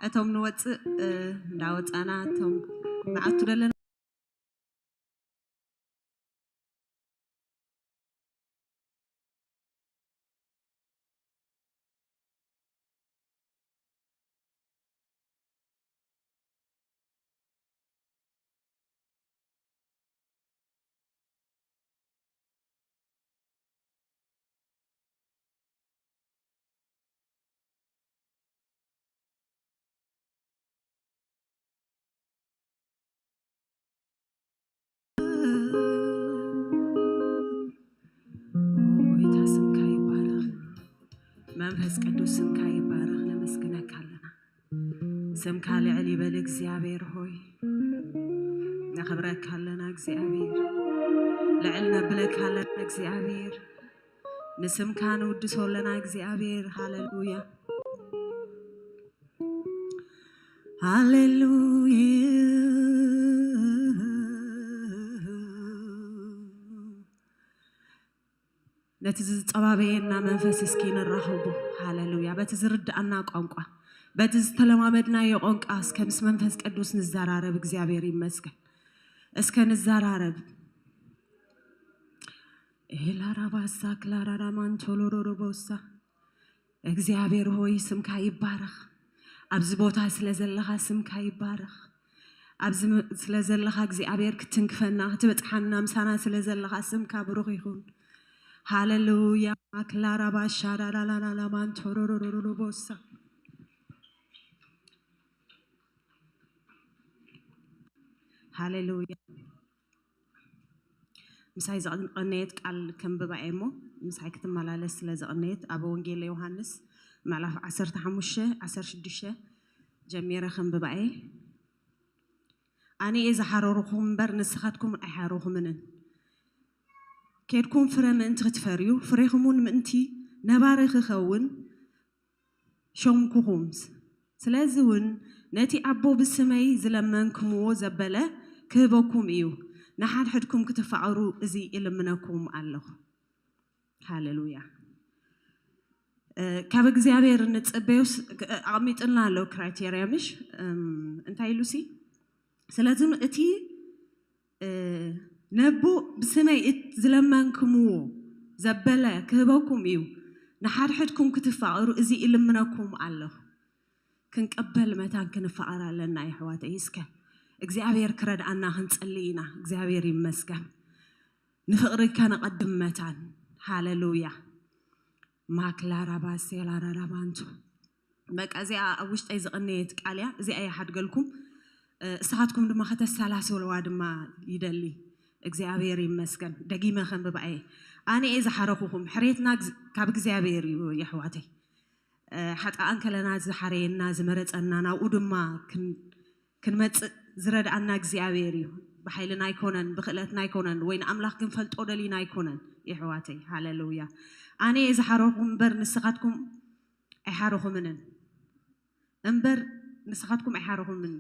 እቶም ንወፅእ እንዳወፃና፣ እቶም ንኣቱ ዘለና ጎይታ ስምካ ይባረኽ። መንፈስ ቅዱስ ስምካ ይባረኽ። ነመስግነካ ኣለና። ስምካ ልዕል ይበል። እግዚኣብሔር ሆይ፣ ነኽብረካ ኣለና። እግዚኣብሔር፣ ልዕል ነብለካ ኣለና። እግዚኣብሔር፣ ንስምካ ንውድሶ ኣለና። እግዚኣብሔር፣ ሃሌሉያ፣ ሃሌሉያ። ነቲ ዝፀባበየና መንፈስ እስኪ ንራኸቦ። ሃሌሉያ። በቲ ዝርዳእና ቋንቋ፣ በቲ ዝተለማመድናዮ ቋንቋ እስከ ምስ መንፈስ ቅዱስ ንዘራረብ። እግዚኣብሔር ይመስገን። እስከ ንዘራረብ። ኤላራባሳ ክላራራማን ቶሎሮሮቦሳ። እግዚአብሔር ሆይ፣ ስምካ ይባረኽ። ኣብዚ ቦታ ስለ ዘለኻ ስምካ ይባረኽ። ኣብዚ ስለ ዘለኻ እግዚኣብሔር፣ ክትንክፈና፣ ክትበፅሓና፣ ምሳና ስለ ዘለኻ ስምካ ብሩኽ ይኹን። ሃሌሉያ። ክላራባሻ ዳላላላማን ቶሮሮሮቦሳ። ሃሌሉያ። ምሳይ ዝቐነየት ቃል ከንብባ እየ እሞ ምሳይ ክትመላለስ ስለ ዝቐነየት ኣብ ወንጌል ዮሃንስ ምዕራፍ 15 16 ጀሚረ ከንብባ እየ። ኣነ እየ ዝሓረርኹም እምበር ንስኻትኩም ኣይሓረኹምንን። ከድኩም ፍረ ምእንቲ ክትፈርዩ፣ ፍሬኹም እውን ምእንቲ ነባሪ ክኸውን ሾምኩኹም። ስለዚ እውን ነቲ ኣቦ ብስመይ ዝለመንክምዎ ዘበለ ክህበኩም እዩ። ንሓድሕድኩም ክትፋቐሩ እዚ ይልምነኩም ኣለኹ። ሃሌሉያ። ካብ እግዚኣብሔር ንፅበዮስ ኣቐሚጥልና ኣሎ criteria ምሽ? እንታይ ኢሉ ሲ? ስለዚ እቲ ነቦ ብስመይ ዝለመንክምዎ ዘበለ ክህበኩም እዩ። ንሓድሕድኩም ክትፋቐሩ እዚ ይልምነኩም ኣለኹ። ክንቀበል መታን ክንፋቐር ኣለና ኣሕዋተይ። እስከ እግዚኣብሔር ክረድኣና ክንፅሊ ኢና። እግዚኣብሔር ይመስገን። ንፍቕሪ ከነቐድም መታን። ሃሌሉያ። ማክላራባሴላራራባንቱ። በቃ እዚኣ ኣብ ውሽጠይ ዝቐነየት ቃል እያ። እዚኣ ይሓድገልኩም፣ እስኻትኩም ድማ ከተሰላስልዋ ድማ ይደሊ። እግዚኣብሔር ይመስገን። ደጊመ ከንብባ እየ። ኣነ እየ ዝሓረኹኹም። ሕሬትና ካብ እግዚኣብሔር እዩ የሕዋተይ። ሓጣኣን ከለና ዝሓረየና፣ ዝመረፀና፣ ናብኡ ድማ ክንመፅእ ዝረድኣና እግዚኣብሔር እዩ። ብሓይልና ኣይኮነን፣ ብክእለትና ኣይኮነን፣ ወይ ንኣምላኽ ክንፈልጦ ደሊና ኣይኮነን የሕዋተይ። ሃሌሉያ። ኣነ እየ ዝሓረኹም እምበር ንስኻትኩም ኣይሓረኹምንን፣ እምበር ንስኻትኩም ኣይሓረኹምን።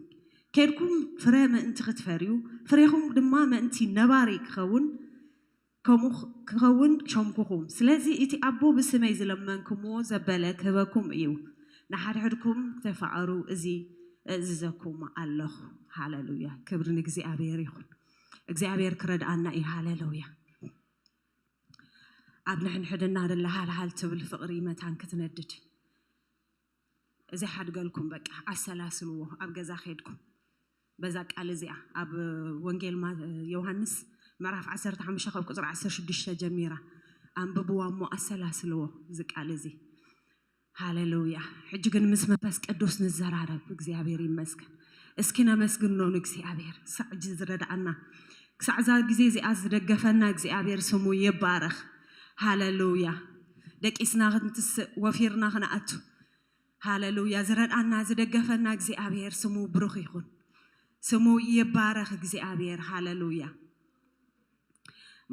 ከድኩም ፍረ ምእንቲ ክትፈርዩ፣ ፍሬኹም ድማ ምእንቲ ነባሪ ክኸውን፣ ከምኡ ክኸውን ሾምኩኹም። ስለዚ እቲ ኣቦ ብስመይ ዝለመንክምዎ ዘበለ ክህበኩም እዩ። ንሓድሕድኩም ተፋቐሩ እዚ እዝዘኩም ኣለኹ። ሃሌሉያ። ክብሪ ንእግዚኣብሔር ይኹን። እግዚኣብሔር ክረድኣና እዩ። ሃሌሉያ። ኣብ ንሕንሕድና ደላ ሃልሃል ትብል ፍቕሪ መታን ክትነድድ እዚ ሓድገልኩም። በቃ ኣሰላስልዎ ኣብ ገዛ ከድኩም በዛ ቃል እዚኣ። ኣብ ወንጌል ዮሃንስ ምዕራፍ 15 ካብ ቁፅሪ 16 ጀሚራ ኣንብብዋ እሞ ኣሰላስልዎ እዚ ቃል እዚ። ሃሌሉያ። ሕጂ ግን ምስ መንፈስ ቅዱስ ንዘራረብ። እግዚኣብሔር ይመስገን። እስኪ ነመስግኖ ንእግዚኣብሔር። ክሳዕ ሕጂ ዝረድኣና፣ ክሳዕ እዛ ግዜ እዚኣ ዝደገፈና እግዚኣብሔር ስሙ ይባረኽ። ሃሌሉያ። ደቂስና ክንትስእ፣ ወፊርና ክንኣቱ፣ ሃሌሉያ፣ ዝረድኣና ዝደገፈና እግዚኣብሔር ስሙ ብሩኽ ይኹን። ስሙ ይባረኽ እግዚኣብሔር። ሃሌሉያ።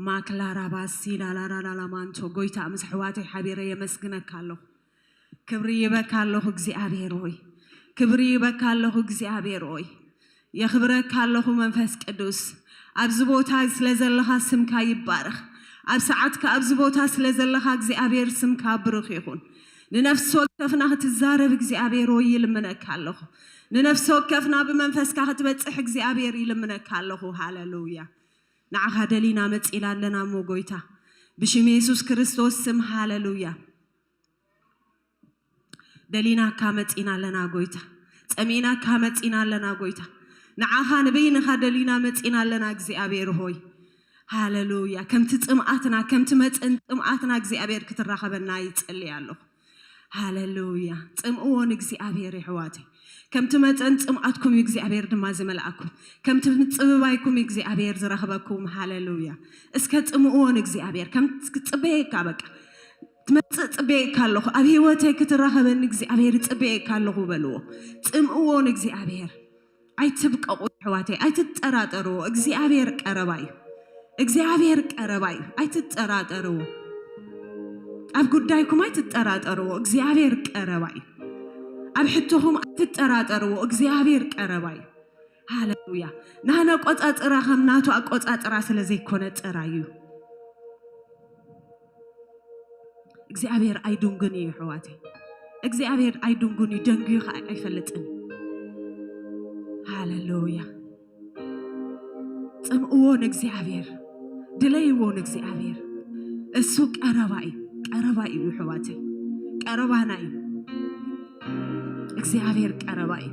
ማክላራባሲ ላላላላማንቶ። ጎይታ፣ ምስ ኣሕዋተይ ሓቢረ የመስግነካ ኣለኹ። ክብሪ ይበካ ኣለኹ እግዚኣብሔር ሆይ። ክብሪ ይበካ ኣለኹ እግዚኣብሔር ሆይ። የኽብረካ ኣለኹ መንፈስ ቅዱስ። ኣብዚ ቦታ ስለ ዘለኻ ስምካ ይባረኽ። ኣብ ሰዓትካ ኣብዚ ቦታ ስለ ዘለኻ እግዚኣብሔር ስምካ ብሩኽ ይኹን። ንነፍሲ ወከፍና ክትዛረብ እግዚኣብሔር ሆይ ይልምነካ ኣለኹ። ንነፍሲ ወከፍና ብመንፈስካ ክትበፅሕ እግዚኣብሔር ይልምነካ ኣለኹ። ሃሌሉያ። ንዓኻ ደሊና መፂና ኣለና እሞ ጎይታ፣ ብሽም የሱስ ክርስቶስ ስም፣ ሃሌሉያ። ደሊናካ መፂና ኣለና ጎይታ። ፀሚእናካ መፂና ኣለና ጎይታ። ንዓኻ ንበይንኻ ደሊና መፂና ኣለና እግዚኣብሔር ሆይ፣ ሃሌሉያ። ከምቲ ፅምኣትና፣ ከምቲ መጠን ፅምኣትና እግዚኣብሔር ክትራኸበና ይፅሊ ኣለኹ። ሃሌሉያ። ፅምእዎ ንእግዚኣብሔር ኣሕዋተይ። ከምቲ መጠን ፅምኣትኩም እዩ እግዚኣብሔር ድማ ዝመልኣኩም። ከምቲ ምፅብባይኩም እዩ እግዚኣብሔር ዝረኽበኩም። ሃሌሉያ። እስከ ፅምእዎ ንእግዚኣብሔር። ከም ክፅበየካ፣ በቃ ትመፅእ ፅበየካ ኣለኹ፣ ኣብ ሂወተይ ክትራኸበኒ እግዚኣብሔር ይፅበየካ ኣለኹ በልዎ። ፅምእዎ ንእግዚኣብሔር። ኣይትብቀቑ ኣሕዋተይ፣ ኣይትጠራጠርዎ። እግዚኣብሔር ቀረባ እዩ። እግዚኣብሔር ቀረባ እዩ። ኣይትጠራጠርዎ። ኣብ ጉዳይኩም ኣይትጠራጠርዎ። እግዚኣብሔር ቀረባ እዩ። ኣብ ሕቶኹም ኣይትጠራጠርዎ። እግዚኣብሔር ቀረባ እዩ። ሃሌሉያ። ናህና ኣቆፃፅራ ከም ናቱ ኣቆፃፅራ ስለ ዘይኮነ ጥራይ እዩ። እግዚኣብሔር ኣይድንጉን እዩ ኣሕዋተይ። እግዚኣብሔር ኣይድንጉን እዩ፣ ደንግዩ ከዓ ኣይፈልጥን። ሃሌሉያ። ፅምእዎ ንእግዚኣብሔር፣ ድለይዎ ንእግዚኣብሔር። እሱ ቀረባ እዩ፣ ቀረባ እዩ ኣሕዋተይ፣ ቀረባና እዩ። እግዚኣብሔር ቀረባ እዩ።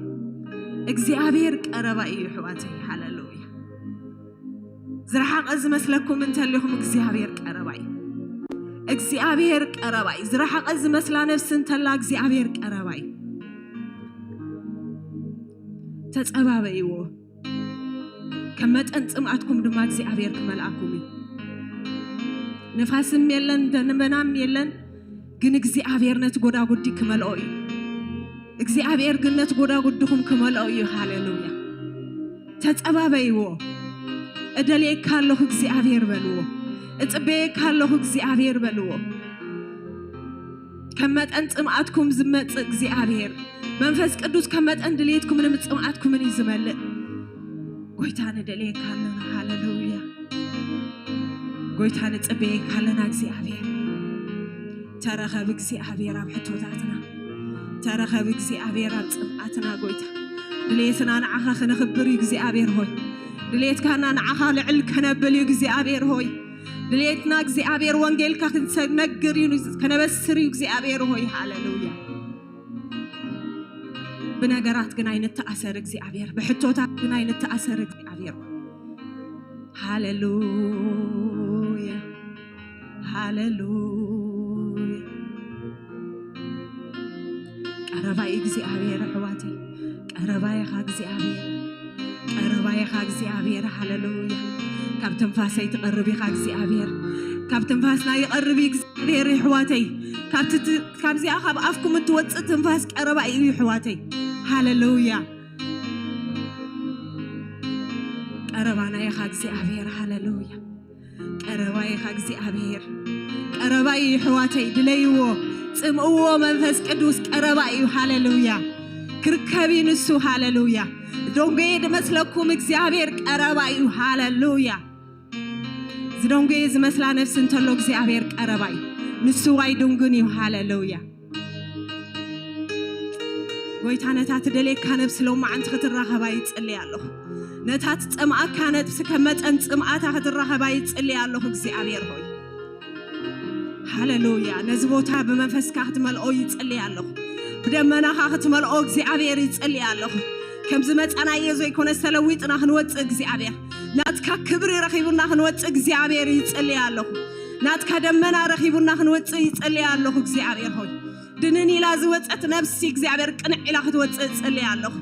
እግዚኣብሔር ቀረባ እዩ ኣሕዋተይ። ሃሌሉያ። ዝረሓቐ ዝመስለኩም እንተለኹም እግዚኣብሔር ቀረባ እዩ። እግዚኣብሔር ቀረባ እዩ። ዝረሓቐ ዝመስላ ነፍሲ እንተላ እግዚኣብሔር ቀረባ እዩ። ተፀባበይዎ። ከም መጠን ፅምኣትኩም ድማ እግዚኣብሔር ክመልኣኩም እዩ። ንፋስም የለን፣ ደመናም የለን፣ ግን እግዚኣብሔር ነቲ ጎዳጉዲ ክመልኦ እዩ። እግዚኣብሔር ግን ነቲ ጎዳጉድኹም ክመልኦ እዩ። ሃሌሉያ። ተፀባበይዎ። እደልየካ ኣለኹ እግዚኣብሔር በልዎ። እፅበየካ ኣለኹ እግዚኣብሔር በልዎ። ከም መጠን ፅምኣትኩም ዝመፅእ እግዚኣብሔር መንፈስ ቅዱስ ከም መጠን ድሌትኩምን ምፅምኣትኩምን እዩ ዝመልእ። ጎይታ ንደልየካ ኣለና። ሃሌሉያ። ጎይታ ንፅበየካ ኣለና። እግዚኣብሔር ተረኸብ። እግዚኣብሔር ኣብ ሕቶታትና ተረኸብ። እግዚኣብሔር ኣብ ፅምኣትና። ጎይታ ድሌትና ንዓኻ ክነኽብር እዩ። እግዚኣብሔር ሆይ፣ ድሌትካና ንዓኻ ልዕል ከነብል እዩ። እግዚኣብሔር ሆይ፣ ድሌትና እግዚኣብሔር ወንጌልካ ክንነግር እዩ፣ ከነበስር እዩ። እግዚኣብሔር ሆይ፣ ሃሌሉያ። ብነገራት ግን ኣይንተኣሰር እግዚኣብሔር፣ ብሕቶታት ግን ኣይንተኣሰር እግዚኣብሔር። ሃሌሉያ፣ ሃሌሉያ። ቀረባ እዩ እግዚኣብሔር ኣሕዋተይ። ቀረባ ኢኻ እግዚኣብሔር፣ ቀረባ ኢኻ እግዚኣብሔር። ሃሌሉያ። ካብ ትንፋሰይ ትቐርብ ኢኻ እግዚኣብሔር። ካብ ትንፋስና ይቐርብ እዩ እግዚኣብሔር ኣሕዋተይ። ካብዚኣ ካብ ኣፍኩም እትወፅእ ትንፋስ ቀረባ እዩ ኣሕዋተይ። ሃሌሉያ። ቀረባና ኢኻ እግዚኣብሔር። ሃሌሉያ። ቀረባ ኢኻ እግዚኣብሔር፣ ቀረባ እዩ ኣሕዋተይ። ድለይዎ፣ ፅምእዎ። መንፈስ ቅዱስ ቀረባ እዩ። ሃሌሉያ። ክርከብ እዩ ንሱ። ሃሌሉያ። ደንጎየ ድመስለኩም እግዚኣብሔር ቀረባ እዩ። ሃሌሉያ። ዝደንጎየ ዝመስላ ነፍሲ እንተሎ እግዚኣብሔር ቀረባ እዩ። ንሱ ኣይድንጉን እዩ። ሃሌሉያ። ጎይታ ነታ ትደልየካ ነፍሲ ሎማዓንቲ ክትራኸባ ይፅሊ ኣለኹ። ነታ ትፀምኣካ ነፍሲ ከም መጠን ፅምኣታ ክትራኸባ ይፅሊ ኣለኹ። እግዚኣብሔር ሆይ፣ ሃሌሉያ። ነዚ ቦታ ብመንፈስካ ክትመልኦ ይፅሊ ኣለኹ። ብደመናኻ ክትመልኦ እግዚኣብሔር ይፅሊ ኣለኹ። ከምዚ መፀናየ ዘይኮነ ተለዊጥና ክንወፅእ፣ እግዚኣብሔር ናትካ ክብሪ ረኺቡና ክንወፅእ እግዚኣብሔር ይፅሊ ኣለኹ። ናትካ ደመና ረኺቡና ክንወፅእ ይፅሊ ኣለኹ። እግዚኣብሔር ሆይ፣ ድንን ኢላ ዝወፀት ነፍሲ እግዚኣብሔር ቅንዕ ኢላ ክትወፅእ ፅሊ ኣለኹ።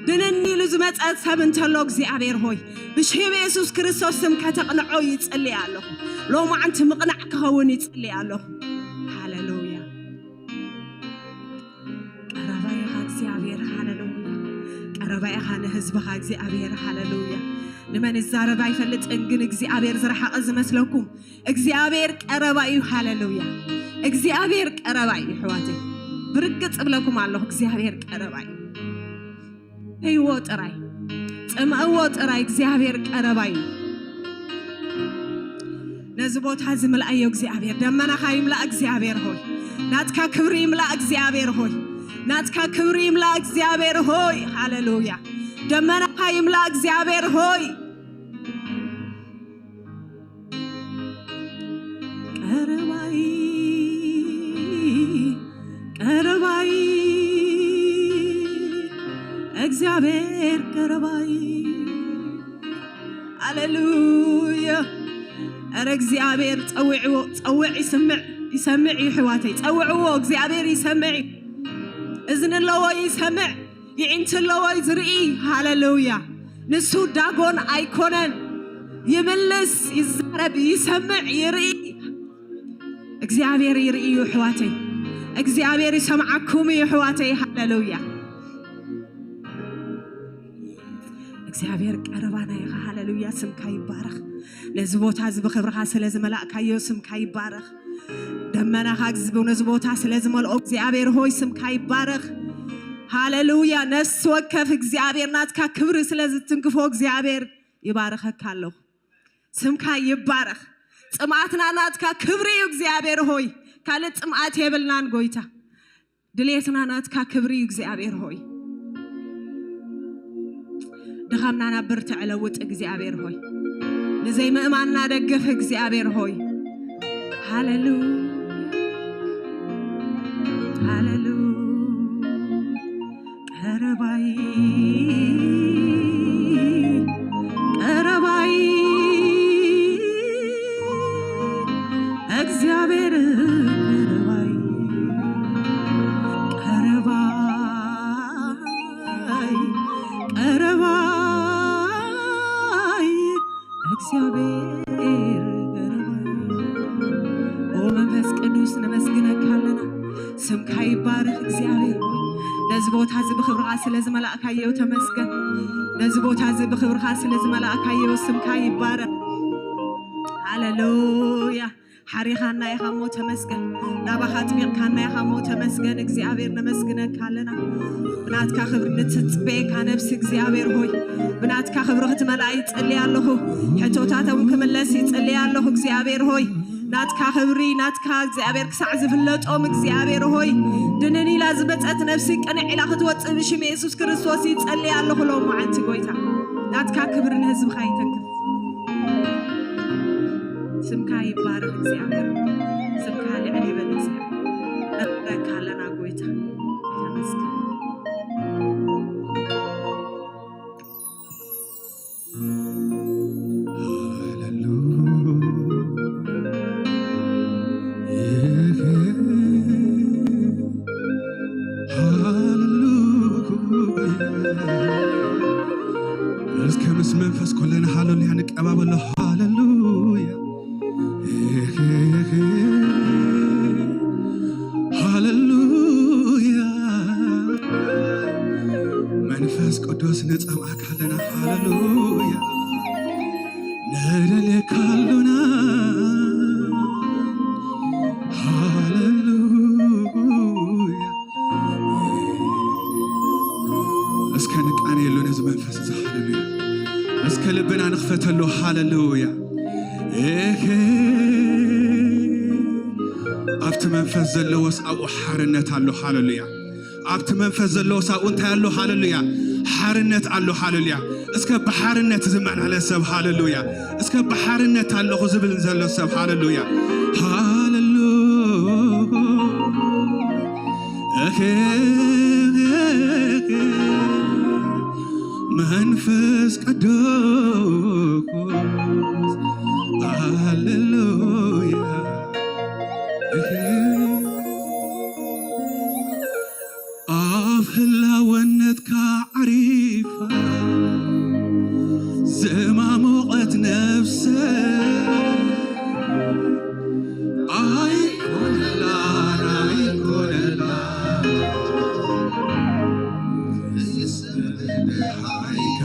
ድንን ኢሉ ዝመፀ ሰብ እንተሎ እግዚኣብሔር ሆይ፣ ብሽም የሱስ ክርስቶስ ስም ከተቕንዖ ይፅሊ ኣለኹ። ሎማዓንቲ ምቕናዕ ክኸውን ይፅሊ ኣለኹ። ሃሌሉያ። ቀረባ ኢኻ እግዚኣብሔር። ሃሌሉያ። ቀረባ ኢኻ ንህዝብኻ እግዚኣብሔር። ሃሌሉያ። ንመን ይዛረብ ኣይፈልጥን፣ ግን እግዚኣብሔር ዝረሓቐ ዝመስለኩም እግዚኣብሔር ቀረባ እዩ። ሃሌሉያ። እግዚኣብሔር ቀረባ እዩ ኣሕዋተይ። ብርግፅ እብለኩም ኣለኹ፣ እግዚኣብሔር ቀረባ እዩ። ህይዎ ጥራይ፣ ፅምእዎ ጥራይ። እግዚኣብሔር ቀረባ እዩ። ነዚ ቦታ ዝምልኣዮ እግዚኣብሔር፣ ደመናኻ ይምላእ። እግዚኣብሔር ሆይ፣ ናትካ ክብሪ ይምላእ እግዚአብሔር ሆይ፣ ናትካ ክብሪ ይምላእ እግዚአብሔር ሆይ። ሃሌሉያ። ደመናኻ ይምላእ እግዚአብሔር ሆይ። ቀረባይ፣ ቀረባይ፣ እግዚአብሔር ቀረባይ። ሃሌሉያ። ኧረ እግዚአብሔር ፀውዕዎ፣ ፀውዕ፣ ይስምዕ፣ ይሰምዕ እዩ። ኣሕዋተይ፣ ፀውዕዎ፣ እግዚአብሔር ይሰምዕ እዩ። እዝኒ ኣለዎ ይሰምዕ፣ ይዒንቲ ኣለዎ ዝርኢ። ሃሌሉያ። ንሱ ዳጎን ኣይኮነን፣ ይምልስ፣ ይዛረብ፣ ይሰምዕ፣ ይርኢ። እግዚአብሔር ይርኢ እዩ ኣሕዋተይ። እግዚአብሔር ይሰምዓኩም እዩ ኣሕዋተይ። ሃሌሉያ። እግዚአብሔር ቀረባና ኢኻ። ሃሌሉያ። ስምካ ይባረኽ። ነዚ ቦታ እዚ ብክብርኻ ስለ ዝመላእካዮ ስምካ ይባረኽ። ደመናኻ ነዚ ቦታ ስለ ዝመልኦ እግዚአብሔር ሆይ ስምካ ይባረኽ። ሃሌሉያ። ነፍሲ ወከፍ እግዚአብሔር ናትካ ክብሪ ስለ ዝትንክፎ እግዚአብሔር ይባረኸካ ኣለኹ። ስምካ ይባረኽ። ፅምኣትና ናትካ ክብሪ እዩ እግዚአብሔር ሆይ። ካልእ ፅምኣት የብልናን ጎይታ። ድሌትና ናትካ ክብሪ እዩ እግዚአብሔር ሆይ። ድኻምና ናብ ብርትዕ ለውጥ እግዚአብሔር ሆይ። ንዘይምእማንና ደግፍ እግዚአብሔር ሆይ። ሃሌሉያ፣ ሃሌሉያ። ቀረባይ፣ ቀረባይ፣ እግዚአብሔር ቀረባይ፣ ቀረባይ፣ ቀረባይ፣ እግዚአብሔር ቀረባይ። ኦ መንፈስ ቅዱስ፣ ነመስግነካ ኣለና። ስምካ ይባረኽ እግዚአብሔር ሆይ። ነዚ ቦታ እዚ ብክብርኻ ስለ ዝመላእካዮ ተመስገን። ነዚ ቦታ እዚ ብክብርኻ ስለ ዝመላእካዮ ስምካ ይባረኽ። ሃሌሉያ። ሓሪኻና ኢኻ እሞ ተመስገን። ናባኻ ጥቢቕካና ኢኻ እሞ ተመስገን። እግዚአብሔር ነመስግነካ ኣለና። ብናትካ ክብሪ ንትፅበየካ ነብሲ እግዚአብሔር ሆይ ብናትካ ክብሪ ክትመልኣ ይፅልይ ኣለኹ። ሕቶታቶም ክምለስ ይፅልይ ኣለኹ። እግዚአብሔር ሆይ፣ ናትካ ክብሪ፣ ናትካ እግዚአብሔር ክሳዕ ዝፍለጦም እግዚአብሔር ሆይ ድንን ኢላ ዝመፀት ነፍሲ ቅንዕ ኢላ ክትወፅእ ብሽም የሱስ ክርስቶስ ይፀልይ ኣለኹ። ሎም መዓልቲ ጎይታ ናትካ ክብሪ ንህዝብካ ይተንክፍ። ስምካ ይባረኽ እግዚአብሔር። ስምካ ልዕል ይበል እግዚአብሔር። ነኽብረካ ኣለና ጎይታ፣ ተመስገን። ሃሌሉያ። እስከ ምስ መንፈስ ኮለና ሃሌሉያ ንቀባበሎ። ሃሌሉያ፣ ሃሌሉያ። መንፈስ ቅዱስ ንፀምኣካ ኣለና። ሃሌሉያ። ንደልየካ ኣሎና። ሃሌሉያ። እስከ ንቃነየሉ ነዚ መንፈስ እዚ። ሃሌሉያ። እስከ ልብና ንኽፈተሉ። ሃሌሉያ። ኣብቲ መንፈስ ዘለዎስ ኣብኡ ሓርነት ኣሎ። ሃሌሉያ። ኣብቲ መንፈስ ዘለዎስ ኣብኡ እንታይ ኣሎ? ሃሌሉያ፣ ሓርነት ኣሎ። ሃሌሉያ። እስከ ብሓርነት ዝመላለስ ሰብ፣ ሃሌሉያ፣ እስከ ብሓርነት ኣለኹ ዝብል ዘሎ ሰብ፣ ሃሌሉያ፣ ሃሌሉያ። መንፈስ ቅዱስ፣ ሃሌሉያ። ኣብ ህላወነትካ ዓሪፋ ዝማሞቐት ነፍሰ ኣይኮነላን፣ ኣይኮነላን ብሓይካ።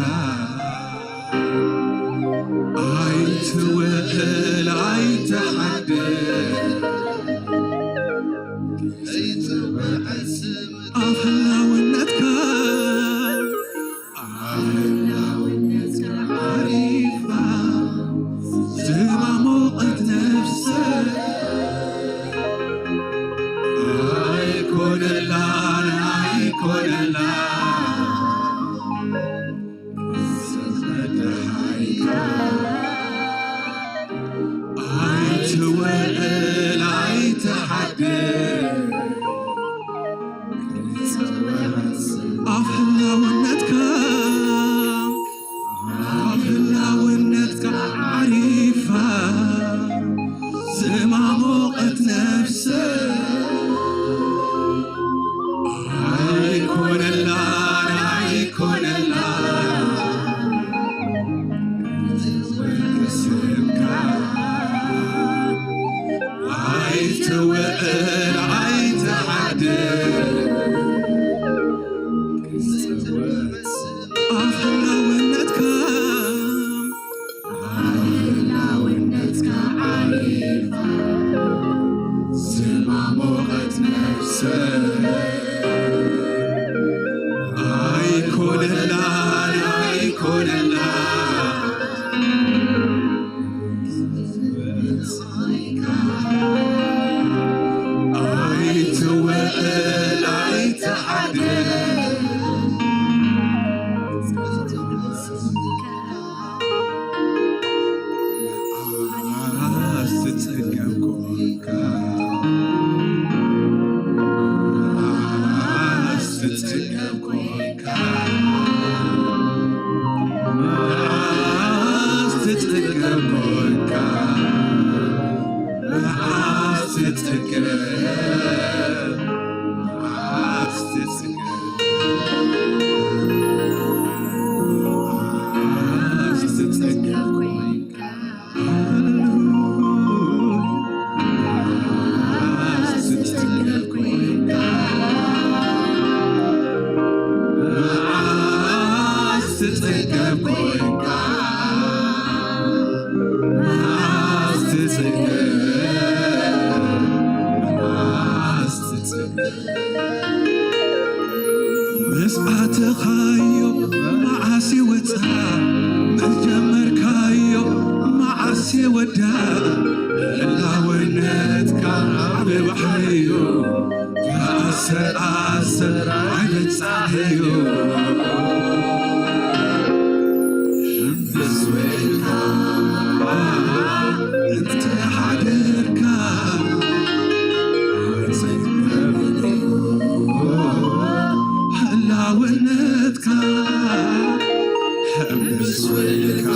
ኣይትውዕል ኣይትሓድር ኣብ ህላውነትካ ኣብ ህላውነትካ ዓሪፋ ዝማሞቐት ነፍሰይ ኣይኮነላን ኣይኮነላን ስምካ ኣይትውዕል ኣይትሓድር ኣብ ህላውነትካ ህላውነትካ ዓሪፋ ዝማሞቐት ነፍሰይ ኣይኮነላን ኣይኮነላን ኣይትውዕል ኣይትሓድር መዓስ ትጽገብ ኮንካ መዓስ ትጽገብ ኮንካ መዓስ ትጽገብ ኮንካ መዓስ ትጽገብ መዓስ ትጽገብ መዓስ ትጽገብ ኮንካ ሃሌሉያ መዓስ ትጽገብ ኮንካ መዓስ ትጽገብ ኮንካ መዓስ ትጽገብ መዓስ ትጽገብ ምስ ኣተኻዮ መዓስ ይወፃእ ምስ ጀመርካዮ መዓስ ይወዳእ ህላውነትካ ዓብ ባሕርዩ ብኣሰር ኣሰር ኣይበፃሕዩ ምስ ውዕልካ እንተሓደርካ ኣይፅገብን እዩ ህላውነትካ ምስ ውዕልካ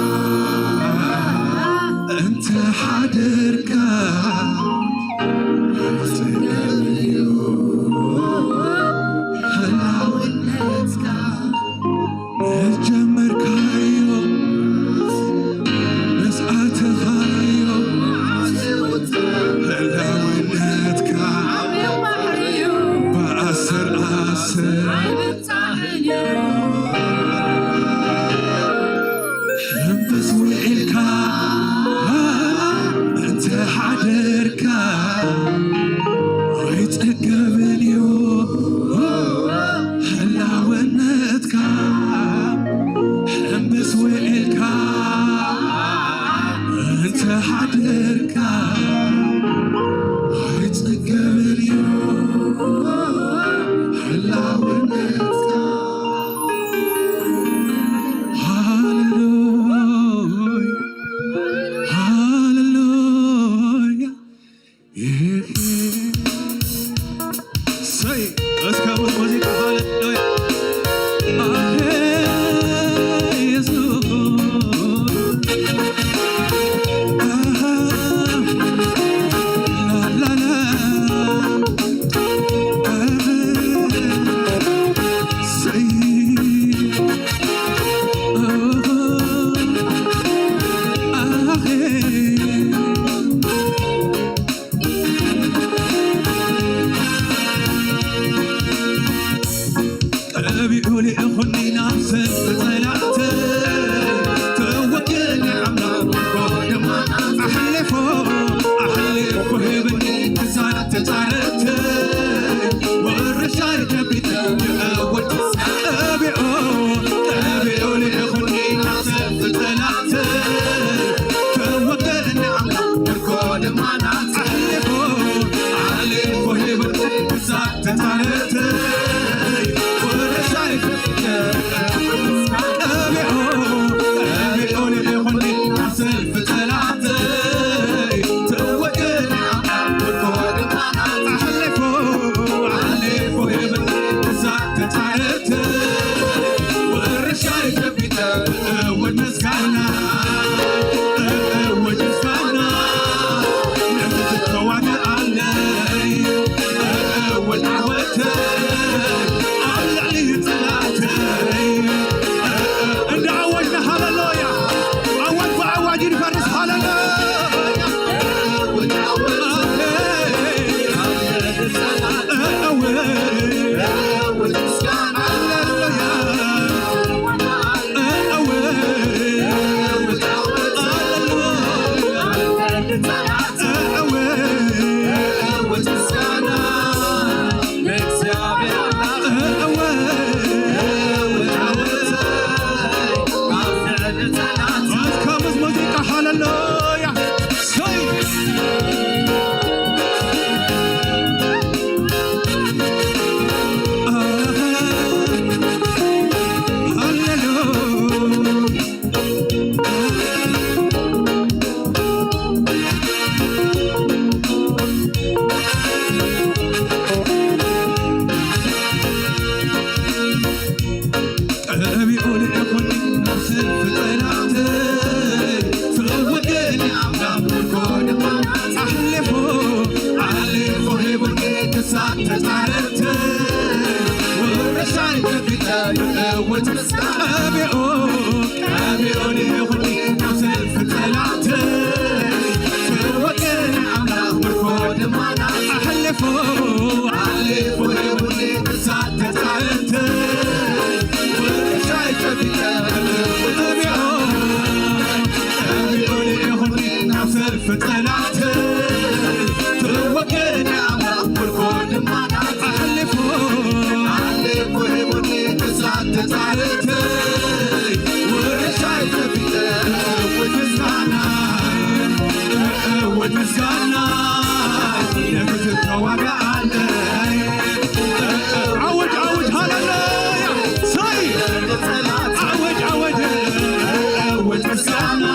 እንተሓደርካ ኣይፅገብን እዩ ህላውነትካ ምስ ጀመርካዮ ምስ ኣተኻዮ ህላውነትካ ብኣሰር ኣሰር ኣይበፃሕን እዩ ሕንብስ ውዒልካ እንተሓደርካ ኣይፅገብን እዩ ህላውነትካ ሕንብስ ውዒልካ እንተሓደርካ ኣይፅገብን እዩ ህላውነትካ ሃሌሉያ ሃሌሉያ እውት ምስጋና ለእግዚአብሔር አምላክ እውት ዓወተይ ኣብ ልዕሊ ጠላት። እስከ ምስ ሙዚቃ ሃሌሉያ ሰይ። ሃሌሉያ። ጠቢኡ ልዕኹኒ ናብ ሰልፊ ጠላተይ ትወገኒ ኣምላኽ ምርኮ ድማ ኣሕሊፉ ኣሕሊፉ ሂቡኒ ክሳብ ተፃረርተይ ውርሻይ ከፊተ ብእውት ምስጋና። ጠቢኡ ጠቢኡ ልዕኹኒ ናብ ሰልፊ ጠላተይ ትወገኒ ኣምላኽ ምርኮ ድማ ኣሕሊፉ ኣሕሊፉ ሂቡኒ ክሳብ ተፃረርተይ ውርሻይ ከፊተ ጠቢኡ ጠቢኡ ልዕኹኒ ናብ ሰልፊ ጠላተይ ትወገኒ ኣምላኽ ምርኮ ድማ ኣሕሊፉ ኣሕሊፉ ሂቡኒ ክሳብ ተፃረርተይ ውርሻይ ከፊተ እውት ምስጋና እውት ምስጋና ንጉሥ ተዋጋአለይ። ዓወጅ ዓወጅ ሃሌሉያ ሰይ። ዓወጅ ዓወጅ እውት ምስጋና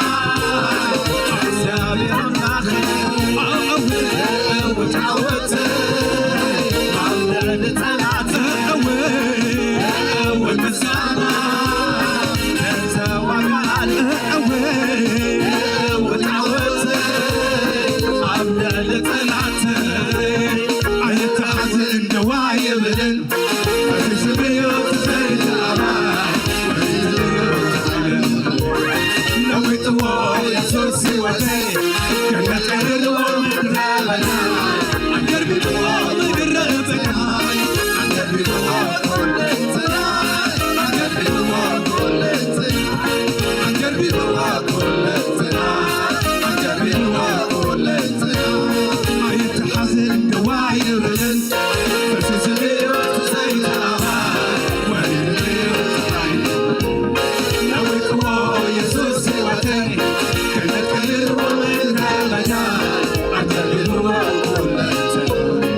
እግዚአብሔር አምላክ እውት ዓወተይ ኣብ ልዕሊ ጠላት። እውት ምስጋና ተዋጋኣል እውት ዓወተይ ኣብ ልዕሊ ጠላት። ኣይተሓዝን ደዋ የብልን ስብዮ ትዘይተኣባይ ለዊጥዎ የሱስ ሕይወተይ ከነቀርዎ ምድረ በዳይ አንደርቢብዎ ምድረ በዳይ አንደርቢብዎ ኩለንትናይ አንደርቢብዎ ኩለንትናይ አንደርቢብዎ ኩለንትናይ አንደርቢብዎ ኩለንትናይ። ኣይተሓዝን ደዋ የብልን ስብዮ ትዘይተኣባይ ለዊጥዎ የሱስ ሕይወተይ ከነቀርዎ ምድረ በዳይ አንደርቢብዎ ኩለንትናይ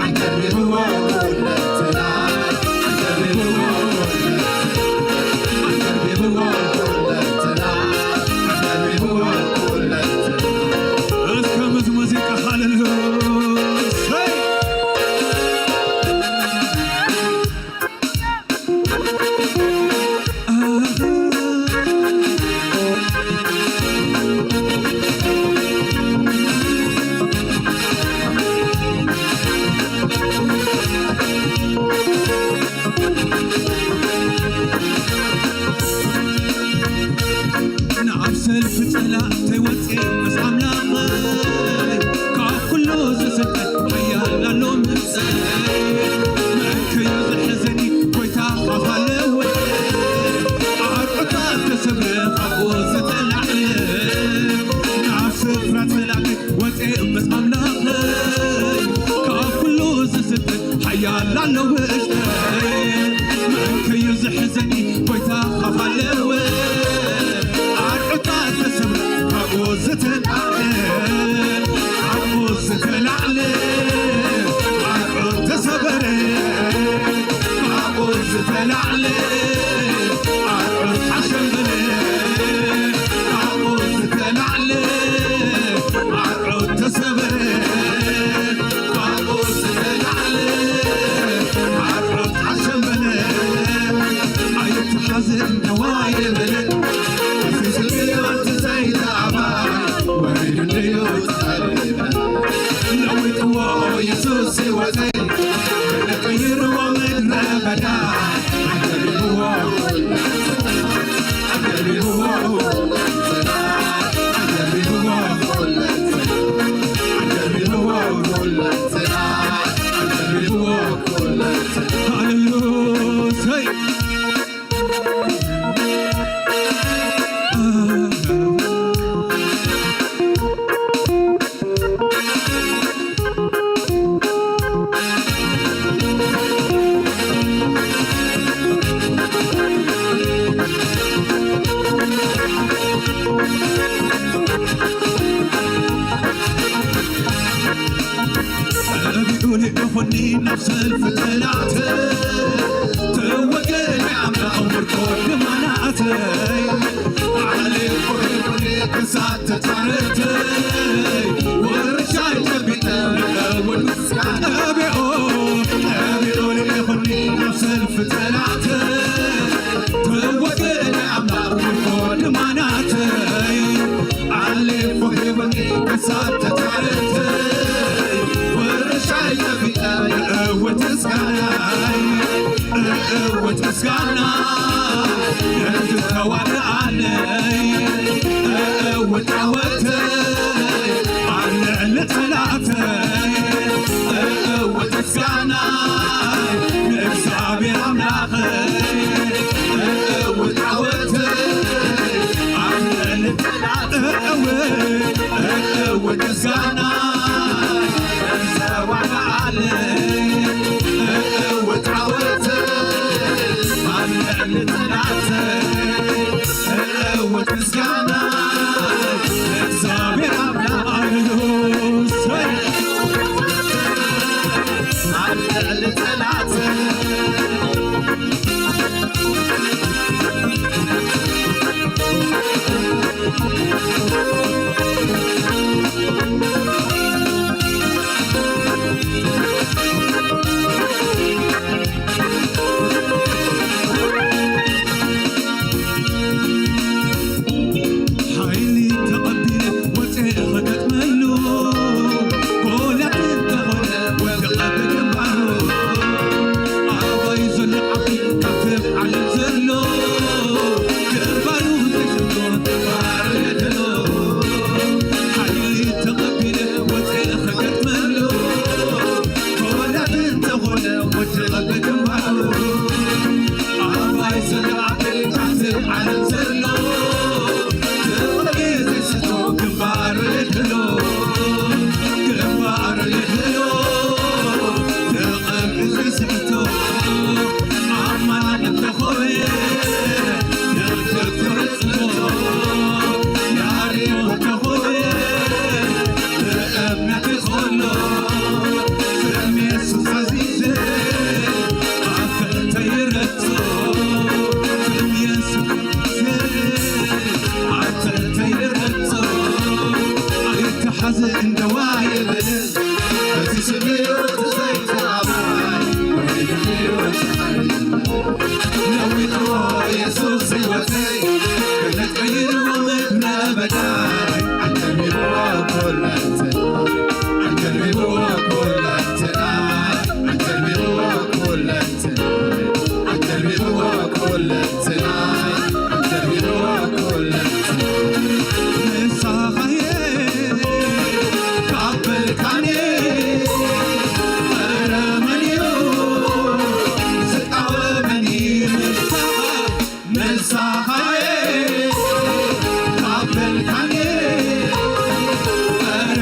አንደርቢብዎ ኩለንትናይ አንደርቢብዎ አንደርቢብዎ ኩለንትናይ አንደርቢብዎ ኩለንትናይ። እስከ ምስ ሙዚቃ ሃሌሉያ ሰይ። ናብ ሰልፊ ፀላእተይ ወፅአ ምስ ኣምላኸይ ካብ ኩሉ ዝስልጠን ሓያል ኣሎ ምሳይ መን ከዩ ዝሕዘኒ ጎይታ ካፋለወ ኣርዑታት ተሰብረ ካብኡ ዝተላዕለ። ናብ ስፍራ ፀላእተይ ወፅአ ምስ ኣምላኸይ ካብ ኩሉ ዝስልጠን ሓያል ኣሎ ውሽጠይ መን ከዩ ዝሕዘኒ ጎይታ ካፋለወ ኣርዑታት ተሰብረ ካብኡ ዝተላዕለ ካብኡ ዝተላዕለ ኣርዑት ተሰበረ ካብኡ ዝተላዕለ ኣርዑት ሓሸንበለ ካብኡ ዝተላዕለ ኣርዑት ተሰበረ ካብኡ ዝተላዕለ ኣርዑት ሓሸንበለ። ኣይተሓዝን ደዋ የብልን ለዊጥዎ የሱስ ሕይወተይ ቀይርዎ ምድረ በዳ አንደርቢብዎ አንደርቢብዎ አንደርቢብዎ አንደርቢብዎ አንደርቢብዎ ሃሌሉያ። ልእኹኒ ናብ ሰልፊ ጠላእተይ ተወገነ ኣምላኽ ምርኮ ድማ ናተይ ዓሊፉ ሂቡኒ ክሳብ ተፃረተይ ውርሻይ ጨቢጠ ንእውት ምስጋና ጠቢዑ ጠቢዑ ልእኹኒ ናብ ሰልፊ ጠላእተይ ተወገነ ኣምላኽ ምርኮ ድማ ናተይ ዓሊፉ ሂቡኒ ክሳብ ተፃረተይ ውርሻይ ጨቢጠ ንእውት ምስጋናይ እእውት ምስጋና ነቲ ተዋግኣለይ እእውት ዓወተይ ኣብ ልዕሊ ጠላእተይ እእውት ምስጋናይ ንእግዚኣብሔር ኣምላኸይ እእውት ዓወተይ ኣብ ልዕሊ እእውት እእውት ምስጋናይ ዘዋግኣለይ እእውት ዓወተይ ኣብ ልዕሊ ጠላእተይ እእውት ምስጋናይ እግዚአብሔር ኣምላኽ ኣብ ልዕሊ ጠላእተይ። ሓይሊ ተቐቢለ ወፅአ ክገጥመሉ ጎልያድ እንተኾነ ወድቐ ብግንባሩ ኣባይ ዘሎ ዓቢ ካብቲ ዓለም ዘሎ ግንባሩ ዘይሰቶ ግንባሩ የድሎ ሓይሊ ተቐቢለ ወፅአ ክገጥመሉ ጎልያድ እንተኾነ ወድቐ ብግንባሩ ኣባይ ዘሎ ዓቢ ካብቲ ዓለም ዘሎ ግንባሩ የድሎ ግንባሩ የድሎ ተቐብሊ ዘይስሕቶ ኣማን እንተኾነ ንክትርፅቶ ያሪዮ እንተኾነ ብእምነት ከሎ ስም የሱስ ዓዚዘ ኣብ ትሕተይ ረግፆ ስም የሱስ ኣብ ትሕተይ ረግፆ ኣይተሓዘ እንደዋ የብል በቲ ስምዩ ተዘይተኣባይ ለዊጥዎ ኢየሱስ ሕይወተይ ክነት ቀይርዎ ምድረ በዳይ አንገርቢብዎ ኩለንትና አንገርቢብዎ ኩለንትና አንገርቢብዎ ኩለንትና አንገርቢብዎ ኩለንትና አንገርቢብዎ ኩለንትና። ንስኻየ ካበልካኔ ኧረ መን እዩ ዝቃወመኒ ንስኻየ ካበልካኔ ኧረ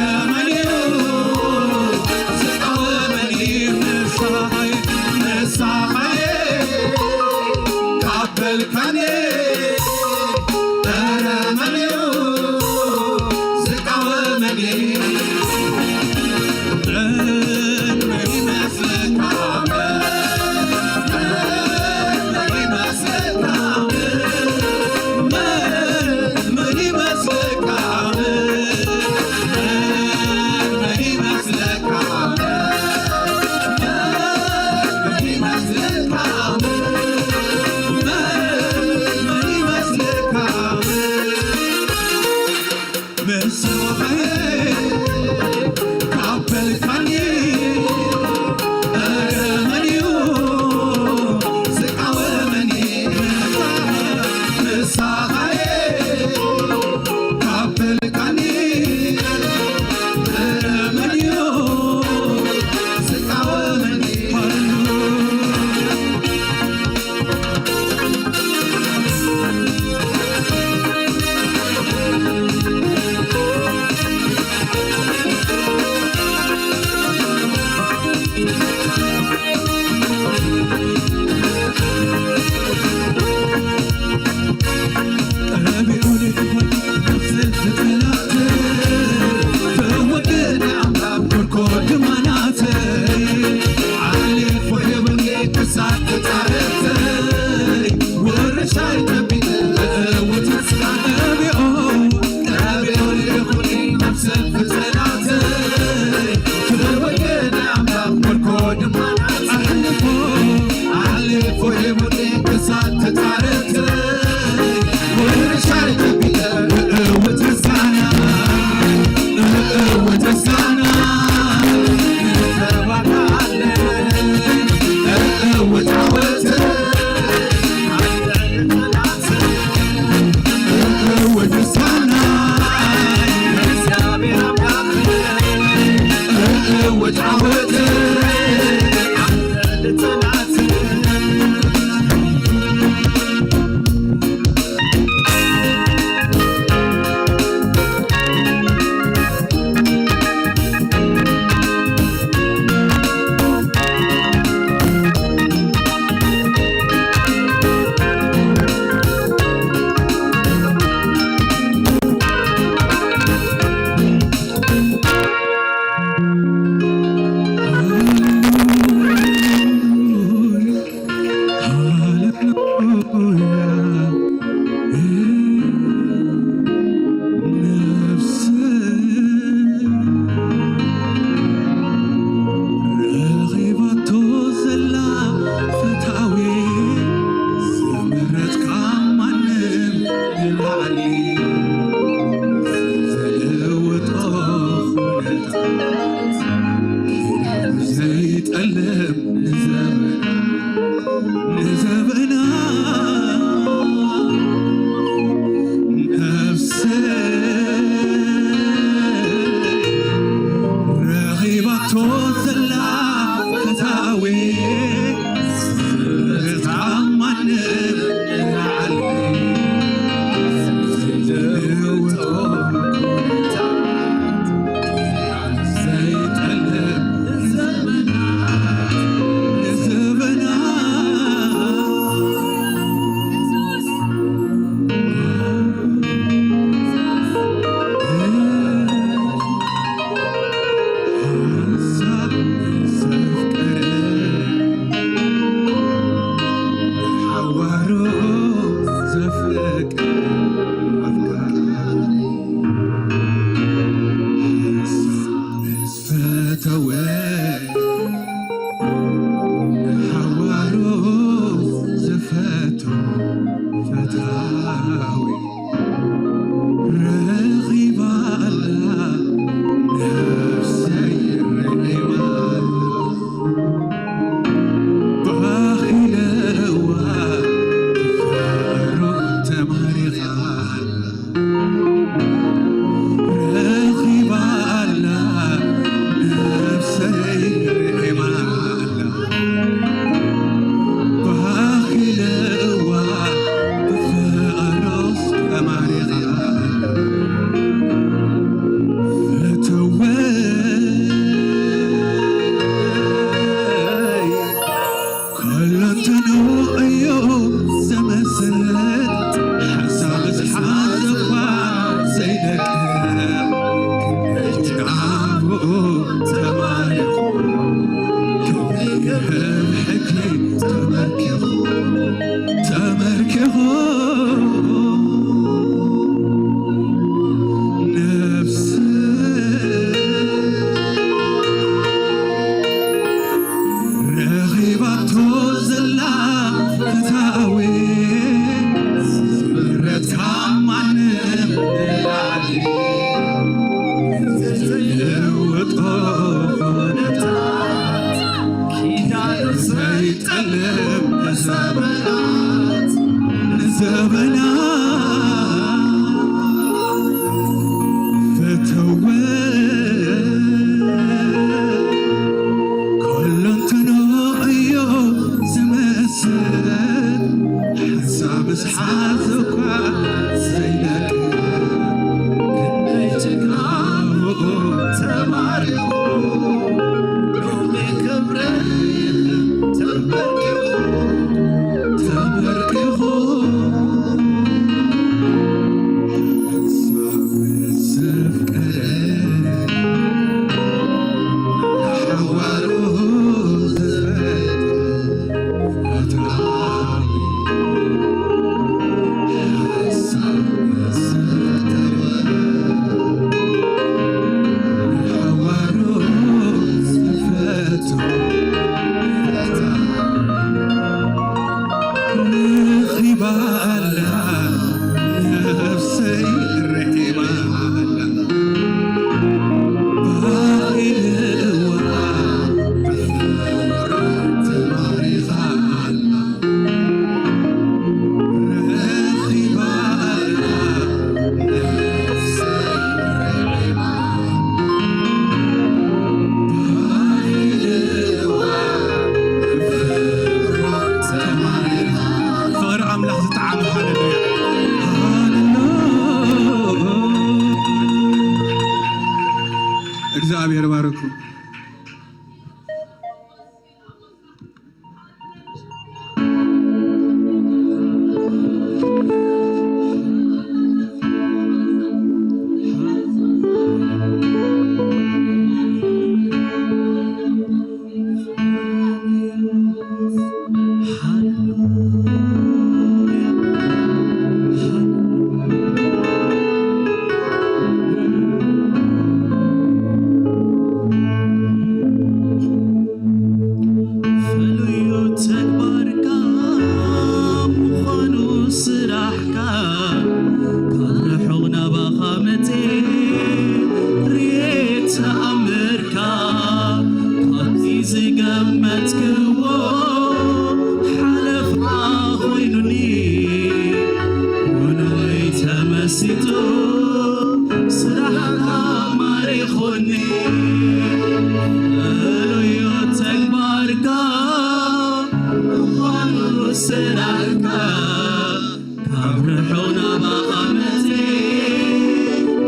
ዘይጠልም ንዘበና ነፍሴ ረኺባቶ ዘላ ፈታዊ ካብ ማንም ንላዕሊ ዘይልውጦ ኩነታት ዘይጠልም ንዘበና። ሓንሳብ ዘፍቀረ ሓዋሮ ዘፍቅር ኣፍቃሪ ምስ ፈተወ ሓዋሮ ዝፈቶ ፈታዊ ረኺባ ኣላ ነፍሰይ ርዒማ ባኺለዋ ፍቅሩ ተማሪኻ ረኺባ ኣላ ነፍሰይ ርዒማ ኣላ ባኺለዋ ብፍቅሩስ ተማሪኻ ፈተወይ ኩለንትኑ እዩ ዘመስል ሓሳብ ዝሓዘኳ ዘይደቅቕ ናብኡ ተማሪኹ ክብሪ ክህብ ሕጊ ተመርኪኹ ተመርኪኹ ነፍስ ረኺባቶ ዘላ ፈታዊ ዝምረት ካብ ማንም ንላዕሊ ዘይልውጦ ኩነታት ኪዳኑ ዘይጠልም ንዘበናት ንዘበናት ፈተወ ኩለንትኑ እዩ ዝመስል ሓሳብ ዝሓዘኳ ዘይለቅቕ ክንደይ ጭግና ናብኡ ተማሪኹ ሎሚ ክብሪ ተንበርኪኹ ተመርኪኹ ሓሳብ ዘፍቀረ ሓዋሩ ዝፈት ፈታዊ ሓሳብ ዘፍቀረ ሓዋሩ ዝፈቱ ረኺባ ኣላ ነፍሰይ ርዒማ ኣላ ባኢልዋ ብፍቅሩ ተማሪኻ ኣላ ረኺባ ኣላ ነፍሰይ ርዒማ ባኢልዋ ብፍቅሩ ተማሪኻ። ፍቅሪ ኣምላኽ ዝጠዓመ ሃሌሉያ ሃሌሉያ። እግዚአብሔር ባርኩ። ፍሉዩ ተግባርካ ምዃኑ ስራሕካ ካብ ርሑቕ ናባኻ መፄ ርየ ተኣምርካ ካብቲ ዝገመትክዎ ሓለፋ ኮይኑኒ ውኖይ ተመሲጡ ስራሕካ ማሪኹኒ ፍሉዩ ተግባርካ ምዃኑ ስራሕካ ካብ ርሑቕ ናባኻ መፂአ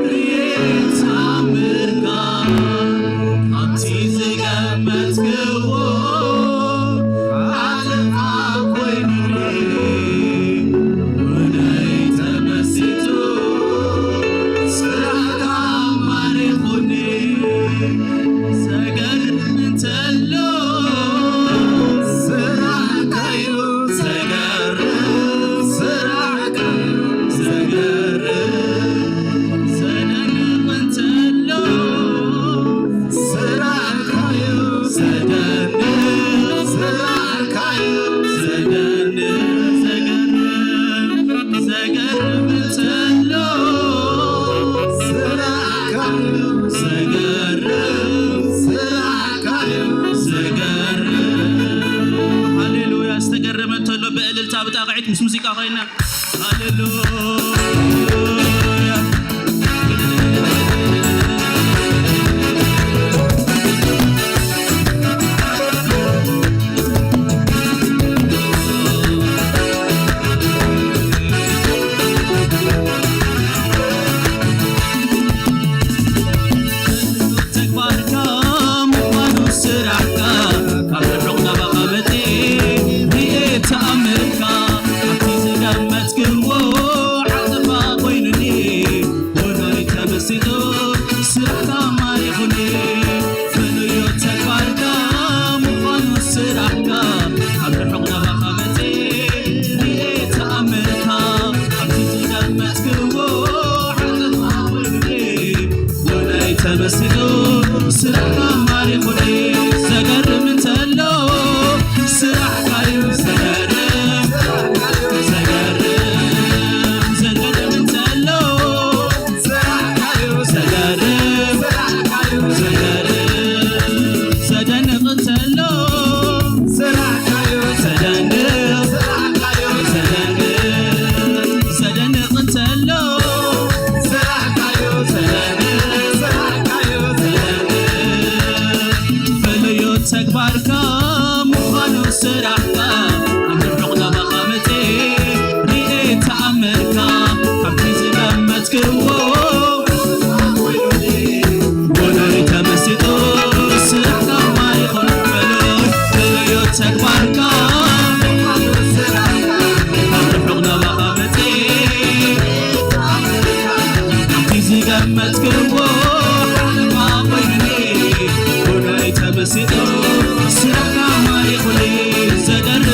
ርእየ ተኣምርካ ኣብቲ ዝገመትክዎ ሓለፋ ኮይኑኒ ውነይ ተመሲጡ ስራሕካ ማሪኹኒ ዘገርም እንተሎ ስራሕካዩ ዘገርም ስራሕካዩ ዘገርም ዘደንቕ እንተሎ ስራሕካዩ ዘደንቕ ስራሕካዩ ዘደንቕ ዘገርም ዘገርም እንተሎ ስራሕካዩ ዘገርም ስራሕካዩ ዘገርም ሃሌሉያ። ዝተገረመ እንተሎ ብእልልታ ብጣቕዒት ምስ ሙዚቃ ኮይና ሃሌሉያ። ተግባርካ ምዃኑ ስራሕካ ካብ ርሑቕ ናባኻ መፂአ ርእየ ተኣምርካ ኣብቲ ዝገመትክዎ ሓለፋ ኮይኑኒ ውኖይ ተመሲጡ ስራሕካ ማሪኹኒ ፍሉዩ ተግባርካ ምዃኑ ስራሕካ ካብ ርሑቕ ናባኻ መፂአ ርእየ ተኣምርካ ኣብቲ ዝገመትክዎ ሓለፋ ኮይኑኒ ውነይ ተመሲጡ ስራሕካ ማሪኹኒ ዘገርም እንተሎ ስራሕካዩ ዘገርም ዘገርም ዘገርም እንተሎ ስራሕካዩ ዘገርም ስራሕካዩ ዘገርም ዘደንቕ እንተሎ ስራሕካዩ ዘደንቕ ስራሕካዩ ዘደንቕ ዘደንቕ እንተሎ ስራሕካዩ ዘደንቕ ስራሕካዩ ፍሉዩ ተግባርካ ምዃኑ ስራሕካ ኣብ ርሑቕ ናባኻ መፂአ ርእየ ተኣምርካ ካብቲ ዝገመትክዎ ውኖይ ተመሲጡ ስራሕካ ማሪኹን ፍሉዩ ተግባርካ ኣብ ርሑቕ ናባኻ መፂአ ኣብቲ ዝገመትክዎ ሓለፋ ኮይኑኒ ውኖይ ተመሲጡ ስራሕካ ማሪኹኒ ዘገርም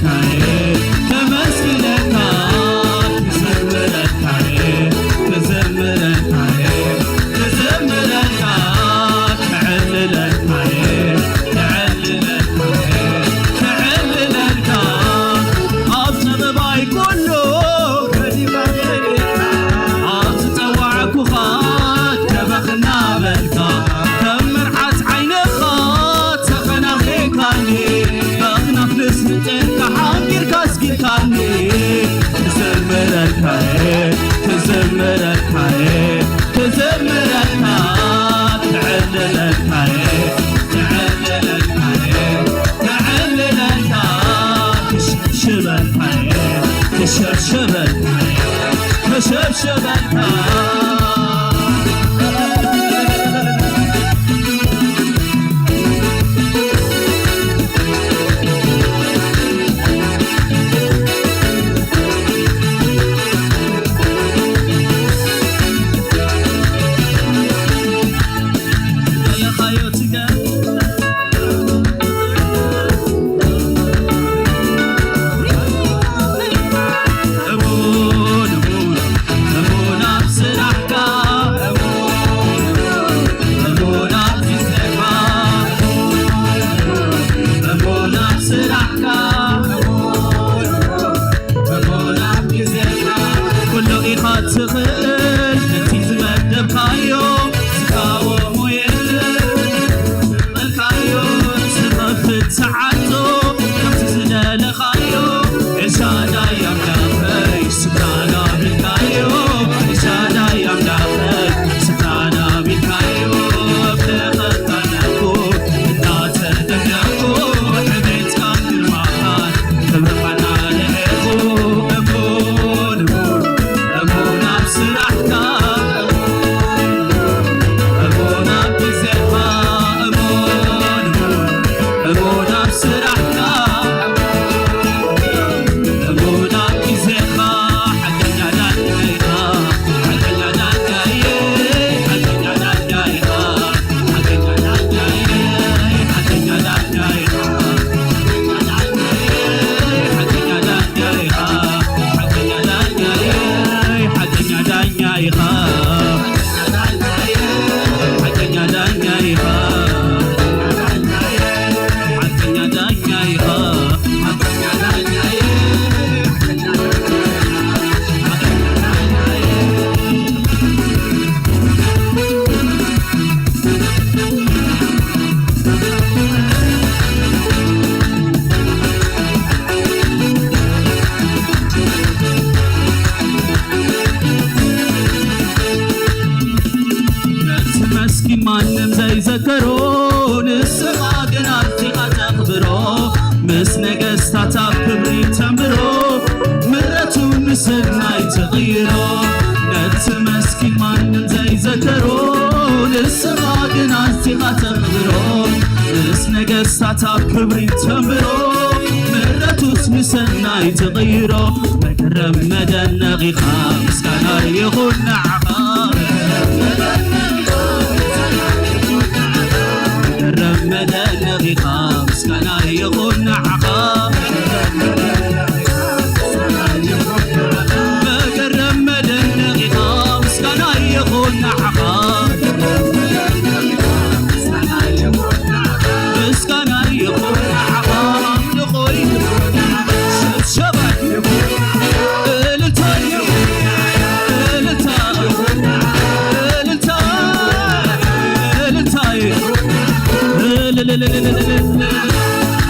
ከመስግነካ ከመስግነካ ክዘምረካ ክዘምረካ ክዘምረካ ክዕልለካ ክዕልለካ ክዕልለካ ኣብ ፀበባይ ኩሉ ከዲማ ኣብ ዝፀዋዕኩኻ ደበኽና በልካ ከም መርዓት ዓይንኻ ተኸናኺካኒ በኽናፍ ንስንጥርካ ሓንጊርካ ስጊርካኒ ክዘምረካ ክዘምረካ ክዘምረካ ክዕልለካ ክዕልለካ ክዕልለካ ክሸብሸበልካ ክሸብሸበልካ ክሸብሸበልካ ዘለኻዮ ትገብር እሙን እሙን እሙን ኣብ ስራሕካ እሙን እሙን ኣብ ግዜኻ እሙን ኣብ ስራሕካ እሙን ኣብ ግዜኻ ኩሉ ኢኻ ትኽእል እቲ ዝመደብካዮ ዝቃወሞ የለን መልካዮ ዝኸፍት ሰዓቶ ከምቲ ዝደለኻዮ ኤልሻዳይ ኣምላኸይ ስፍራና ቢልካዮ ኤልሻዳይ ኣምላኸይ ስፍራና ቢልካዮ ብተኸታለኩ እናተደነኩ ዕቤትካን ግርማኻን ክብርኻና ልዒኹ እሙን እሙን እሙን ኣብ ስራሕካ እሙን ኣብ ግዜኻ እሙን እሙን እሙን ኣብ ስራሕካ እሙን ኣብ ግዜኻ ሓቀኛ ዳኛ ኢኻ ሓቀኛ ዳኛ እየ ሓቀኛ ዳኛ ኢኻ ሓቀኛ ዳኛ እየ ሓቀኛ ዳኛ ኢኻ ሓቀኛ ዳኛ ኢኻ ሓቀኛ ዳኛ እየ ሓቀኛ ዳኛ ኢኻ ሓቀኛ ዳኛ ኢኻ ሓቀኛ ዳኛ ኢኻ ሓቀኛ ዳኛ እየ ነቲ መስኪን ማንም ዘይዘከሮ ንስኻ ግን ኣዝኻ ተኽብሮ ምስ ነገስታት ኣብ ክብሪ ተምሮ ምረቱ ንሰናይ ትቕይሮ ነቲ መስኪን ማንም ዘይዘከሮ ንስኻ ግን ኣዝኻ ተኽብሮ ምስ ነገስታት ኣብ ክብሪ ተምሮ ምረቱስ ንሰናይ ትቕይሮ መገረም መደነቒኻ ምስጋና ይኹን ንዓኻ መገረም መደነቒኻ ምስጋና ይኹን ንዓኻ መገረም መደነቒኻ ምስጋና ይኹን ንዓኻ ምስጋና ይኹን ንዓኻ ኣምልኾ ሽብሸባ እልልታ እልልታ እልልታ እልልታ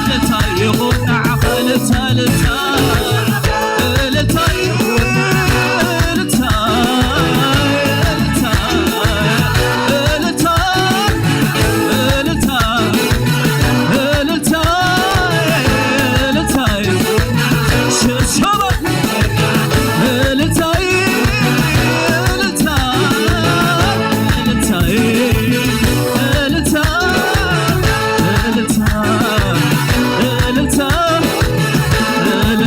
እልልታ ይኹን ንዓኻ እልልታ እልልታ እልልታ እልልታ እልልታ እልልታ እልልታ እልልታ ሽብሸባ እልልታ እልልታ እልልታ እልልታ እልልታ እልልታ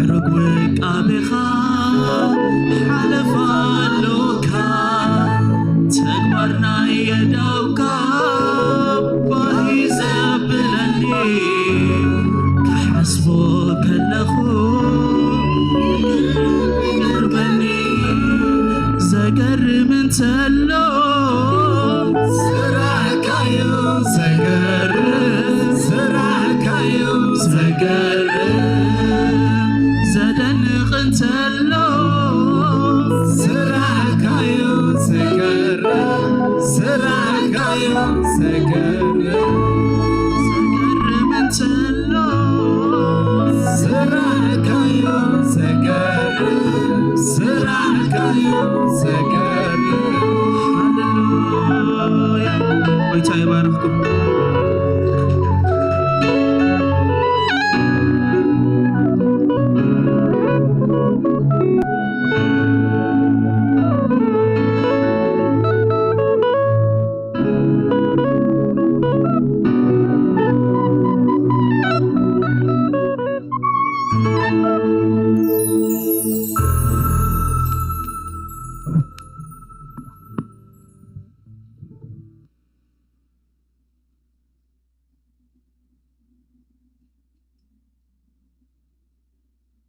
ምዕሩግ ውቃቤኻ ሓለፋ ኣሎካ ተግባር ናይ የዳውካ ባህ ዘብለኒ ክሓስቦ ከለኹ ይገርመኒ ዘገርም እንተሎ ስራሕካዩ ዘገርም ስራሕካዩ ዘገርም ዘደንቕ እንተሎ ስራሕካዩ ዘገርም ስራሕካዩ ዘገርም ዘገርም እንተሎ ስራሕካዩ ዘገርም ስራሕካዩ ዘገርም ሃሌሉያ ጎይታ ይባርኽኩም።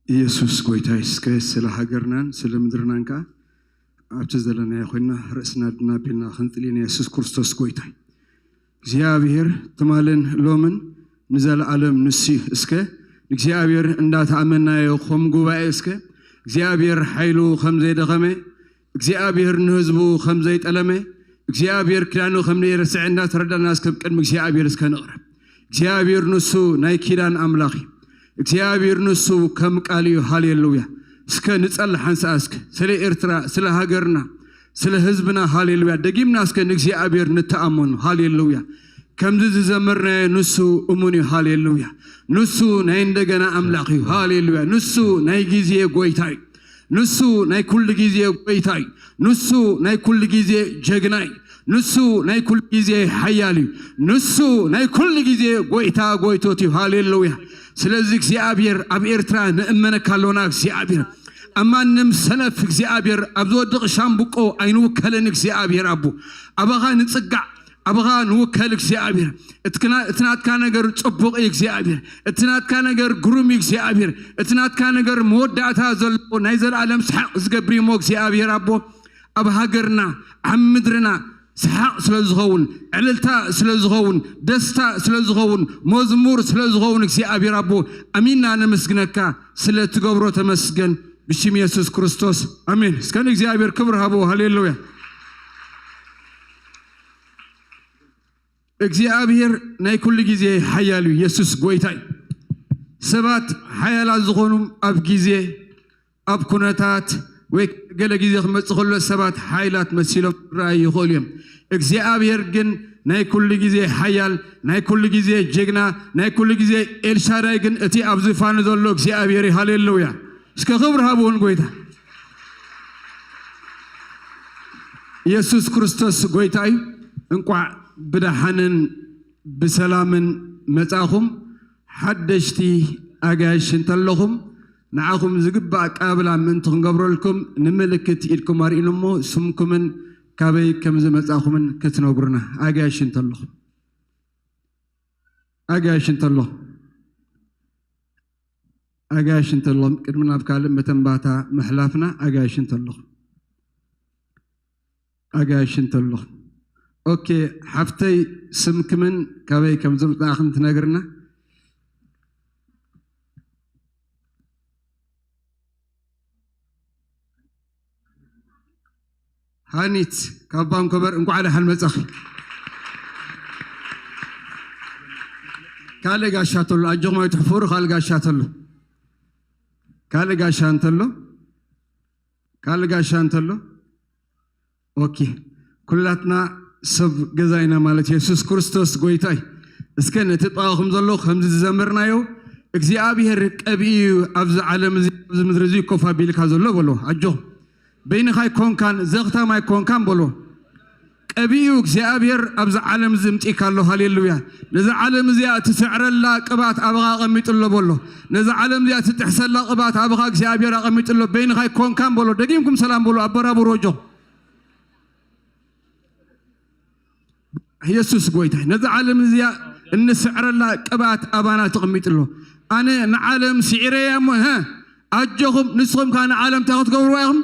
ኢየሱስ ጎይታ እስከ ስለ ሃገርናን ስለ ምድርናን ከዓ ኣብቲ ዘለናዮ ኮይና ርእስና ድና ኣቢልና ክንፅሊ የሱስ ክርስቶስ ጎይታ እዩ። እግዚኣብሔር ትማልን ሎምን ንዘለዓለም ንሱ እዩ። እስከ ንእግዚኣብሔር እንዳተኣመናዮ ከም ጉባኤ እስከ እግዚኣብሔር ሓይሉ ከም ዘይደኸመ፣ እግዚኣብሔር ንህዝቡ ከም ዘይጠለመ፣ እግዚኣብሔር ኪዳኑ ከም ዘይረስዐ እንዳተረዳእና እስከ ቅድሚ እግዚኣብሔር እስከ ንቕረብ። እግዚኣብሔር ንሱ ናይ ኪዳን ኣምላኽ እዩ። እግዚኣብሔር ንሱ ከም ቃል እዩ። ሃሌሉያ። እስከ ንጸሊ ሓንሳእ እስከ ስለ ኤርትራ፣ ስለ ሃገርና፣ ስለ ህዝብና። ሃሌሉያ። ደጊምና እስከ ንእግዚኣብሔር ንተኣመኑ። ሃሌሉያ። ከምዚ ዝዘመርናዮ ንሱ እሙን እዩ። ሃሌሉያ። ንሱ ናይ እንደገና ኣምላኽ እዩ። ሃሌሉያ። ንሱ ናይ ግዜ ጎይታ እዩ። ንሱ ናይ ኩሉ ግዜ ጎይታ እዩ። ንሱ ናይ ኩሉ ግዜ ጀግና እዩ። ንሱ ናይ ኩሉ ግዜ ሓያል እዩ። ንሱ ናይ ኩሉ ግዜ ጎይታ ጎይቶት እዩ። ሃሌሉያ። ስለዚ እግዚኣብሔር ኣብ ኤርትራ ንእመነካ ኣሎና። እግዚኣብሔር ኣብ ማንም ሰነፍ፣ እግዚኣብሔር ኣብ ዝወድቕ ሻምብቆ ኣይንውከልን። እግዚኣብሔር ኣቦ ኣባኻ ንፅጋዕ፣ ኣባኻ ንውከል። እግዚኣብሔር እቲ ናትካ ነገር ፅቡቕ እዩ። እግዚኣብሔር እቲ ናትካ ነገር ግሩም እዩ። እግዚኣብሔር እቲ ናትካ ነገር መወዳእታ ዘለዎ ናይ ዘለኣለም ሰሓቅ ዝገብር እሞ እግዚኣብሔር ኣቦ ኣብ ሃገርና ኣብ ምድርና ሰሓቅ ስለ ዝኸውን፣ ዕልልታ ስለ ዝኸውን፣ ደስታ ስለ ዝኸውን፣ መዝሙር ስለ ዝኸውን እግዚኣብሔር ኣቦ ኣሚንና ነመስግነካ። ስለ ትገብሮ ተመስገን። ብሽም የሱስ ክርስቶስ ኣሜን። እስከ ንእግዚኣብሔር ክብሪ ሃብዎ። ሃሌሉያ። እግዚኣብሔር ናይ ኩሉ ግዜ ሓያል እዩ። የሱስ ጎይታ እዩ። ሰባት ሓያላት ዝኾኑ ኣብ ግዜ ኣብ ኩነታት ወይ ገለ ግዜ ክመፅእ ከሎ ሰባት ሓይላት መሲሎም ክረኣዩ ይኽእሉ እዮም። እግዚኣብሔር ግን ናይ ኩሉ ግዜ ሓያል፣ ናይ ኩሉ ግዜ ጀግና፣ ናይ ኩሉ ግዜ ኤልሻዳይ ግን እቲ ኣብ ዙፋኑ ዘሎ እግዚኣብሔር እዩ። ሃሌሉያ። እስከ ክብሪ ሃብዎን ጎይታ። ኢየሱስ ክርስቶስ ጎይታ እዩ። እንቋዕ ብደሓንን ብሰላምን መጻኹም። ሓደሽቲ ኣጋይሽ እንተለኹም ንዓኹም ዝግባእ ኣቀባብላ ምእንቲ ክንገብረልኩም ንምልክት ኢድኩም ኣርእኑ እሞ ስምኩምን ካበይ ከም ዝመጻኹምን ክትነግሩና። ኣጋይሽ እንተለኹም፣ ኣጋይሽ እንተለኹም፣ ኣጋይሽ እንተለኹም፣ ቅድሚ ናብ ካልእ መተንባታ ምሕላፍና ኣጋይሽ እንተለኹም፣ ኣጋይሽ እንተለኹም። Okay፣ ሓፍተይ ስምክምን ካበይ ከም ዝምፃእኽን ትነግርና። ሃኒት ካብ ቫንኮቨር፣ እንኳዕ ደሓን መጻኺ። ካልእ ጋሻ ተሎ ኣጆኹም ኣይትሕፈሩ። ካልእ ጋሻ ተሎ፣ ካልእ ጋሻ እንተሎ፣ ካልእ ጋሻ እንተሎ። Okay፣ ኩላትና ሰብ ገዛ ኢና ማለት። የሱስ ክርስቶስ ጎይታ እዩ። እስከ ነቲ ጥቓኹም ዘሎ ከምዚ ዝዘመርናዮ እግዚኣብሔር ቀቢኡ እዩ ኣብዚ ዓለም እዚ ኣብዚ ምድሪ እዚ ኮፍ ኣቢልካ ዘሎ በሎ። ኣጆኹም፣ በይንኻ ኣይኮንካን፣ ዘኽታም ኣይኮንካን በሎ። ቀቢኡ እግዚአብሔር ኣብዚ ዓለም እዚ ምፂካ ኣሎ። ሃሌሉያ! ነዚ ዓለም እዚኣ ትስዕረላ ቅባት ኣብኻ ኣቐሚጡሎ በሎ። ነዚ ዓለም እዚኣ ትጥሕሰላ ቅባት ኣብኻ እግዚኣብሔር ኣቐሚጡሎ። በይንኻ ይኮንካን በሎ። ደጊምኩም ሰላም በሎ። ኣበራብሮ ጆ። ኢየሱስ ጎይታ። ነዚ ዓለም እዚኣ እንስዕረላ ቅባት ኣባና ተቐሚጡሎ። ኣነ ንዓለም ስዒረያ እሞ ኣጆኹም፣ ንስኹም ከዓ ንዓለም እንታይ ክትገብርዋ ኢኹም?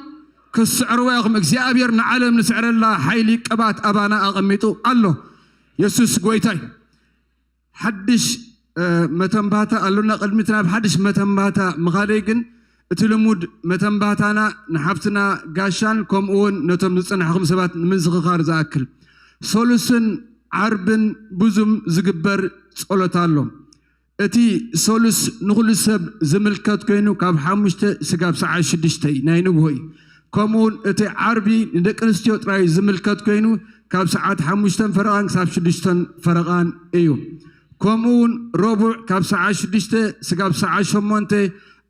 ክስዕርዋ ኢኹም። እግዚኣብሔር ንዓለም ንስዕረላ ሓይሊ ቅባት ኣባና ኣቐሚጡ ኣሎ። የሱስ ጎይታይ። ሓድሽ መተንባህታ ኣሎና። ቅድሚት ናብ ሓድሽ መተንባህታ ምኻደይ ግን እቲ ልሙድ መተንባህታና ንሓፍትና ጋሻን ከምኡውን ነቶም ዝፀናሕኩም ሰባት ንምዝኽኻር ዝኣክል፣ ሰሉስን ዓርብን ብ Zoom ዝግበር ጸሎት ኣሎ። እቲ ሰሉስ ንኩሉ ሰብ ዝምልከት ኮይኑ ካብ 5 ስጋብ ሰዓት 6 ናይ ንግሆ እዩ። ከምኡውን እቲ ዓርቢ ንደቂ ኣንስትዮ ጥራይ ዝምልከት ኮይኑ ካብ ሰዓት 5:30 ክሳብ 6:30 እዩ። ከምኡውን ረቡዕ ካብ ሰዓት 6 ስጋብ ሰዓት 8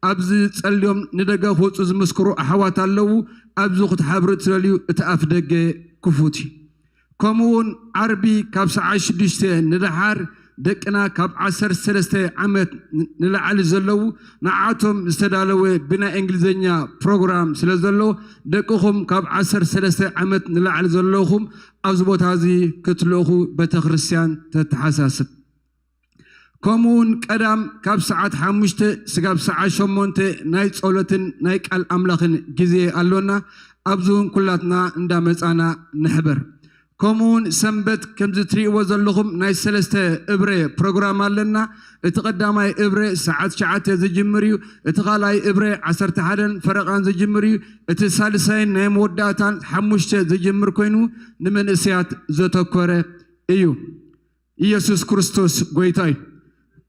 ኣብዚ ጸልዮም ንደገ ክወፁ ዝምስክሩ ኣሕዋት ኣለዉ። ኣብዚ ክትሓብሩ ትደልዩ እቲ ኣፍ ደገ ክፉት እዩ። ከምኡውን ዓርቢ ካብ ሰዓት 6 ንድሓር ደቅና ካብ 13 ዓመት ንላዕሊ ዘለው ንዓቶም ዝተዳለወ ብናይ እንግሊዝኛ ፕሮግራም ስለ ዘሎ፣ ደቅኹም ካብ 13 ዓመት ንላዕሊ ዘለኹም ኣብዚ ቦታ እዚ ክትልእኹ ቤተ ክርስቲያን ተተሓሳስብ። ከምኡውን ቀዳም ካብ ሰዓት 5 ስጋብ ሰዓት 8 ናይ ጸሎትን ናይ ቃል ኣምላኽን ግዜ ኣሎና። ኣብዚ እውን ኩላትና እንዳመፃና ንሕበር። ከምኡውን ሰንበት ከምዚ ትሪእዎ ዘለኹም ናይ ሰለስተ እብረ ፕሮግራም ኣለና። እቲ ቀዳማይ እብረ ሰዓት 9 ዝጅምር እዩ። እቲ ካልኣይ እብረ 11:30 ዝጅምር እዩ። እቲ ሳልሳይን ናይ መወዳእታን 5 ዝጅምር ኮይኑ ንመንእሰያት ዘተኮረ እዩ። ኢየሱስ ክርስቶስ ጎይታ እዩ።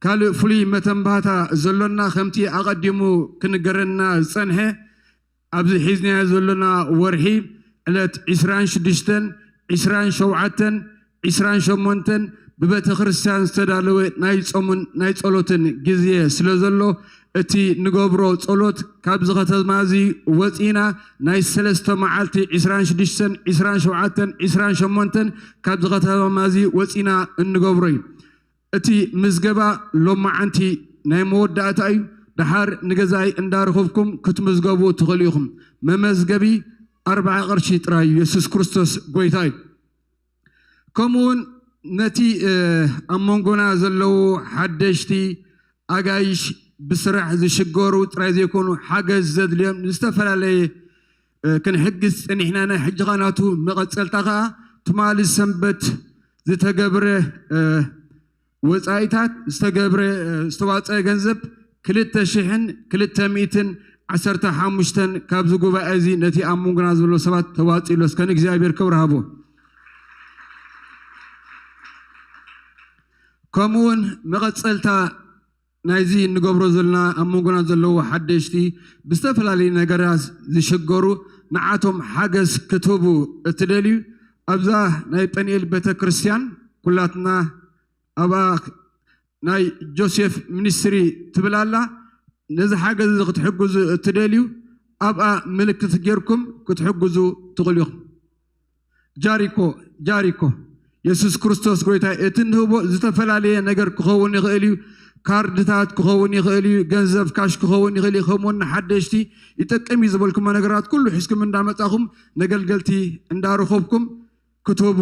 ካልእ ፍሉይ መተንባህታ ዘሎና፣ ከምቲ ኣቐዲሙ ክንገረና ዝፀንሐ፣ ኣብዚ ሒዝናዮ ዘለና ወርሒ ዕለት 26፣ 27፣ 28 ብቤተ ክርስቲያን ዝተዳለወ ናይ ጾምን ናይ ጸሎትን ግዜ ስለ ዘሎ፣ እቲ ንገብሮ ጸሎት ካብዚ ከተማ እዚ ወፂና ናይ 3 መዓልቲ 26፣ 27፣ 28 ካብዚ ከተማ እዚ ወፂና እንገብሮ እዩ። እቲ ምዝገባ ሎማዓንቲ ናይ መወዳእታ እዩ። ድሓር ንገዛይ እንዳረኸብኩም ክትምዝገቡ ትኽእሉ ኢኹም። መመዝገቢ 40 ቅርሺ ጥራይ እዩ። የሱስ ክርስቶስ ጎይታ እዩ። ከምኡውን ነቲ ኣብ መንጎና ዘለው ሓደሽቲ ኣጋይሽ፣ ብስራሕ ዝሽገሩ ጥራይ ዘይኮኑ ሓገዝ ዘድልዮም ዝተፈላለየ ክንሕግዝ ፀኒሕና። ናይ ሕጂ ኸ ናቱ መቐፀልታ ከዓ ትማሊ ሰንበት ዝተገብረ ወፃኢታት፣ ዝተገብረ ዝተዋፅአ ገንዘብ 2215 ካብዚ ጉባኤ እዚ ነቲ ኣብ መንጎና ዘሎ ሰባት ተዋፂሉ። እስከ ንእግዚኣብሔር ክብሪ ሃቦ። ከምኡውን መቐፀልታ ናይዚ እንገብሮ ዘለና፣ ኣብ መንጎና ዘለዉ ሓደሽቲ ብዝተፈላለዩ ነገራት ዝሽገሩ ንዓቶም ሓገዝ ክትህቡ እትደልዩ፣ ኣብዛ ናይ ጴንኤል ቤተ ክርስቲያን ኩላትና ኣብኣ ናይ ጆሴፍ Ministry ትብል ኣላ። ነዚ ሓገዝ እዚ ክትሕግዙ እትደልዩ ኣብኣ ምልክት ጌርኩም ክትሕግዙ ትኽእሉ ኢኹም። ጃሪኮ ጃሪኮ። የሱስ ክርስቶስ ጎይታ። እቲ ንህቦ ዝተፈላለየ ነገር ክኸውን ይኽእል እዩ። ካርድታት ክኸውን ይኽእል እዩ፣ ገንዘብ cash ክኸውን ይኽእል እዩ። ከምኡውን ንሓደሽቲ ይጠቅም እዩ ዝበልኩሞ ነገራት ኩሉ ሒዝኩም እንዳመፃኹም ነገልገልቲ እንዳረኸብኩም ክትህቡ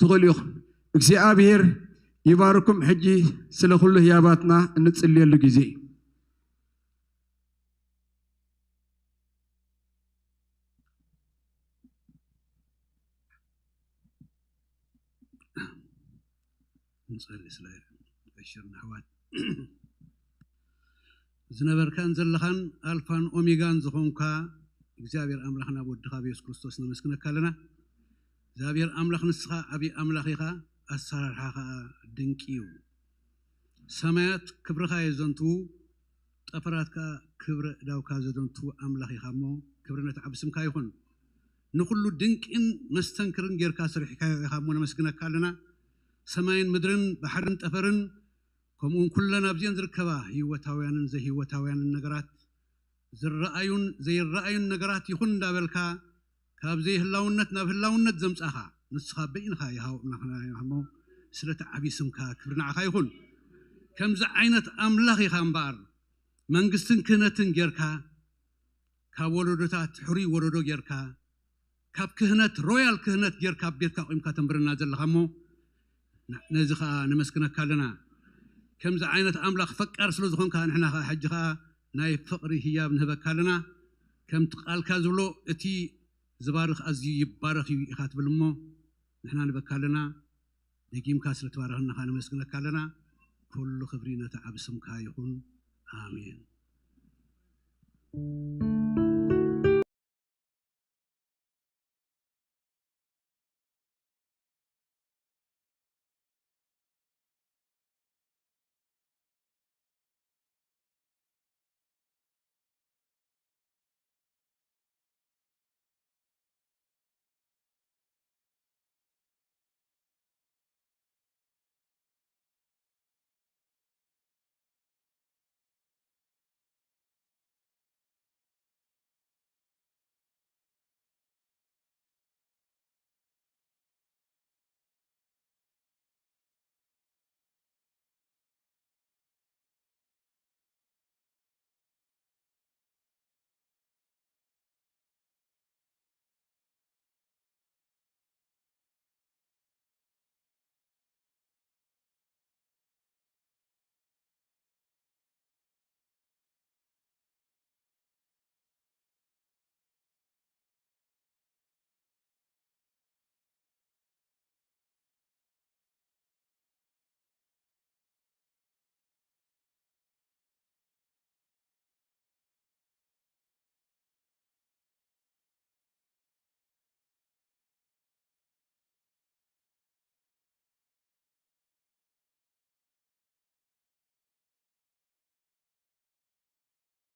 ትኽእሉ ኢኹም። እግዚኣብሔር ይባርኩም። ሕጂ ስለ ኩሉ ህያባትና እንፅልየሉ ግዜ እዩ። ንጸሊ ስለ ዕሽርና ኣሕዋት። ዝነበርካን ዘለኻን ኣልፋን ኦሜጋን ዝኾንካ እግዚኣብሔር ኣምላኽና፣ ወድኻ ብየሱስ ክርስቶስ ነመስግነካ ኣለና። እግዚኣብሔር ኣምላኽ፣ ንስኻ ዓብዪ ኣምላኽ ኢኻ፣ ኣሰራርሓ ከዓ ድንቂ እዩ። ሰማያት ክብርኻ የዘንትዉ፣ ጠፈራት ከዓ ክብረ እዳውካ ዘደንትዉ ኣምላኽ ኢኻ እሞ ክብሪ ነቲ ዓቢ ስምካ ይኹን። ንኩሉ ድንቅን መስተንክርን ጌርካ ሰሪሕካዮ ኢኻ እሞ ነመስግነካ ኣለና። ሰማይን ምድርን ባሕርን ጠፈርን ከምኡውን ኩለን ኣብዚአን ዝርከባ ህይወታውያንን ዘይህይወታውያንን ነገራት፣ ዝረኣዩን ዘይረኣዩን ነገራት ይኹን እንዳበልካ ካብ ዘይህላውነት ናብ ህላውነት ዘምፃኻ ንስኻ በይንኻ ይሃው ኣምላኽና እሞ ስለቲ ዓብዪ ስምካ ክብሪ ንዓኻ ይኹን። ከምዚ ዓይነት ኣምላኽ ኢኻ እምበኣር መንግስትን ክህነትን ጌርካ ካብ ወለዶታት ሕሩይ ወለዶ ጌርካ ካብ ክህነት royal ክህነት ጌርካ ኣብ ቤትካ ቆይምካ ተንብረና ዘለኻ እሞ ነዚ ከዓ ነመስግነካ ኣለና። ከምዚ ዓይነት ኣምላኽ ፈቃር ስለ ዝኾንካ ንሕና ከዓ ሕጂ ከዓ ናይ ፍቕሪ ህያብ ንህበካ ኣለና። ከምቲ ቃልካ ዝብሎ እቲ ዝባርኽ ኣዝዩ ይባረኽ እዩ ኢኻ ትብል እሞ ንሕና ንበካ ኣለና። ደጊምካ ስለ ትባረኸና ከዓ ነመስግነካ ኣለና። ኩሉ ክብሪ ነቲ ዓብ ስምካ ይኹን፣ ኣሜን።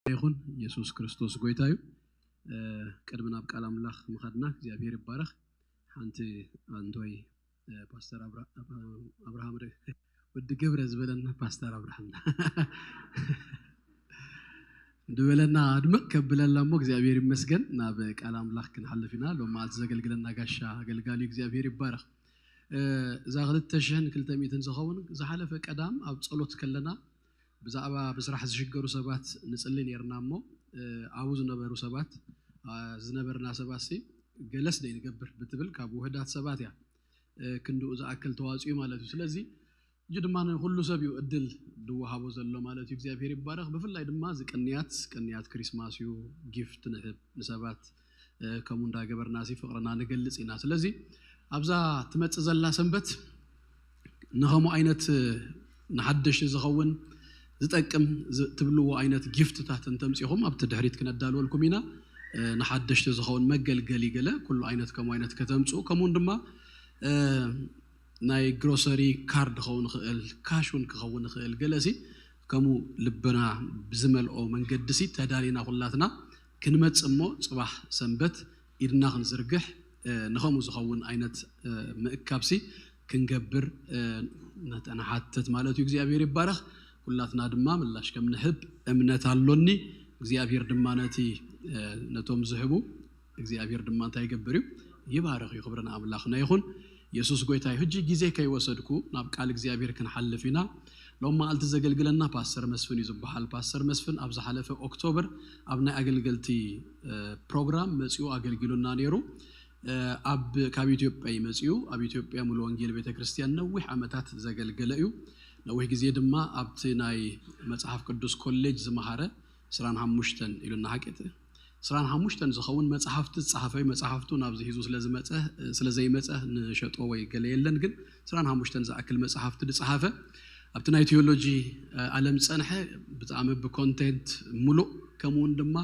ይኹን ኢየሱስ ክርስቶስ ጎይታ እዩ። ቅድሚ ናብ ቃል ኣምላኽ ምኻድና እግዚኣብሔር ይባረኽ። ሓንቲ ኣንቶይ ፓስተር ኣብርሃም ወዲ ገብረ ዝበለና፣ ፓስተር ኣብርሃም ድበለና ኣድምቕ ከብለላ እሞ እግዚኣብሔር ይመስገን። ናብ ቃል ኣምላኽ ክንሓልፍ ኢና። ሎም መዓልቲ ዘገልግለና ጋሻ ኣገልጋሊ እግዚኣብሔር ይባረኽ። እዛ 2200 ዝኸውን ዝሓለፈ ቀዳም ኣብ ፀሎት ከለና ብዛዕባ ብስራሕ ዝሽገሩ ሰባት ንፅሊ ነርና እሞ ኣብኡ ዝነበሩ ሰባት ዝነበርና ሰባት ሲ ገለስ ደይ ንገብር ብትብል ካብ ውህዳት ሰባት እያ ክንድኡ ዝኣክል ተዋፅኡ ማለት እዩ። ስለዚ እጂ ድማ ኩሉ ሰብ እዩ እድል ዝወሃቦ ዘሎ ማለት እዩ። እግዚኣብሔር ይባረኽ። ብፍላይ ድማ እዚ ቅንያት ቅንያት Christmas እዩ፣ gift ንህብ ንሰባት፣ ከምኡ እንዳገበርና ሲ ፍቅርና ንገልፅ ኢና። ስለዚ ኣብዛ ትመፅእ ዘላ ሰንበት ንከምኡ ዓይነት ንሓደሽቲ ዝኸውን ዝጠቅም ትብልዎ ዓይነት gift ታት እንተምፂኹም ኣብቲ ድሕሪት ክነዳልወልኩም ኢና። ንሓደሽቲ ዝኸውን መገልገሊ ገለ ኩሉ ዓይነት ከምኡ ዓይነት ከተምፅኡ፣ ከምኡውን ድማ ናይ grocery card ክኸውን ይኽእል፣ cash እውን ክኸውን ይኽእል፣ ገለ ሲ ከምኡ ልብና ብዝመልኦ መንገዲ ሲ ተዳሊና ኩላትና ክንመፅእ እሞ ፅባሕ ሰንበት ኢድና ክንዝርግሕ ንከምኡ ዝኸውን ዓይነት ምእካብ ሲ ክንገብር ነተናሓትት ማለት እዩ። እግዚኣብሔር ይባረኽ። ኩላትና ድማ ምላሽ ከም ንህብ እምነት ኣሎኒ። እግዚኣብሔር ድማ ነቲ ነቶም ዝህቡ እግዚኣብሔር ድማ እንታይ ይገብር እዩ? ይባረኽ እዩ። ክብሪ ንኣምላኽና ይኹን። ኢየሱስ ጎይታ እዩ። ሕጂ ግዜ ከይወሰድኩ ናብ ቃል እግዚኣብሔር ክንሓልፍ ኢና። ሎም መዓልቲ ዘገልግለና ፓስተር መስፍን እዩ ዝበሃል። ፓስተር መስፍን ኣብ ዝሓለፈ October ኣብ ናይ ኣገልገልቲ ፕሮግራም መፂኡ ኣገልጊሉና ነይሩ። ኣብ ካብ ኢትዮጵያ ይመፅኡ፣ ኣብ ኢትዮጵያ ሙሉ ወንጌል ቤተ ክርስቲያን ነዊሕ ዓመታት ዘገልገለ እዩ። ነዊሕ ግዜ ድማ ኣብቲ ናይ መፅሓፍ ቅዱስ ኮሌጅ ዝመሃረ፣ 25 ኢሉና ሓቂት 25 ዝኸውን መፅሓፍቲ ዝፀሓፈ እዩ። መፅሓፍቱ ናብዚ ሂዙ ስለዝመፀ ስለዘይመፀ ንሸጦ ወይ ገለ የለን፣ ግን 25 ዝኣክል መፅሓፍቲ ዝፀሓፈ፣ ኣብቲ ናይ ቴዎሎጂ ዓለም ፀንሐ፣ ብጣዕሚ ብ content ሙሉእ፣ ከምኡውን ድማ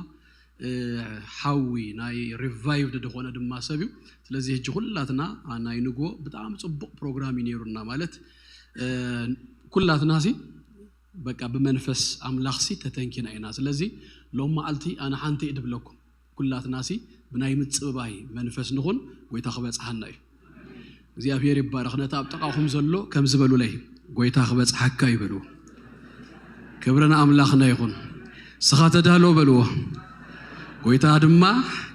ሓዊ ናይ revived ዝኾነ ድማ ሰብ እዩ። ስለዚ ሕጂ ኩላትና ናይ ንግሆ ብጣዕሚ ፅቡቅ ፕሮግራም እዩ ነይሩና። ማለት ኩላትና ሲ በቃ ብመንፈስ ኣምላኽ ሲ ተተንኪና ኢና። ስለዚ ሎም መዓልቲ ኣነ ሓንቲ እየ ድብለኩም፣ ኩላትና ሲ ብናይ ምፅብባይ መንፈስ ንኹን፣ ጎይታ ክበፅሓና እዩ። እግዚኣብሔር ይባረኽ። ነቲ ኣብ ጥቓኹም ዘሎ ከም ዝበሉለይ ጎይታ ክበፅሓካ ይበልዎ። ክብሪ ንኣምላኽና ይኹን። ስኻ ተዳሎ በልዎ። ጎይታ ድማ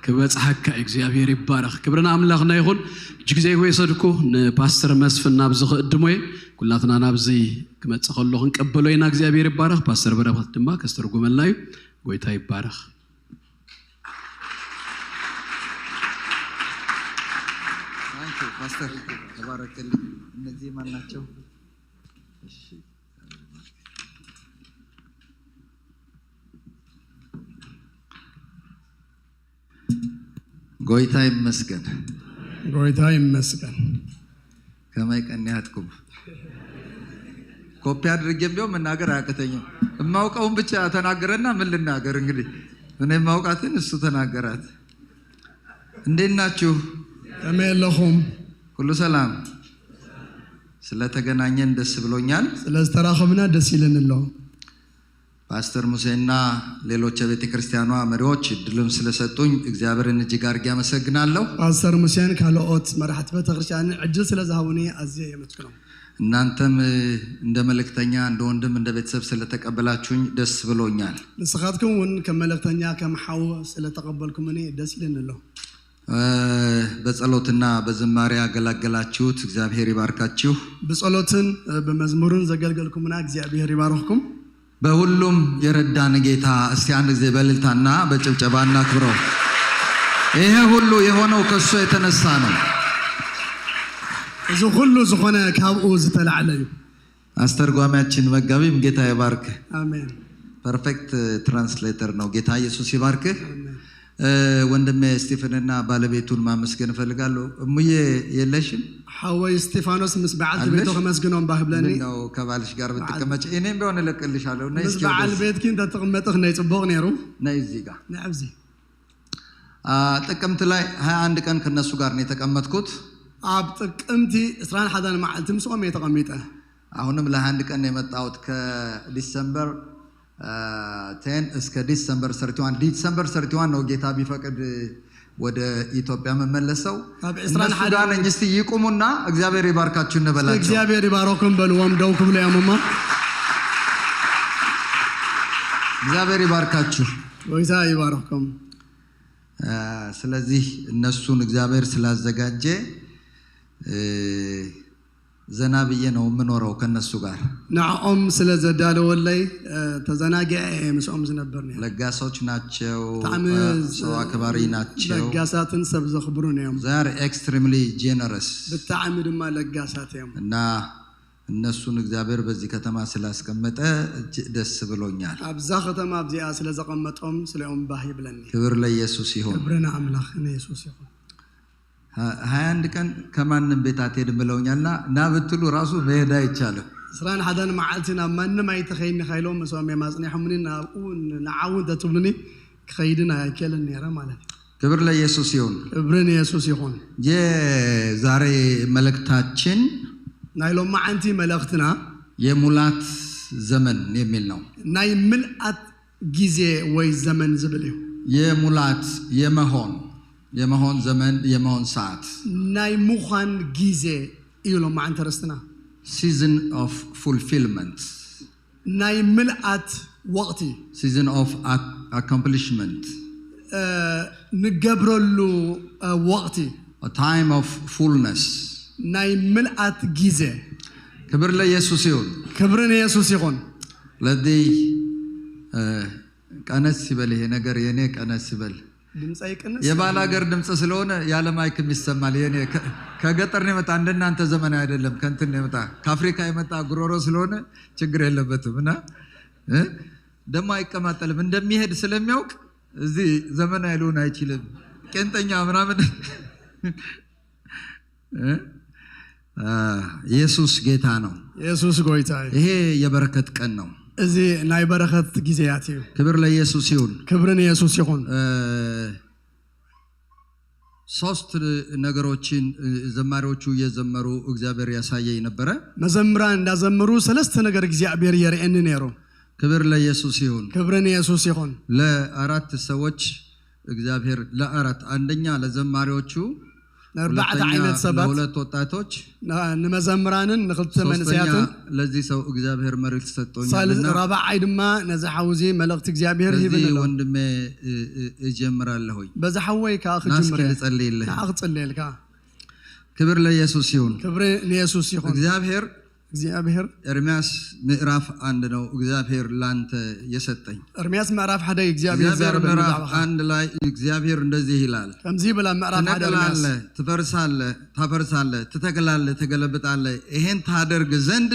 ክበፅሐካ እግዚኣብሔር ይባረኽ። ክብርና ኣምላኽና ይኹን። እጅ ግዜ ወይሰድኩ ንፓስተር መስፍን ናብዚ ክእድሞ እየ። ኩላትና ናብዚ ክመፅእ ከሎ ክንቀበሎ ኢና። እግዚኣብሔር ይባረኽ። ፓስተር በረኸት ድማ ከስተርጉመልና እዩ። ጎይታ ይባረኽ። Thank you ፓስተር፣ ተባረክልኝ። እነዚህ ማን ናቸው? እሺ፣ ጎይታ ይመስገን። ጎይታ ይመስገን። ከመይ ቀኒያትኩም? ኮፒ አድርጌም ቢሆን መናገር አያቅተኝም። የማውቀውን ብቻ ተናገረና ምን ልናገር እንግዲህ፣ እኔ የማውቃትን እሱ ተናገራት። እንዴት ናችሁ? ከመይ ኣለኹም? ሁሉ ሰላም? ስለተገናኘን ደስ ብሎኛል። ስለዝተራኸብና ደስ ይለኒ ኣሎ። ፓስተር ሙሴና ሌሎች የቤተ ክርስቲያኗ መሪዎች እድሉን ስለሰጡኝ እግዚአብሔርን እጅግ አድርጌ አመሰግናለሁ። ፓስተር ሙሴን ካልኦት መራሕቲ ቤተክርስትያንን ዕድል ስለ ዝሃቡኒ ኣዝየ የመስግኖም። እናንተም እንደ መልእክተኛ፣ እንደ ወንድም፣ እንደ ቤተሰብ ስለተቀበላችሁኝ ደስ ብሎኛል። ንስኻትኩም እውን ከም መልእክተኛ ከም ሓው ስለተቐበልኩምኒ ደስ ይለኒ ኣሎ። በጸሎትና በዝማሬ ያገለገላችሁት እግዚአብሔር ይባርካችሁ። ብጸሎትን ብመዝሙርን ዘገልገልኩምና እግዚአብሔር ይባርኽኩም። በሁሉም የረዳን ጌታ እስቲ አንድ ጊዜ በእልልታና በጭብጨባ እናክብረው። ይሄ ሁሉ የሆነው ከእሱ የተነሳ ነው። እዚ ኩሉ ዝኾነ ካብኡ ዝተላዕለ እዩ። አስተርጓሚያችን መጋቢም ጌታ ይባርክ። ኣሜን። Perfect translator ነው። ጌታ ኢየሱስ ይባርክህ። ወንድሜ ስቲፈንና ባለቤቱን ማመስገን እፈልጋለሁ። እሙዬ የለሽም? ሓወይ ስቴፋኖስ ምስ በዓልቲ ቤቱ አለሽ? ከመስግኖም ባህ ብለኒ። ምነው ከባልሽ ጋር ብትቀመጭ፣ እኔም ቢሆን እለቅልሻለሁ። ነይ ምስ እስኪ በዓል ወደዚህ። ቤትኪ እንተትቕመጥኽ ናይ ፅቡቕ ነይሩ። ነይ እዚህ ጋር። ንዕብዚ። ጥቅምት ላይ 21 ቀን ከነሱ ጋር ነው የተቀመጥኩት። ኣብ ጥቅምቲ 21 መዓልቲ ምስኦም እየ ተቐሚጠ። አሁንም ለ21 ቀን ነው የመጣሁት፣ ከ December 10 እስከ December 31። December 31 ነው ጌታ ቢፈቅድ ወደ ኢትዮጵያ የምመለሰው። ካብ እነሱ 21 ጋር ነኝ። እስቲ ይቁሙና እግዚአብሔር ይባርካችሁ እንበላቸው። እግዚኣብሔር ይባረኩም በልዎም፣ ደው ክብሉ እዮም እሞ። እግዚአብሔር ይባርካችሁ። ጎይታ ይባረኩም። ስለዚህ እነሱን እግዚአብሔር ስላዘጋጀ ዘና ብዬ ነው የምኖረው ከነሱ ጋር። ንዕኦም ስለ ዘዳለወለይ ተዘናጊዐ እየ ምስኦም ዝነበር ነይረ። ለጋሶች ናቸው፣ ብጣዕሚ ሰው አክባሪ ናቸው። ለጋሳትን ሰብ ዘኽብሩን እዮም። They are extremely generous. ብጣዕሚ ድማ ለጋሳት እዮም። እና እነሱን እግዚአብሔር በዚህ ከተማ ስላስቀመጠ እጅግ ደስ ብሎኛል። ኣብዛ ከተማ ኣብዚኣ ስለ ዘቐመጦም ስለኦም ባህ ይብለኒ። ክብር ለኢየሱስ ይሁን። ክብሪ ንኣምላኽ ንየሱስ ይኹን። 21 ቀን ከማንም ቤት አትሄድም ብለውኛልና ና ብትሉ ራሱ መሄድ አይቻልም። 21 መዓልቲ ናብ ማንም ኣይትኸይድኒ ኢሎም ምስኦም እዮም ኣፅኒሖምኒ። ናብኡ ንዓው እንተትብሉኒ ክኸይድን ኣይክእልን ነይረ ማለት እዩ። ክብር ለኢየሱስ ይሁን። ክብሪ ንየሱስ ይኹን። የዛሬ መልእክታችን ናይ ሎማዓንቲ መልእኽትና የሙላት ዘመን የሚል ነው። ናይ ምልኣት ግዜ ወይ ዘመን ዝብል እዩ። የሙላት የመሆን ዘመን፣ የመሆን ሰዓት። ናይ ምዃን ግዜ እዩ ሎማዓንቲ ርስትና። Season of fulfillment. ናይ ምልኣት ወቕቲ። Season of accomplishment. ንገብረሉ ወቕቲ። Time of fullness. ናይ ምልኣት ግዜ። ክብር ለኢየሱስ ይሁን። ክብሪ ንየሱስ ይኹን። ለዚህ ቀነስ ይበል፣ ይሄ ነገር የኔ ቀነስ ይበል። ድምፀ ይቅንስ። የባል ሀገር ድምፅ ስለሆነ ያለ mic ም ይሰማል። የኔ ከገጠር ነው የመጣ፣ እንደናንተ ዘመናዊ አይደለም። ከእንትን ነው የመጣ፣ ከአፍሪካ የመጣ ጉሮሮ ስለሆነ ችግር የለበትም። እና ደግሞ አይቀማጠልም፣ እንደሚሄድ ስለሚያውቅ እዚህ ዘመናዊ ሊሆን አይችልም። ቄንጠኛ ምናምን። ኢየሱስ ጌታ ነው። የሱስ ጎይታ እዩ። ይሄ የበረከት ቀን ነው። እዚ ናይ በረኸት ግዜያት እዩ። ክብር ለኢየሱስ ይሁን። ክብሪ ንየሱስ ይኹን። ሶስት ነገሮችን ዘማሪዎቹ እየዘመሩ እግዚአብሔር ያሳየኝ ነበረ። መዘምራን እንዳዘምሩ ሰለስተ ነገር እግዚአብሔር የርእየኒ ነይሩ። ክብር ለኢየሱስ ይሁን። ክብሪ ንየሱስ ይኹን። ለአራት ሰዎች እግዚአብሔር፣ ለአራት፣ አንደኛ ለዘማሪዎቹ ንኣርባዕተ ሁለተኛ ዓይነት ሰባት ለሁለት ወጣቶች፣ ንመዘምራንን ንክልተ ሶስተኛ መንእሰያትን ለዚህ ሰው እግዚአብሔር መልእክት ሰጥቶኛልና ራብዓይ ድማ ነዚ ሓውዚ መልእኽቲ እግዚአብሔር በዚህ ሂብን ኣሎ። ወንድሜ እጀምራለሁኝ። በዚ ሓወይ ከዓ ና እስኪ ክጅምር እየ። ልጸልይልህ። ንዓ ክፅልየልካ። ክብር ለኢየሱስ ይሁን። ክብሪ ንየሱስ ይኹን። እግዚአብሔር እግዚአብሔር ኤርምያስ ምዕራፍ 1 ነው እግዚአብሔር ላንተ የሰጠኝ። ኤርምያስ ምዕራፍ 1 እግዚአብሔር እግዚአብሔር ዘረበኒ ምዕራፍ ብዛዕባኻ። 1 ላይ እግዚአብሔር እንደዚህ ይላል፣ ከምዚ ይብል ኣብ ምዕራፍ 1 ኤርምያስ፣ ትነቅላለህ፣ ትፈርሳለህ፣ ታፈርሳለህ፣ ትተክላለህ፣ ትገለብጣለህ። ይሄን ታደርግ ዘንድ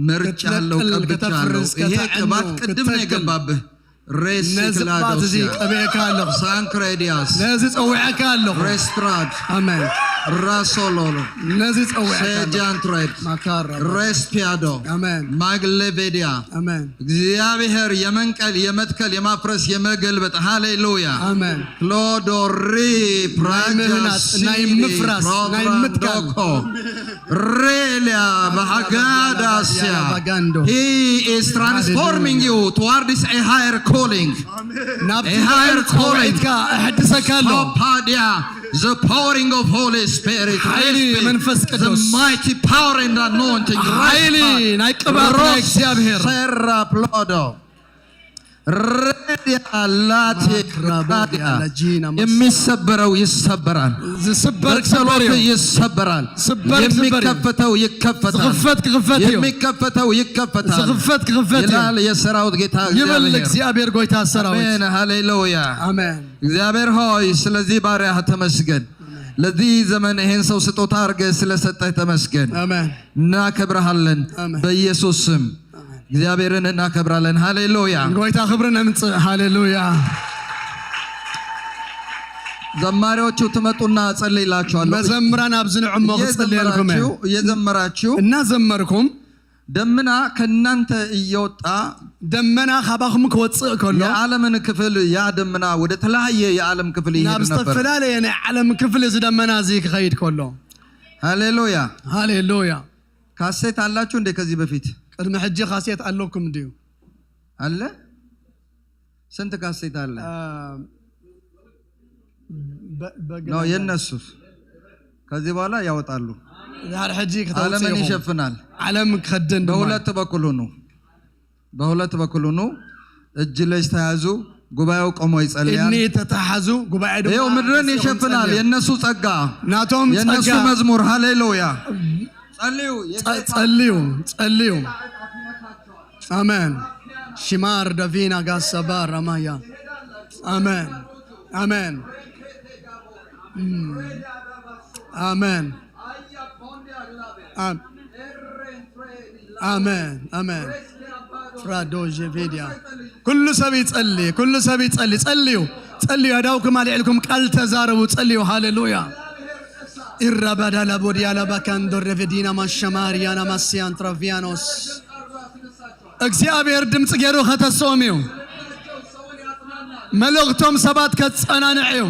መርጫለሁ፣ ክትነቅል፣ ቀብቻለሁ። ከተፍርስ፣ ይሄ ከተዕኑ፣ ቅባት ቅድም ነው ክትተክል። የገባብህ። ሬስ ነዚ ቅባት እዚ ክላዶሲያ ቀቢዕካ ኣለኹ፣ ሳንክሬዲያስ ነዚ ፀዊዐካ ኣለኹ። ሬስትራድ ኣሜን። ራሶሎሎ ነዚ ፀዊዐካ ኣለኹ። ሴጃንትሬድ ማካራ ሬስፒያዶ ኣሜን። ማግሌቬዲያ። ኣሜን። እግዚአብሔር የመንቀል፣ የመትከል፣ የማፍረስ፣ የመገልበጥ፣ ሃሌሉያ፣ ኣሜን። ክሎዶሪ ናይ ምህናፅ፣ ናይ ምፍራስ፣ ናይ ምትካል። ፕራጃሲሪ ሬሊያ ባጋዳሲያ። ባጋንዶ። He is transforming you towards a higher calling. ናብቲ A higher calling. ፀውዒትካ እሕድሰካ ኣሎ። Padia, the powering of Holy Spirit, ሓይሊ መንፈስ the ቅዱስ፣ mighty power and anointing. ሓይሊ ናይ ቅብኣት ናይ እግዚአብሔር። Serra plodo. ሬዲያ ላቴ ማክራቦዲያ ለጂና መስ- የሚሰበረው ይሰበራል። ዝስበር ክስበር በጸሎት እዩ። ይሰበራል። ስበር ክስበር እዩ። የሚከፈተው ይከፈታል። ዝኽፈት ክኽፈት እዩ። የሚከፈተው ይከፈታል ዝኽፈት ክኽፈት እዩ ይላል የሰራዊት ጌታ ይብል እግዚአብሔር። እግዚአብሔር ጎይታ ሰራዊት። አሜን ሃሌሉያ። ኣሜን። እግዚአብሔር ሆይ ስለዚህ ባሪያህ ተመስገን። ለዚህ ዘመን ይሄን ሰው ስጦታ አድርገህ ስለሰጠህ ተመስገን። ኣሜን። እናከብረሃለን። አሜን። በኢየሱስ ስም እግዚአብሔርን እናከብራለን። ሃሌሉያ። ንጎይታ ክብሪ ነምፅእ። ሃሌሉያ። ዘማሪዎቹ ትመጡና እጸልይላችኋለሁ። መዘምራን ኣብዚ ንዕሞ ክፅልየልኩም እየ። እየዘመራችሁ እየዘመራችሁ እናዘመርኩም ደመና ከእናንተ እየወጣ ደመና ካባኹም ክወፅእ ከሎ የዓለምን ክፍል ያ ደመና ወደ ተለያየ የዓለም ክፍል ናብ ይሄድ ነበር። ዝተፈላለየ ናይ ዓለም ክፍሊ እዚ ደመና እዚ ክኸይድ ከሎ። ሃሌሉያ። ሃሌሉያ። ካሴት አላችሁ እንዴ? ከዚህ በፊት ቅድሚ ሕጂ ካሴት ኣለኩም ድዩ? አለ? ስንት ካሴት አለ? ነው የነሱስ ከዚህ በኋላ ያወጣሉ። ድሕሪ ሕጂ ከተውፅእ ዓለምን ኢኹም። ይሸፍናል። ዓለም ክኸድን ድማ በሁለት በኩል ሁኑ፣ በሁለት በኩል ሁኑ። እጅ ለእጅ ተያዙ። ጉባኤው ቆሞ ይጸልያል። እድኒ ተተሓዙ፣ ጉባኤ ድማ ይኸው ምድርን ተሲኦም ይሸፍናል። ጸልዩ። የነሱ ጸጋ፣ ናቶም የነሱ ጸጋ መዝሙር። ሃሌሉያ። ጸልዩ። ጸልዩ፣ ጸልዩ። ኣሜን። ሽማር ደቪና ጋሰባ ራማያ። ኣሜን፣ ኣሜን፣ ኣሜን፣ ኣሜን፣ ኣሜን። ፍራዶዤ ቬድያ። ኩሉ ሰብ ይጸሊ፣ ኩሉ ሰብ ይጸሊ። ጸልዩ፣ ጸልዩ። ኣዳውኩም ኣልዒልኩም ቃል ተዛረቡ፣ ጸልዩ። ሃሌሉያ። ኢራባዳላ ቦዲያላ ባካንዶር ቬዲና ማሸማርያና ማስያን ትራቪያኖስ። እግዚአብሔር ድምፂ ገይሩ ከተስኦም እዩ። መልእኽቶም ሰባት ከጸናንዕ እዩ።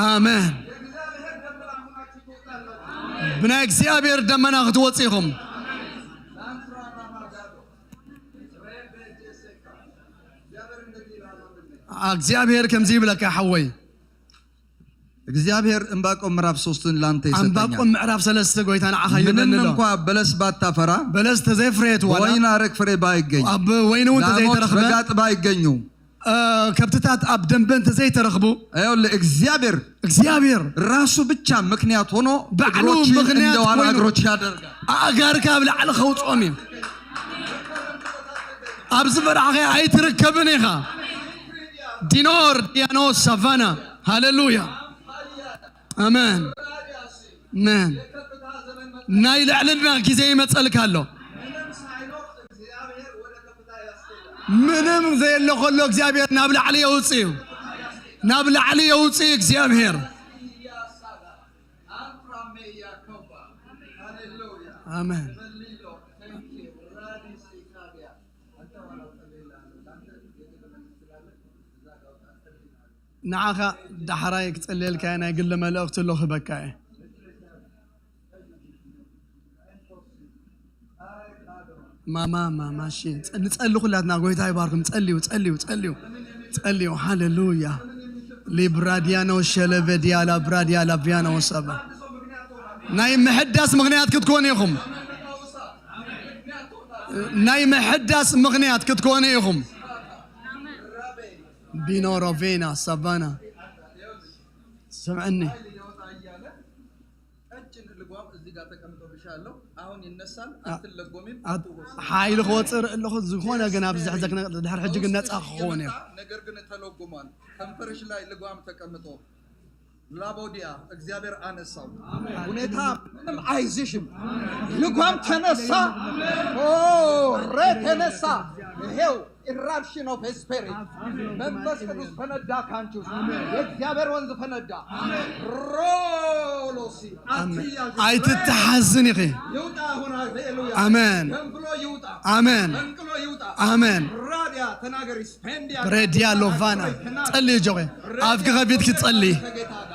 ኣሜን። ብናይ እግዚአብሔር ደመና ክትወፅ ኢኹም። እግዚአብሔር ከምዚ ይብለካ ሓወይ። እግዚአብሔር ዕንባቆም ምዕራፍ 3ን ላንተ ይሰጠኛል። ዕንባቆም ምዕራፍ 3 ጎይታ ንዓኻ ምንም ይብለኒ ኣሎ። እንኳ በለስ ባታፈራ፣ በለስ ተዘይፍረየት ዋላ በወይን ሐረግ ፍሬ ባይገኝ፣ ኣብ ወይኒ እውን ላሞች ተዘይተረኽበ፣ በጋጥ ባይገኙ፣ ከብትታት ኣብ ደንበን ተዘይተረኽቡ፣ ይኸውልህ እግዚአብሔር እግዚአብሔር ራሱ ብቻ ምክንያት ሆኖ ባዕሉ እግሮችን ምክንያት እንደ ዋላ ኮይኑ እግሮች ያደርጋል። ኣእጋርካ ኣብ ላዕሊ ከውፅኦም እዩ። ኣብዚ በረኻ ኣይትርከብን ኢኻ። ዲኖር ዲያኖስ ሳቫና። ሃሌሉያ፣ ኣሜን፣ ኣሜን። ናይ ልዕልና ግዜ ይመፀልካ ኣሎ። ምንም ዘየለ ከሎ እግዚአብሔር ናብ ላዕሊ የውፅእ እዩ። ናብ ላዕሊ የውፅእ እግዚአብሔር። ኣሜን። ንዓኻ ዳሕራይ ክፅልየልካ እየ፣ ናይ ግሊ መልእኽቲ ኣሎ ክበካ እየ። ማማ ማማሺ ንጸሊ ኩላትና ጎይታ ይባርኩም። ጸልዩ ጸልዩ ጸልዩ ጸልዩ። ሃሌሉያ ሊብራዲያኖ ሸለበዲያላ ብራዲያላ ቢያኖ ሰባ ናይ ምሕዳስ ምክንያት ክትኮኑ ኢኹም። ናይ ምሕዳስ ምክንያት ክትኮኑ ኢኹም። ቢኖሮቬና ሳቫና ስምዐኒ። ሓይሊ ክወፅእ ርኢ ኣለኹ። ዝኾነ ግን ኣብዚ ሕዘክ ድሕሪ ሕጂ ግን ነፃ ክኸውን እዩ። ነገር ግን ተለጉሟል። ከንፈርሽ ላይ ልጓም ተቀምጦ ላቦዲያ እግዚአብሔር አነሳው። ሁኔታ ምንም አይዝሽም። ልጓም ተነሳ። ኦ ሬ ተነሳ። ይሄው eruption of spirit መንፈስ ቅዱስ ፈነዳ። ካንቺ ውስጥ የእግዚአብሔር ወንዝ ፈነዳ። ሮሎሲ አትያዥ። ኣይትተሓዝን ኢኺ። ይውጣ አሁን። ሃሌሉያ። አሜን። ገንፍሎ ይውጣ። አሜን። ፈንቅሎ ይውጣ። አሜን። ራዲያ ተናገሪ። ስፔንዲያ ብሬድያ ሎቫና ጸልይ ጆ ኣፍክ ከፊትኪ ጸልይ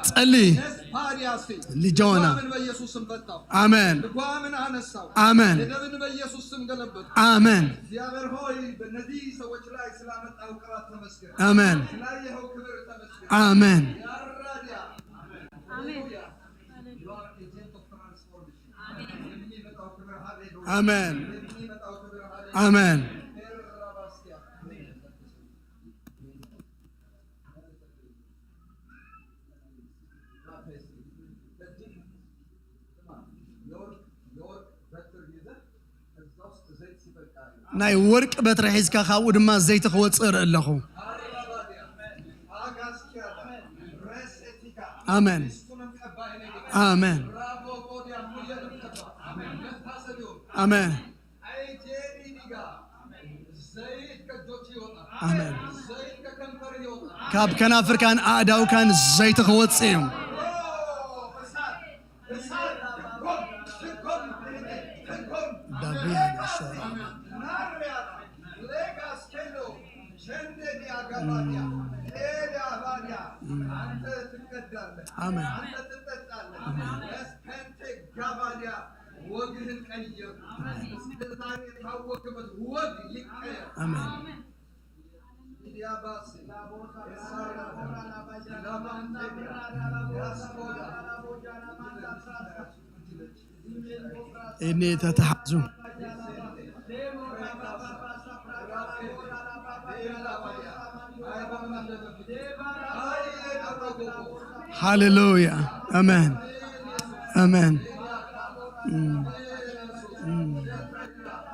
ጸልይ። ፓዲያሲ ልጆና ልጓምን በኢየሱስ ስም ፈታው። አሜን። ልጓምን አነሳው። አሜን። ገደብን በኢየሱስ ስም ገለበጥኩ። አሜን። እግዚአብሔር ሆይ በእነዚህ ሰዎች ላይ ስላመጣው ቅባት ተመስገን። አሜን። ስላየኸው ክብር ተመስገን። አሜን። ያራዲያ ሃሌሉያ። You are agent of transformation። የሚመጣው ክብር ሃሌሉያ። አሜን። የሚመጣው ክብር ሃሌሉያ። አሜን። ኤራባስቲያ የወርቅ በትር ይዘህ እዛ ውስጥ ዘይት ሲፈልቅ አየሁ። ናይ ወርቂ በትሪ ሒዝካ ካብኡ ድማ ዘይቲ ክወፅእ ርኢ ኣለኹ። አሜን። አሜን። አሜን። አሜን። ካብ ከናፍርካን ኣእዳውካን ዘይቲ ክወፅእ እዩ። ዳብያና ሾራ አሜን። ወግህን ቀይር። እስከ ዛሬ የታወክበት ወግ ይቀየር። አሜን። ዲያባስ እኔ ተተሓዙ። ሃሌሉያ። አሜን። አሜን።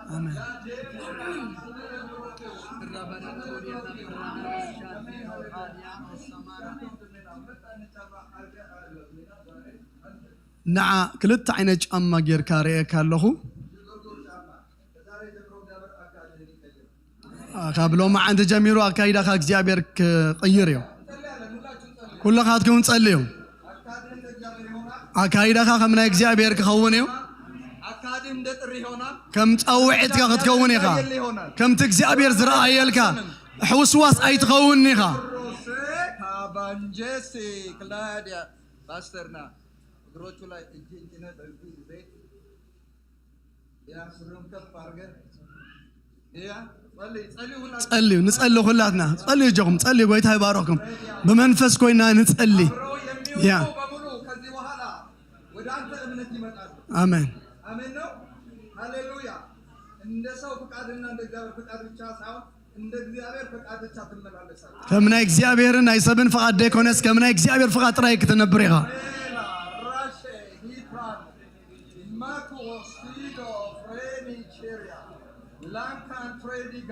አሜን። ንዓ ክልተ ዓይነት ጫማ ጌርካ ርእየካ ኣለኹ። ካብ ሎሚ ዓንቲ ጀሚሩ ኣካይዳኻ እግዚኣብሔር ክቕይር እዩ። ኩልኻትኩም ጸልዩ። ኣካይዳኻ ከም ናይ እግዚኣብሔር ክኸውን እዩ። አካሄድህ እንደ ጥሪ ይሆናል። ከም ፃውዒትካ ክትከውን ኢኻ። ከምቲ እግዚኣብሔር ዝረኣየልካ ሕውስዋስ ኣይትኸውን ኢኻ። ሮሴ ካባንጀሴ ክላዲያ ፓስተርና እግሮቹ ላይ እጅን ጭነህ በዚህ ዘይት ያ ሱሪውን ከፍ አድርገህ ያ ጸልይ ጸልይ ሁላችሁ። ጸልዩ። ንጸሊ ኩላትና ጸልዩ ጀኹም ጸልዩ። ጎይታ ይባረኩም። ብመንፈስ ኮይና ንጸሊ። አብረው ያ የሚወጡ በሙሉ ከዚህ በኋላ ወደ አንተ እምነት ይመጣሉ። አሜን። አሜን ነው። ሃሌሉያ። እንደ ሰው ፍቃድና እንደ እግዚአብሔር ፍቃድ ብቻ ሳይሆን እንደ እግዚአብሔር ፍቃድ ብቻ ትመላለሳለህ። ከም ናይ እግዚኣብሔርን ናይ ሰብን ፍቓድ ደይኮነስ ከም ናይ እግዚኣብሔር ፍቓድ ጥራይ ክትነብር ኢኻ። ሬላ ራሼ ሂፕራን ማኩ ሲዶ ፍሬኒ ቼሪያ ላንካን ትሬዲጋ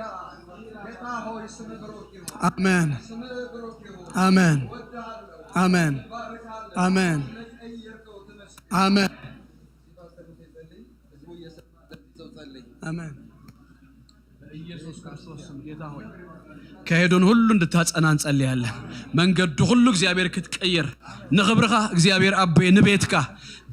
ጌታ ሆይ ስምህ ብሩክ ይሁን። አሜን። ስምህ ብሩክ ይሁን። አሜን። እወድሃለሁ። አሜን። እባርክሃለሁ። አሜን። ስለቀየርከው ተመስገን። አሜን። ፓስተር ሙሴ ጸልይ። ህዝቡ እየሰማ ለዚህ ሰው ጸልይ። አሜን። በኢየሱስ ክርስቶስ ስም ጌታ ሆይ ከሄዱን ሁሉ እንድታጸና እንጸልያለን። መንገዱ ሁሉ እግዚአብሔር ክትቀይር ንኽብርኻ እግዚአብሔር ኣቦየ ንቤትካ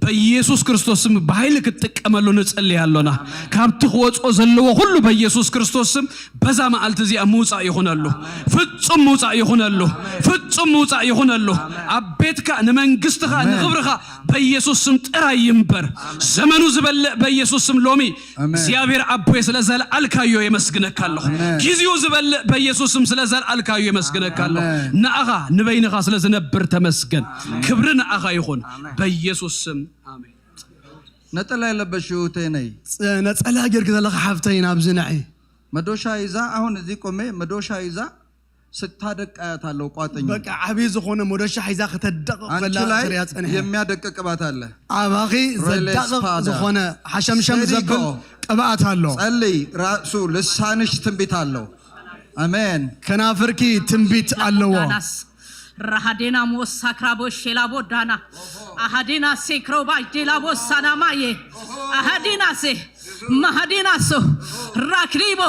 በኢየሱስ ክርስቶስ ስም ብኃይል ክትጥቀመሉ ንጸልይ ኣሎና። ካብቲ ክወፅኦ ዘለዎ ኩሉ በኢየሱስ ክርስቶስ ስም በዛ መዓልቲ እዚኣ ምውፃእ ይኹነሉ፣ ፍጹም ምውፃእ ይኹነሉ፣ ፍጹም ምውፃእ ይኹነሉ። ኣብ ቤትካ ንመንግስትኻ ንኽብርኻ በኢየሱስ ስም ጥራይ ይንበር። ዘመኑ ዝበልዕ በኢየሱስ ስም ሎሚ እግዚአብሔር ኣቦየ ስለ ዘለዓልካዮ የመስግነካ ኣለኹ። ጊዜኡ ዝበልዕ በኢየሱስ ስም ስለ ዘለዓልካዮ የመስግነካ ኣለኹ። ንኣኻ ንበይንኻ ስለ ዝነብር ተመስገን። ክብሪ ንኣኻ ይኹን በኢየሱስ ስም ኣሜን። ነጠላ የለበሽው እህቴ ነይ። ነፀላ ጌርክ ዘለኻ ሓፍተይ ናብዚ ንዒ። መዶሻ ይዛ አሁን እዚህ ቆሜ መዶሻ ይዛ ስታደቅ አያታለሁ። ቋጥኝ በቃ ዓብይ ዝኾነ መዶሻ ሒዛ ከተደቕቕ አንቺ ከላ ላይ ክሪያ ፀኒሐ። የሚያደቅ ቅባት አለ። ኣባኺ ዘዳቕቕ ሬሌስፓዳ ዝኾነ ሓሸምሸም ሴሪኮ ዘብል ቅብኣት ኣሎ። ጸልይ። ራሱ ልሳንሽ ትንቢት አለው። አሜን። ከናፍርኪ ትንቢት ኣለዎ። ዳናስ ራሃዴና ሞሳክራቦ ሼላቦ ዳና አሃዴና ሴክሮባ ጄላቦ ሳናማዬ አሃዴና ሴ ማሃዴና ሶ ራክሪቦ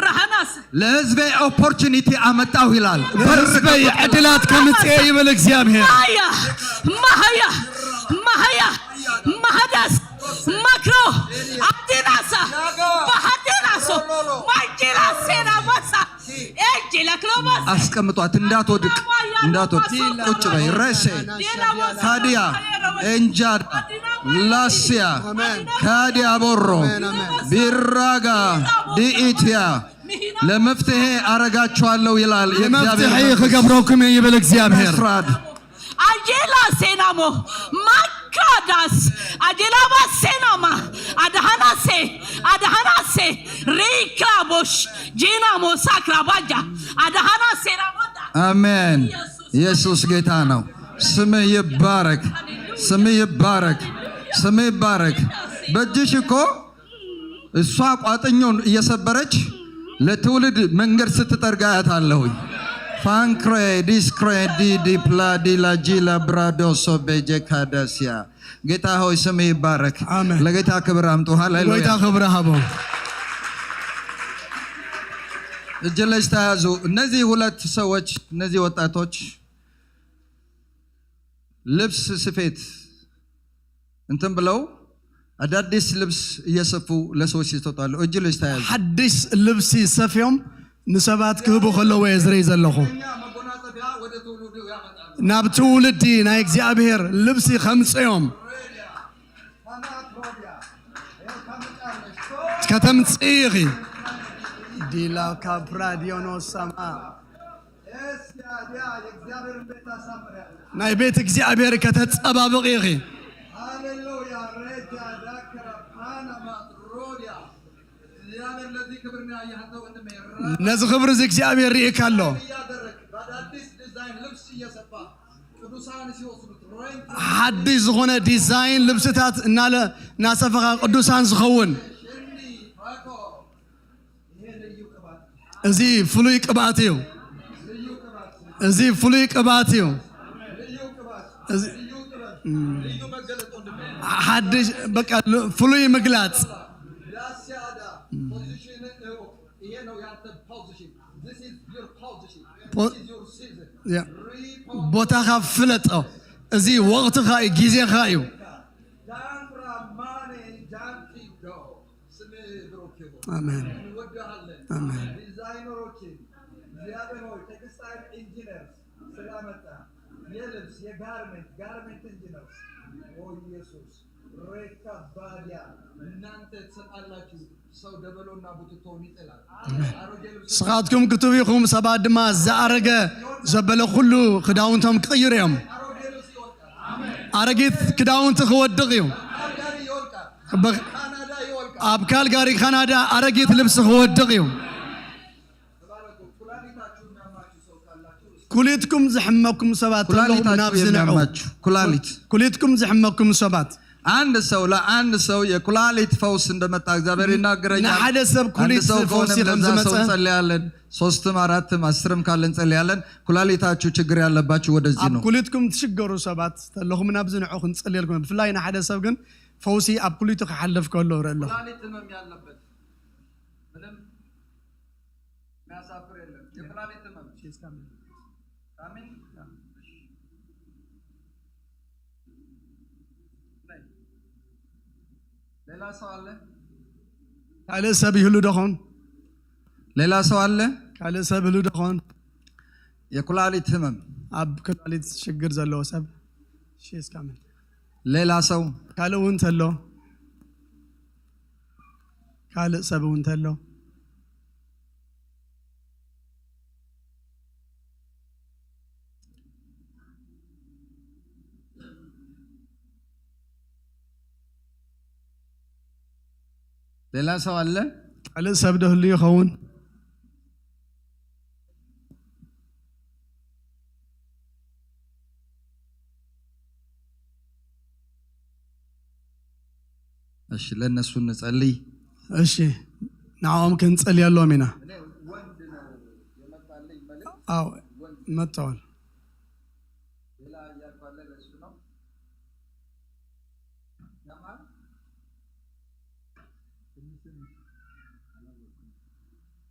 ራሃናስ ለህዝቤ opportunity አመጣሁ ይላል። ንህዝበይ ዕድላት ከምፅአ ይብል እግዚአብሔር። ማያ ማሃያ ማሃያ ማሃዳስ ማክሮ አዴናሳ ባሃዴናሶ ማጄላ ሴና ማሳ ኤጄላ ክሎባስ አስቀምጧት፣ እንዳትወድቅ እንዳትወድቅ። ቁጭ በይ። ረሴ ካዲያ ኤንጃዳ ላሲያ ካዲያ ቦሮ ቢራጋ ዲኢትያ ለመፍትሄ አረጋችኋለሁ ይላል የእግዚአብሔር ንመፍትሒ መንፈስ። ክገብረኩም እየ ይብል እግዚአብሔር። ፍራድ አጄላ ሴናሞ ማካዳስ አጄላባ ሴናማ አድሃናሴ አድሃናሴ ሪክራቦሽ ጄናሞ ሳክራባጃ አድሃና ሴናሞዳ አሜን። ኢየሱስ ጌታ ነው። ስምህ ይባረክ፣ ስምህ ይባረክ፣ ስምህ ይባረክ። በእጅሽ እኮ እሷ ቋጥኞን እየሰበረች ለትውልድ መንገድ ስትጠርግ አያታለሁኝ። ፋንክሬ ዲስክሬ ዲዲ ፕላዲ ላጂላ ብራዶሶ ቤጄ ካዳሲያ ጌታ ሆይ ስምህ ይባረክ። አሜን። ለጌታ ክብር አምጡ። ሃሌሉያ። ጎይታ ክብሪ ሃቦ። እጅ ለእጅ ተያዙ። እነዚህ ሁለት ሰዎች፣ እነዚህ ወጣቶች ልብስ ስፌት እንትን ብለው አዳዲስ ልብስ እየሰፉ ለሰዎች ይሰጣሉ። እጅ ለእጅ ተያዙ። ሓድሽ ልብሲ ሰፍዮም ንሰባት ክህቡ ከለዎ እየ ዝርኢ ዘለኹ። ናብ ትውልዲ ናይ እግዚኣብሔር ልብሲ ከምፅኦም ከተምፅኢ ኢኺ ዲላ ካፕራዲዮኖ ሰማ ናይ ቤት እግዚኣብሔር ከተፀባብቕ ኢኺ። ነዚ ክብሪ እዚ እግዚአብሔር ርኢካ ኣሎ። ሓድሽ ዝኾነ ዲዛይን ልብስታት እናሰፈኻ ቅዱሳን ዝኸውን እዚ ፍሉይ ቅብኣት እዩ። እዚ ፍሉይ ቅብኣት እዩ። ሓድሽ በቃ ፍሉይ ምግላፅ። ቦታኻ ፍለጦ። እዚ ወቅትኻ እዩ፣ ግዜኻ እዩ። አሜን አሜን። ዲዛይነሮችን እግዚአብሔር ሆይ textile engineers ስላመጣ የልብስ የ garment garment engineers ኦ ኢየሱስ ሬካ ባዲያ እናንተ ትሰጣላችሁ። ሰው ደበሎና ቡትቶውን ይጥላል። አሮጌ ልብስ ንስኻትኩም ክትህቡ ኢኹም፣ ሰባት ድማ ዝኣረገ ዘበለ ኩሉ ክዳውንቶም ክቕይሩ እዮም። ኣረጊት ክዳውንቲ ክወድቕ እዩ። ካልጋሪ ይወድቃል። ካናዳ ይወድቃል። ኣብ ካልጋሪ ካናዳ ኣረጊት ልብሲ ክወድቕ እዩ። ኩሊትኩም ዝሕመኩም ሰባት ተለኹም ኩላሊታችሁ ናብዚ ንዑ። የሚያማችሁ ኩላሊት ኩሊትኩም ዝሕመኩም ሰባት አንድ ሰው ለአንድ ሰው የኩላሊት ፈውስ እንደመጣ እግዚአብሔር ይናገረኛል። ንሓደ ሰብ አንድ ኩሊት ሰው ፈውሲ ከሆነ ከም ለዛ ሰው ዝመፀ እንጸልያለን። 3ም 4ም 10ም ካለ እንጸልያለን። ኩላሊታችሁ ችግር ያለባችሁ ወደዚህ ኣብ ነው። ኩሊትኩም ትሽገሩ ሰባት ተለኹም ናብዚ ንዑ ክንፅልየልኩም። ብፍላይ ንሓደ ሰብ ግን ፈውሲ ኣብ ኩሊቱ ክሓልፍ ከሎ ርኢ ኣለኹ። ኩላሊት ህመም ያለበት ምንም የሚያሳፍር የለም። የኩላሊት ህመም አሜን። ሌላ ሰው አለ? ካልእ ሰብ ይህሉ ዶ ኾን? ሌላ ሰው አለ? ካልእ ሰብ ይህሉ ዶ ኾን? የኩላሊት ህመም። ኣብ ኩላሊት ሽግር ዘለዎ ሰብ። She's coming. ሌላ ሰው? ካልእ እውን እንተሎ፣ ካልእ ሰብ እውን እንተሎ። ሌላ ሰው አለ? ካልእ ሰብ ዶ ህሉ ይኸውን? እሺ፣ ለእነሱ እንጸልይ። እሺ፣ ንዕኦም ክንፀልየሎም ኢና። አዎ፣ መጥተዋል። ሌላ እያልኩ አለ፣ ለእሱ ነው። ያማል?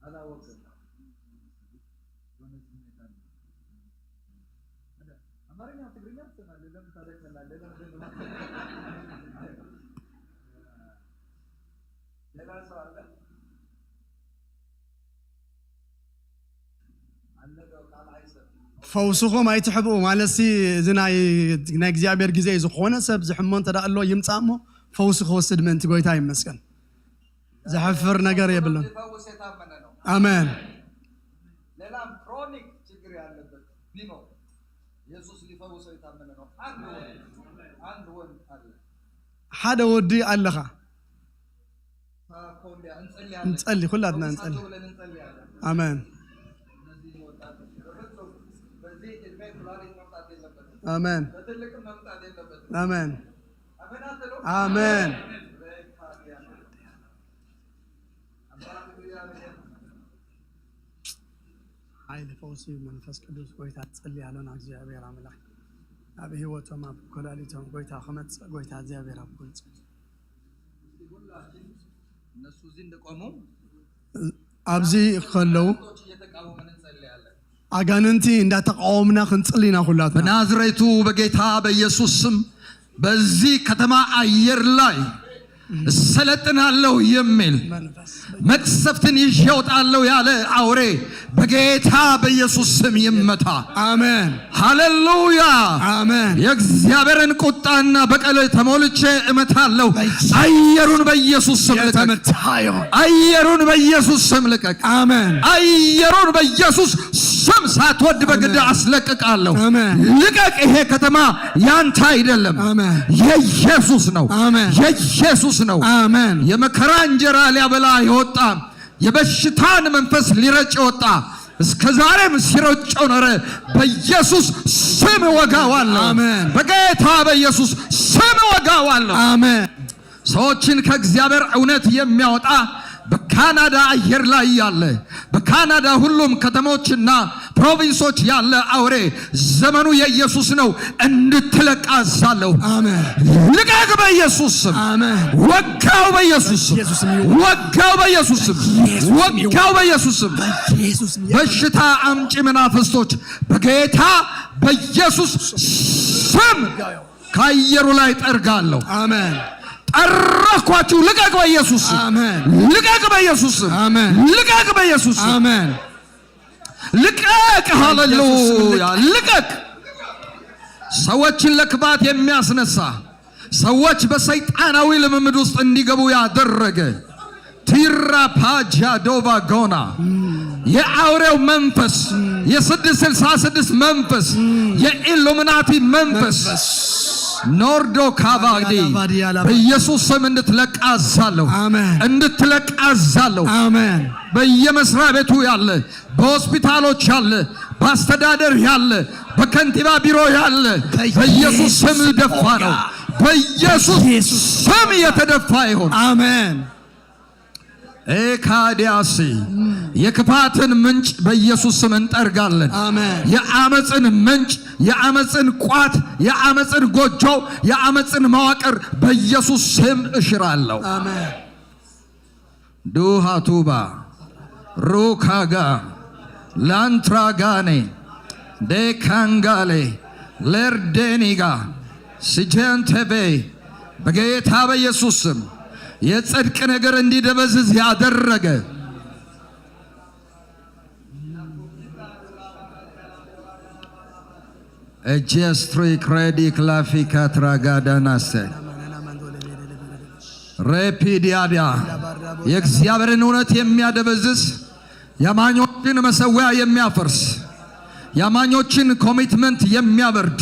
አላወቅም። የሆነ ስሜት አለ። አማርኛ ትግርኛ ትሰማለህ? ለምን ታደክመናለህ? ለምንድን ነው? ሌላ ሰው አለ? አለ ቃል አይሰጥም። ፈውስኹም ኣይትሕብኡ ማለት እዚ ናይ እግዚኣብሔር ግዜ እዩ። ዝኾነ ሰብ ዝሕሞ እንተ ኣሎ ይምፃእ እሞ ፈውሲ ክወስድ ምእንቲ። ጎይታ ይመስገን፣ ዘሕፍር ነገር የብሉን። ሊፈውስ የታመነ ነው። ኣሜን። ሌላም chronic ችግር ያለበት ቢኖር ኢየሱስ ሊፈውሰው የታመነ ነው። አንድ ወንድ፣ አንድ ወንድ አለ። ሓደ ወዲ ኣለኻ። ታኮንዲያ እንጸልያለን። እንጸሊ፣ ኩላትና እንጸሊ። ፈውሳቸው ብለን እንጸልያለን። ኣሜን። እነዚህ ወጣቶች በፍጹም በዚህ እድሜ ኩላሊት መምጣት የለበትም። ኣሜን። በትልቅም መምጣት የለበትም። ኣሜን። አሜን አትሉ? ኣሜን። በካዲያ አምላክ እግዚአብሔር። ሓይሊ ፈውሲ መንፈስ ቅዱስ ጎይታ ትፅሊ ኣሎና። እግዚኣብሔር ኣምላክ ኣብ ሂወቶም፣ ኣብ ኮላሊቶም ጎይታ ክመፅእ፣ ጎይታ እግዚኣብሔር ኣብ ክንፅል። ሁላችን እነሱ እዚህ እንደቆሙ ኣብዚ ከለዉ ቶች እየተቃወምን እንጸልያለን። ኣጋንንቲ እንዳተቃወምና ክንፅሊ ኢና ኩላትና። በናዝሬቱ በጌታ በኢየሱስ ስም በዚህ ከተማ አየር ላይ እሰለጥናለሁ የሚል፣ መንፈስ መቅሰፍትን ይዤ እወጣለሁ ያለ አውሬ በጌታ በኢየሱስ ስም ይመታ። ኣሜን። ሃሌሉያ! ኣሜን። የእግዚአብሔርን ቁጣና በቀል ተሞልቼ እመታለሁ። አየሩን በኢየሱስ ስም ልቀቅ። የተመታ ይሁን። አየሩን በኢየሱስ ስም ልቀቅ። ኣሜን። አየሩን በኢየሱስ ስም ሳትወድ በግድ አስለቅቃለሁ። አሜን። ልቀቅ። ይሄ ከተማ ያንተ አይደለም፣ አሜን። የኢየሱስ ነው። አሜን። የኢየሱስ ነው። ኣሜን። የመከራ እንጀራ ሊያበላ የወጣ፣ የበሽታን መንፈስ ሊረጭ የወጣ፣ እስከ ዛሬም ሲረጨው ኖረ። በኢየሱስ ስም እወጋዋለሁ። አሜን። በጌታ በኢየሱስ ስም እወጋዋለሁ። ኣሜን። ሰዎችን ከእግዚአብሔር እውነት የሚያወጣ በካናዳ አየር ላይ ያለ፣ በካናዳ ሁሉም ከተሞችና province ኦች ያለ አውሬ ዘመኑ የኢየሱስ ነው፣ እንድትለቅ አዛለሁ። ኣሜን። ልቀቅ በኢየሱስ ስም። ኣሜን። ወጋው በኢየሱስ ስም። በኢየሱስ ስም ይወጋ። ወጋው በኢየሱስ ስም። ወጋው በኢየሱስ ስም። በኢየሱስ ስም። በሽታ አምጪ መናፍስቶች በጌታ በኢየሱስ ስም ከአየሩ ላይ ጠርጋለሁ። ኣሜን። ጠረኳችሁ። ልቀቅ በኢየሱስ ስም። ኣሜን። ልቀቅ በኢየሱስ ስም። አሜን። ልቀቅ በኢየሱስ ስም። ኣሜን። ልቀቅ! ሃሌሉያ! ልቀቅ! ሰዎችን ለክፋት የሚያስነሳ፣ ሰዎች በሰይጣናዊ ልምምድ ውስጥ እንዲገቡ ያደረገ ቲራ ፓጃ ዶቫ ጎና የአውሬው መንፈስ፣ የ666 መንፈስ፣ የኢሉሚናቲ መንፈስ ኖርዶ ካቫዲ በኢየሱስ ስም እንድትለቅ አዛለሁ። አሜን። እንድትለቅ አዛለሁ። ኣሜን። በየመስሪያ ቤቱ ያለ፣ በሆስፒታሎች ያለ፣ በአስተዳደር ያለ፣ በከንቲባ ቢሮ ያለ በኢየሱስ ስም ደፋ ነው። በኢየሱስ ስም የተደፋ ይሁን። ኣሜን። ኤካዲያሲ የክፋትን ምንጭ በኢየሱስ ስም እንጠርጋለን። ኣሜን። የአመፅን ምንጭ፣ የአመፅን ቋት፣ የአመፅን ጎጆ፣ የአመፅን መዋቅር በኢየሱስ ስም እሽራለሁ። ኣሜን። ዱሃቱባ ሩካጋ ላንትራጋኔ ዴካንጋሌ ለርዴኒጋ ስጀንተቤ በጌታ በኢየሱስ ስም የጽድቅ ነገር እንዲደበዝዝ ያደረገ እጀስትሪ ክሬዲ ክላፊካ ትራጋዳናሰ ሬፒዲያዲያ የእግዚአብሔርን እውነት የሚያደበዝዝ፣ የአማኞችን መሰዊያ የሚያፈርስ፣ የአማኞችን commitment የሚያበርድ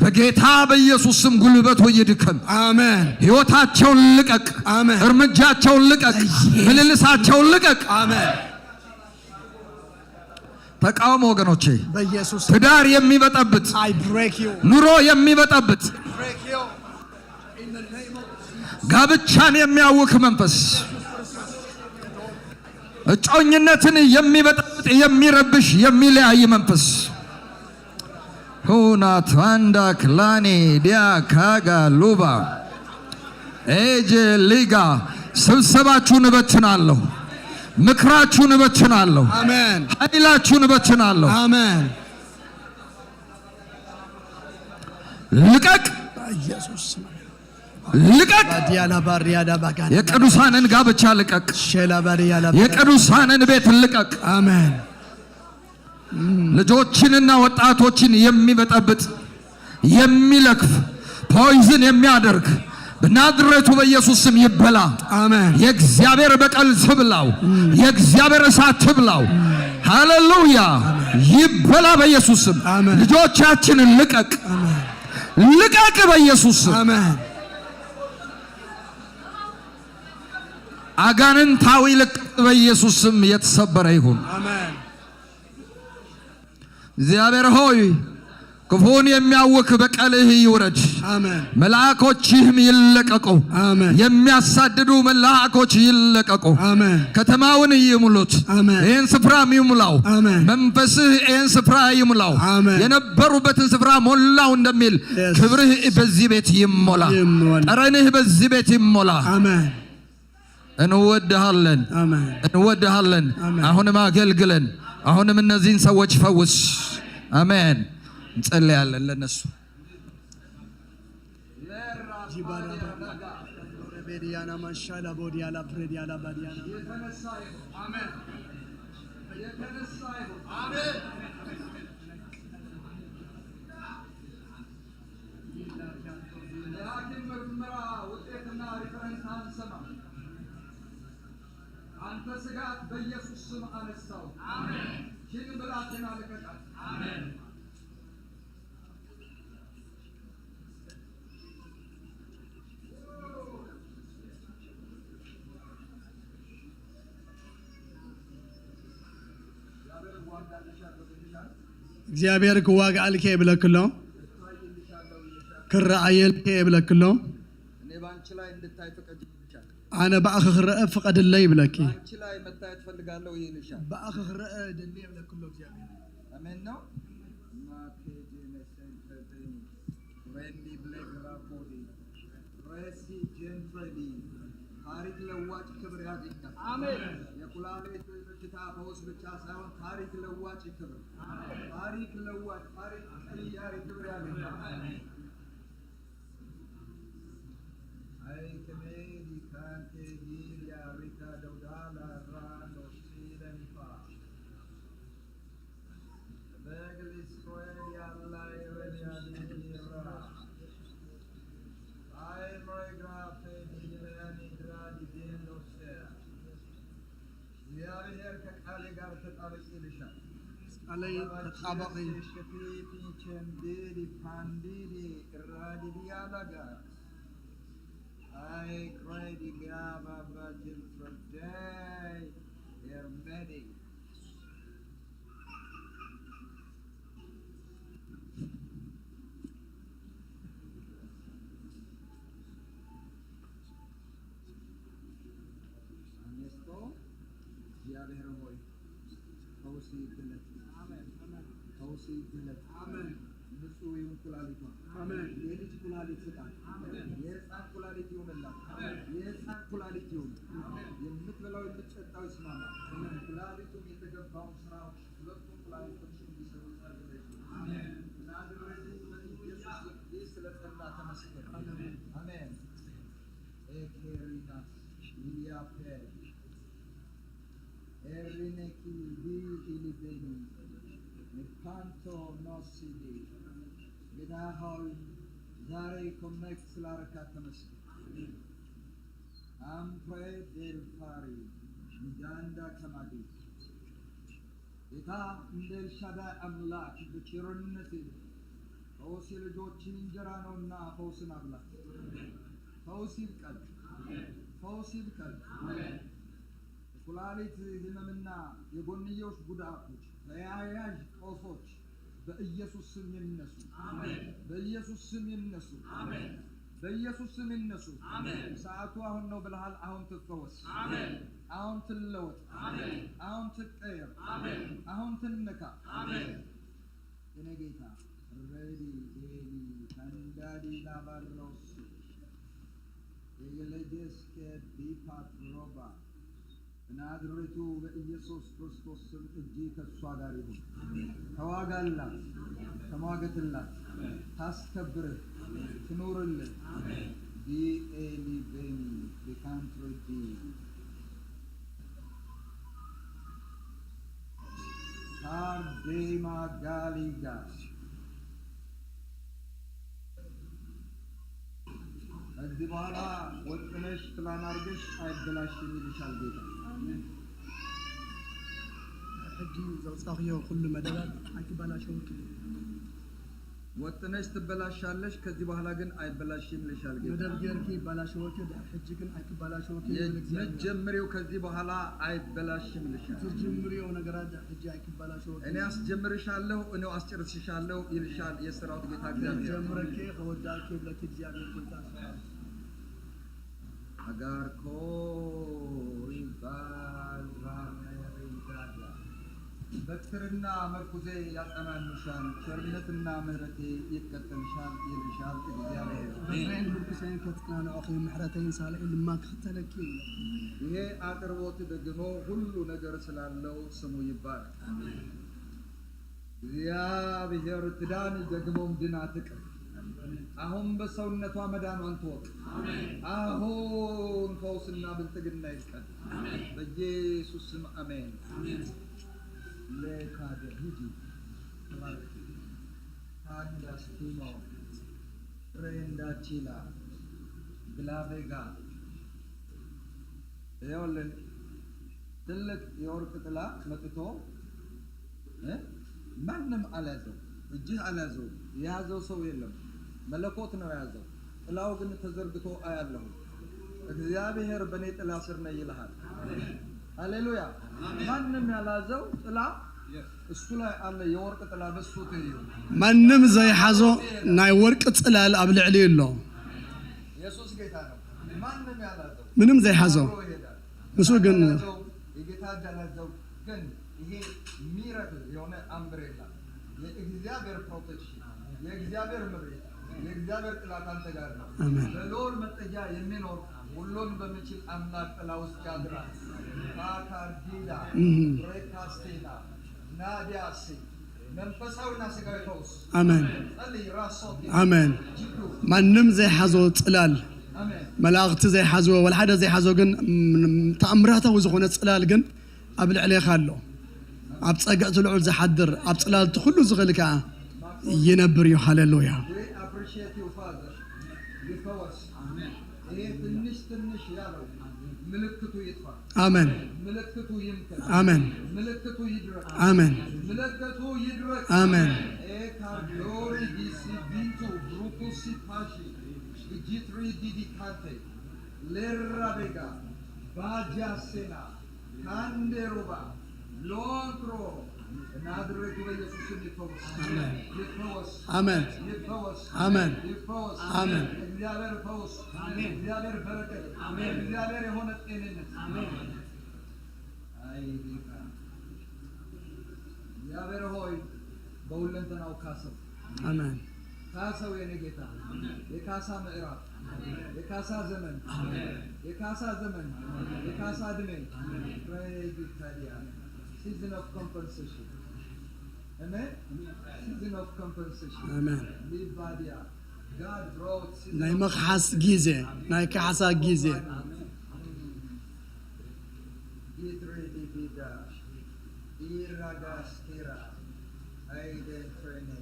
በጌታ በኢየሱስ ስም ጉልበቱ ይድከም። አሜን። ሕይወታቸውን ልቀቅ። አሜን። እርምጃቸውን ልቀቅ። ምልልሳቸውን ልቀቅ። አሜን። ተቃውሞ ወገኖቼ፣ በኢየሱስ ትዳር የሚበጠብጥ፣ I break you. ኑሮ የሚበጠብጥ፣ Break you. In the name of ጋብቻን የሚያውክ መንፈስ፣ እጮኝነትን የሚበጠብጥ፣ የሚረብሽ፣ የሚለያይ መንፈስ ሁናት አንዳ ክላኔ ዲያ ካጋ ሉባ ኤጄ ሊጋ ስብሰባችሁን እበትናለሁ፣ ምክራችሁን እበትናለሁ፣ አሜን። ኃይላችሁን እበትናለሁ። አሜን። ልቀቅ፣ በኢየሱስ ስም ልቀቅ! ባዲያላ ባሪያዳ ባጋና የቅዱሳንን ጋብቻ ልቀቅ። ሼላ ባዲያላ የቅዱሳንን ቤት ልቀቅ። አሜን። ልጆችንና ወጣቶችን የሚበጠብጥ፣ የሚለክፍ፣ poison የሚያደርግ በናዝሬቱ በኢየሱስ ስም ይበላ። አሜን። የእግዚአብሔር በቀል ትብላው። የእግዚአብሔር እሳት ትብላው። ሃሌሉያ! ይበላ በኢየሱስ ስም። አሜን። ልጆቻችንን ልቀቅ፣ ልቀቅ በኢየሱስ ስም። አሜን። አጋንንታዊ ልቀቅ በኢየሱስ ስም የተሰበረ ይሁን። አሜን። እግዚአብሔር ሆይ፣ ክፉን የሚያውክ በቀልህ ይውረድ። አሜን። መልአኮችህም ይለቀቁ። አሜን። የሚያሳድዱ መልአኮች ይለቀቁ። አሜን። ከተማውን ይሙሉት። አሜን። ይህን ስፍራም ይሙላው። አሜን። መንፈስህ ይህን ስፍራ ይሙላው። አሜን። የነበሩበትን ስፍራ ሞላው እንደሚል Yes. ክብርህ በዚህ ቤት ይሞላ። ይሞላ። ጠረንህ በዚህ ቤት ይሞላ። አሜን። እንወድሃለን፣ አሜን። እንወድሃለን። አሜን። አሁንም አገልግለን፣ አሁንም እነዚህን ሰዎች ፈውስ። አሜን። እንጸልያለን ለነሱ። ዲያና ማሻላ ቦዲያላ ፕሬዲያላ ባዲያና የሐኪም ምርመራ ውጤትና reference አንሰማም። አንተ ስጋት በኢየሱስ ስም አነሳው። ይህን ብላቴና ልቀቃት። እግዚአብሔር ክዋግኣልከ ይብለክሎ፣ ክረኣየልከ ይብለክሎ። እኔ በአንቺ ላይ እንድታይ ፈቅጄልሻለሁ። ኣነ ብኣኺ ክረአ ፍቐድለይ ይብለኪ። በአንቺ ላይ መታየት ፈልጋለሁ ይልሻል። ብኣኺ ክረአ ደሊ ይብለክሎ እግዚአብሔር። አሜን ነው። ሬንዲ ብሌክ ራፖዲ ሬሲ ጀንትሬዲ ታሪክ ለዋጭ ክብር ያገኛል። የኩላሊት በሽታ ፈውስ ብቻ ሳይሆን ታሪክ ለዋጭ ክብር፣ ታሪክ ለዋጭ፣ ታሪክ ቀያሪ ክብር ያገኛል። አይ ከሜዲ ካንቴ ጊሪያ ሪካ ደውዳላ ራንዶ ሲለንፋ እግዚአብሔር ከቃሌ ጋር ተጣበቂ ይልሻል። ቃለይ ተጣበቂ። አነስቶ እግዚአብሔር ሆይ ፈውስ ይገለጥ፣ ፈውስ ይገለጥ። ንጹህ ይሁን ኩላሊቷ። የልጅ ኩላሊት ስጣት። የህፃን ኩላሊት ይሁንላት። የህፃን ኩላሊት ይሁን። የምትበላው የምትጠጣው ይስማማ። ኩላሊቱም የተገባውን ስራዎች ሁለቱም ኩላሊቶች እንዲሰሩ ጸልይ። ናዝሬቱ በኢየሱስ ስም ይህ ስለጸና ተመስገን። አሜን። ኤኬሪናስ ኢሊያፔ ኤሪኔኪ ዲ ኢሊቤኒ ፓንቶ ኖሲዲ። ጌታ ሆይ፣ ዛሬ connect ስላረካት ተመስገን። አምፕሬ ዴልፋሪ ሚዳንዳ ከማዲ። ጌታ፣ እንደ ኤልሻዳይ አምላክ በቸርነት ፈውስ የልጆች እንጀራ ነውና ፈውስን አብላት። ፈውስ ይብቀል፣ ፈውስ ይብቀል። የኩላሊት ህመምና የጎንዮሽ ጉዳቶች፣ ተያያዥ ጦሶች በኢየሱስ ስም ይነሱ። በኢየሱስ ስም ይነሱ። በኢየሱስ ስም ይነሱ። ሰዓቱ አሁን ነው ብለሃል። አሁን ትፈወስ። አሁን ትለወጥ። አሁን ትቀየር። አሁን ትነካ። የኔ ጌታ ሬዲ ዴሊ ታንዳዲ ላባሮስ የገለጀስከ ቢፓትሮባ። በናዝሬቱ በኢየሱስ ክርስቶስ ስም እጅ ከእሷ ጋር ይሁን። ተዋጋላት፣ ተሟገትላት፣ ታስከብርህ፣ ትኑርልህ። ዲኤሊ ቤኒ ዲካንትሮ ዲ ካርዴማ ጋሊጋ። ከዚህ በኋላ ወጥነሽ ፕላን አድርገሽ አይበላሽም ይልሻል ጌታ። ሕጂ ዘውፃኽዮ ኩሉ መደባት ኣይክበላሸውክ። ወጥነሽ ትበላሻለሽ፣ ከዚህ በኋላ ግን አይበላሽም ይልሻል ጌታ። መደብ ጌርኪ ይበላሸወኪ፣ ድሕሪ ሕጂ ግን ኣይክበላሸወኪ ይብል እግዚኣብሔር። የምትጀምሪው ከዚህ በኋላ አይበላሽም ይልሻል። ትጅምርዮ ነገራት ድሕሪ ሕጂ ኣይክበላሸወኪ። እኔ አስጀምርሻለሁ፣ እኔው አስጨርስሻለሁ ይልሻል የሰራዊት ጌታ እግዚአብሔር። ጀምረኬ ከወዳኪ ይብለኪ እግዚአብሔር ጎይታ ሰራዊት። አጋር ኮሪ ባልራሜሪዳዳ። በትርና መርኩዜ ያጸናኑሻል፣ ቸርነትና ምሕረቴ ይከተልሻል ይልሻል እግዚአብሔር። በትረይን ምርኩሰይን ከትናንዖኺ፣ ምሕረተይን ሳልኤን ድማ ክኽተለኪ ይብለ። ይሄ አቅርቦት ደግሞ ሁሉ ነገር ስላለው ስሙ ይባረክ። እግዚአብሔር ትዳን፣ ደግሞም ድና ትቅር። አሁን በሰውነቷ መዳኗን ትወቅ። አሁን ፈውስና ብልጥግና ይብቀል። በኢየሱስ ስም አሜን። ለካደ ሂጂ፣ ተባረኪ። ታንዳስቲኖ ሬንዳቺላ ግላቬጋ። ይኸውልህ፣ ትልቅ የወርቅ ጥላ መጥቶ ማንም አልያዘው፣ እጅህ አልያዘው፣ የያዘው ሰው የለም። መለኮት ነው የያዘው። ጥላው ግን ተዘርግቶ አያለሁ። እግዚአብሔር በእኔ ጥላ ስር ነው ይልሃል። ሃሌሉያ! ማንም ያልያዘው ጥላ እሱ ላይ አለ። የወርቅ ጥላ በሱ ትይዩ። ማንም ዘይሓዞ ናይ ወርቂ ፅላል ኣብ ልዕሊ ኣሎ። ኢየሱስ ጌታ ነው። ማንም ያልያዘው ምንም ዘይሓዞ አብሮ ይሄዳል። ምስኡ ግን ያልያዘው፣ የጌታ እጅ አልያዘው፣ ግን ይሄ miracle የሆነ umbrella፣ የእግዚአብሔር protection፣ የእግዚአብሔር ምሪት፣ የእግዚአብሔር ጥላ ካንተ ጋር ነው። አሜን። በልዑል መጠጊያ የሚኖር ሁሉን በሚችል አምላክ ጥላ ውስጥ ያድራል። ባካርዲዳ ሬካስቴና ናዲያሲ። መንፈሳዊና ስጋዊ ፈውስ። አሜን። ጸልይ ራሶት። አሜን። ጅዱ። ማንም ዘይሓዞ ፅላል፣ አሜን። መላእኽቲ ዘይሓዝዎ፣ ወላ ሓደ ዘይሓዞ ግን ተኣምራታዊ ዝኾነ ፅላል ግን ኣብ ልዕሊኻ ኣሎ። ኣብ ፀግዕቲ ልዑል ዝሓድር ኣብ ፅላልቲ ኩሉ ዝኽእል ከዓ ይነብር እዩ። ሃሌሉያ። We appreciate you, Father. ይፈወስ። ይሄ ትንሽ ትንሽ ያለው ምልክቱ ይጥፋ። አሜን። ምልክቱ ይምከን። አሜን። ምልክቱ ይድረቅ። አሜን። ምልክቱ ይድረቅ። አሜን። ኤካርዶሪ ዲሲ ቢንቱ ብሩኩሲ ፓሺ ጂትሪ ዲዲ ካንቴ ሌራቤጋ ባጃሴና ካንዴሩባ ሎንትሮ። ናዝሬቱ በኢየሱስ ስም ይፈወስ፣ ይፈወስ፣ አሜን። ይፈወስ፣ አሜን። ይፈወስ። አሜን። እግዚአብሔር ፈውስ፣ እግዚአብሔር በረከት፣ እግዚአብሔር የሆነ ጤንነት። አይ ጌታ እግዚአብሔር ሆይ፣ በሁለንተናው ካሰው። አሜን። ካሰው የኔ ጌታ። የካሳ ምዕራፍ፣ የካሳ ዘመን፣ የካሳ ዘመን፣ የካሳ እድሜ። ፕሬዲካዲያ season of compensation። አሜን። Season of compensation። አሜን። ሊባዲያ God brought season ናይ መኽሓስ ግዜ፣ ናይ ካሕሳ ግዜ። Get ready, Vida. Iragaskira. Aiden Frene.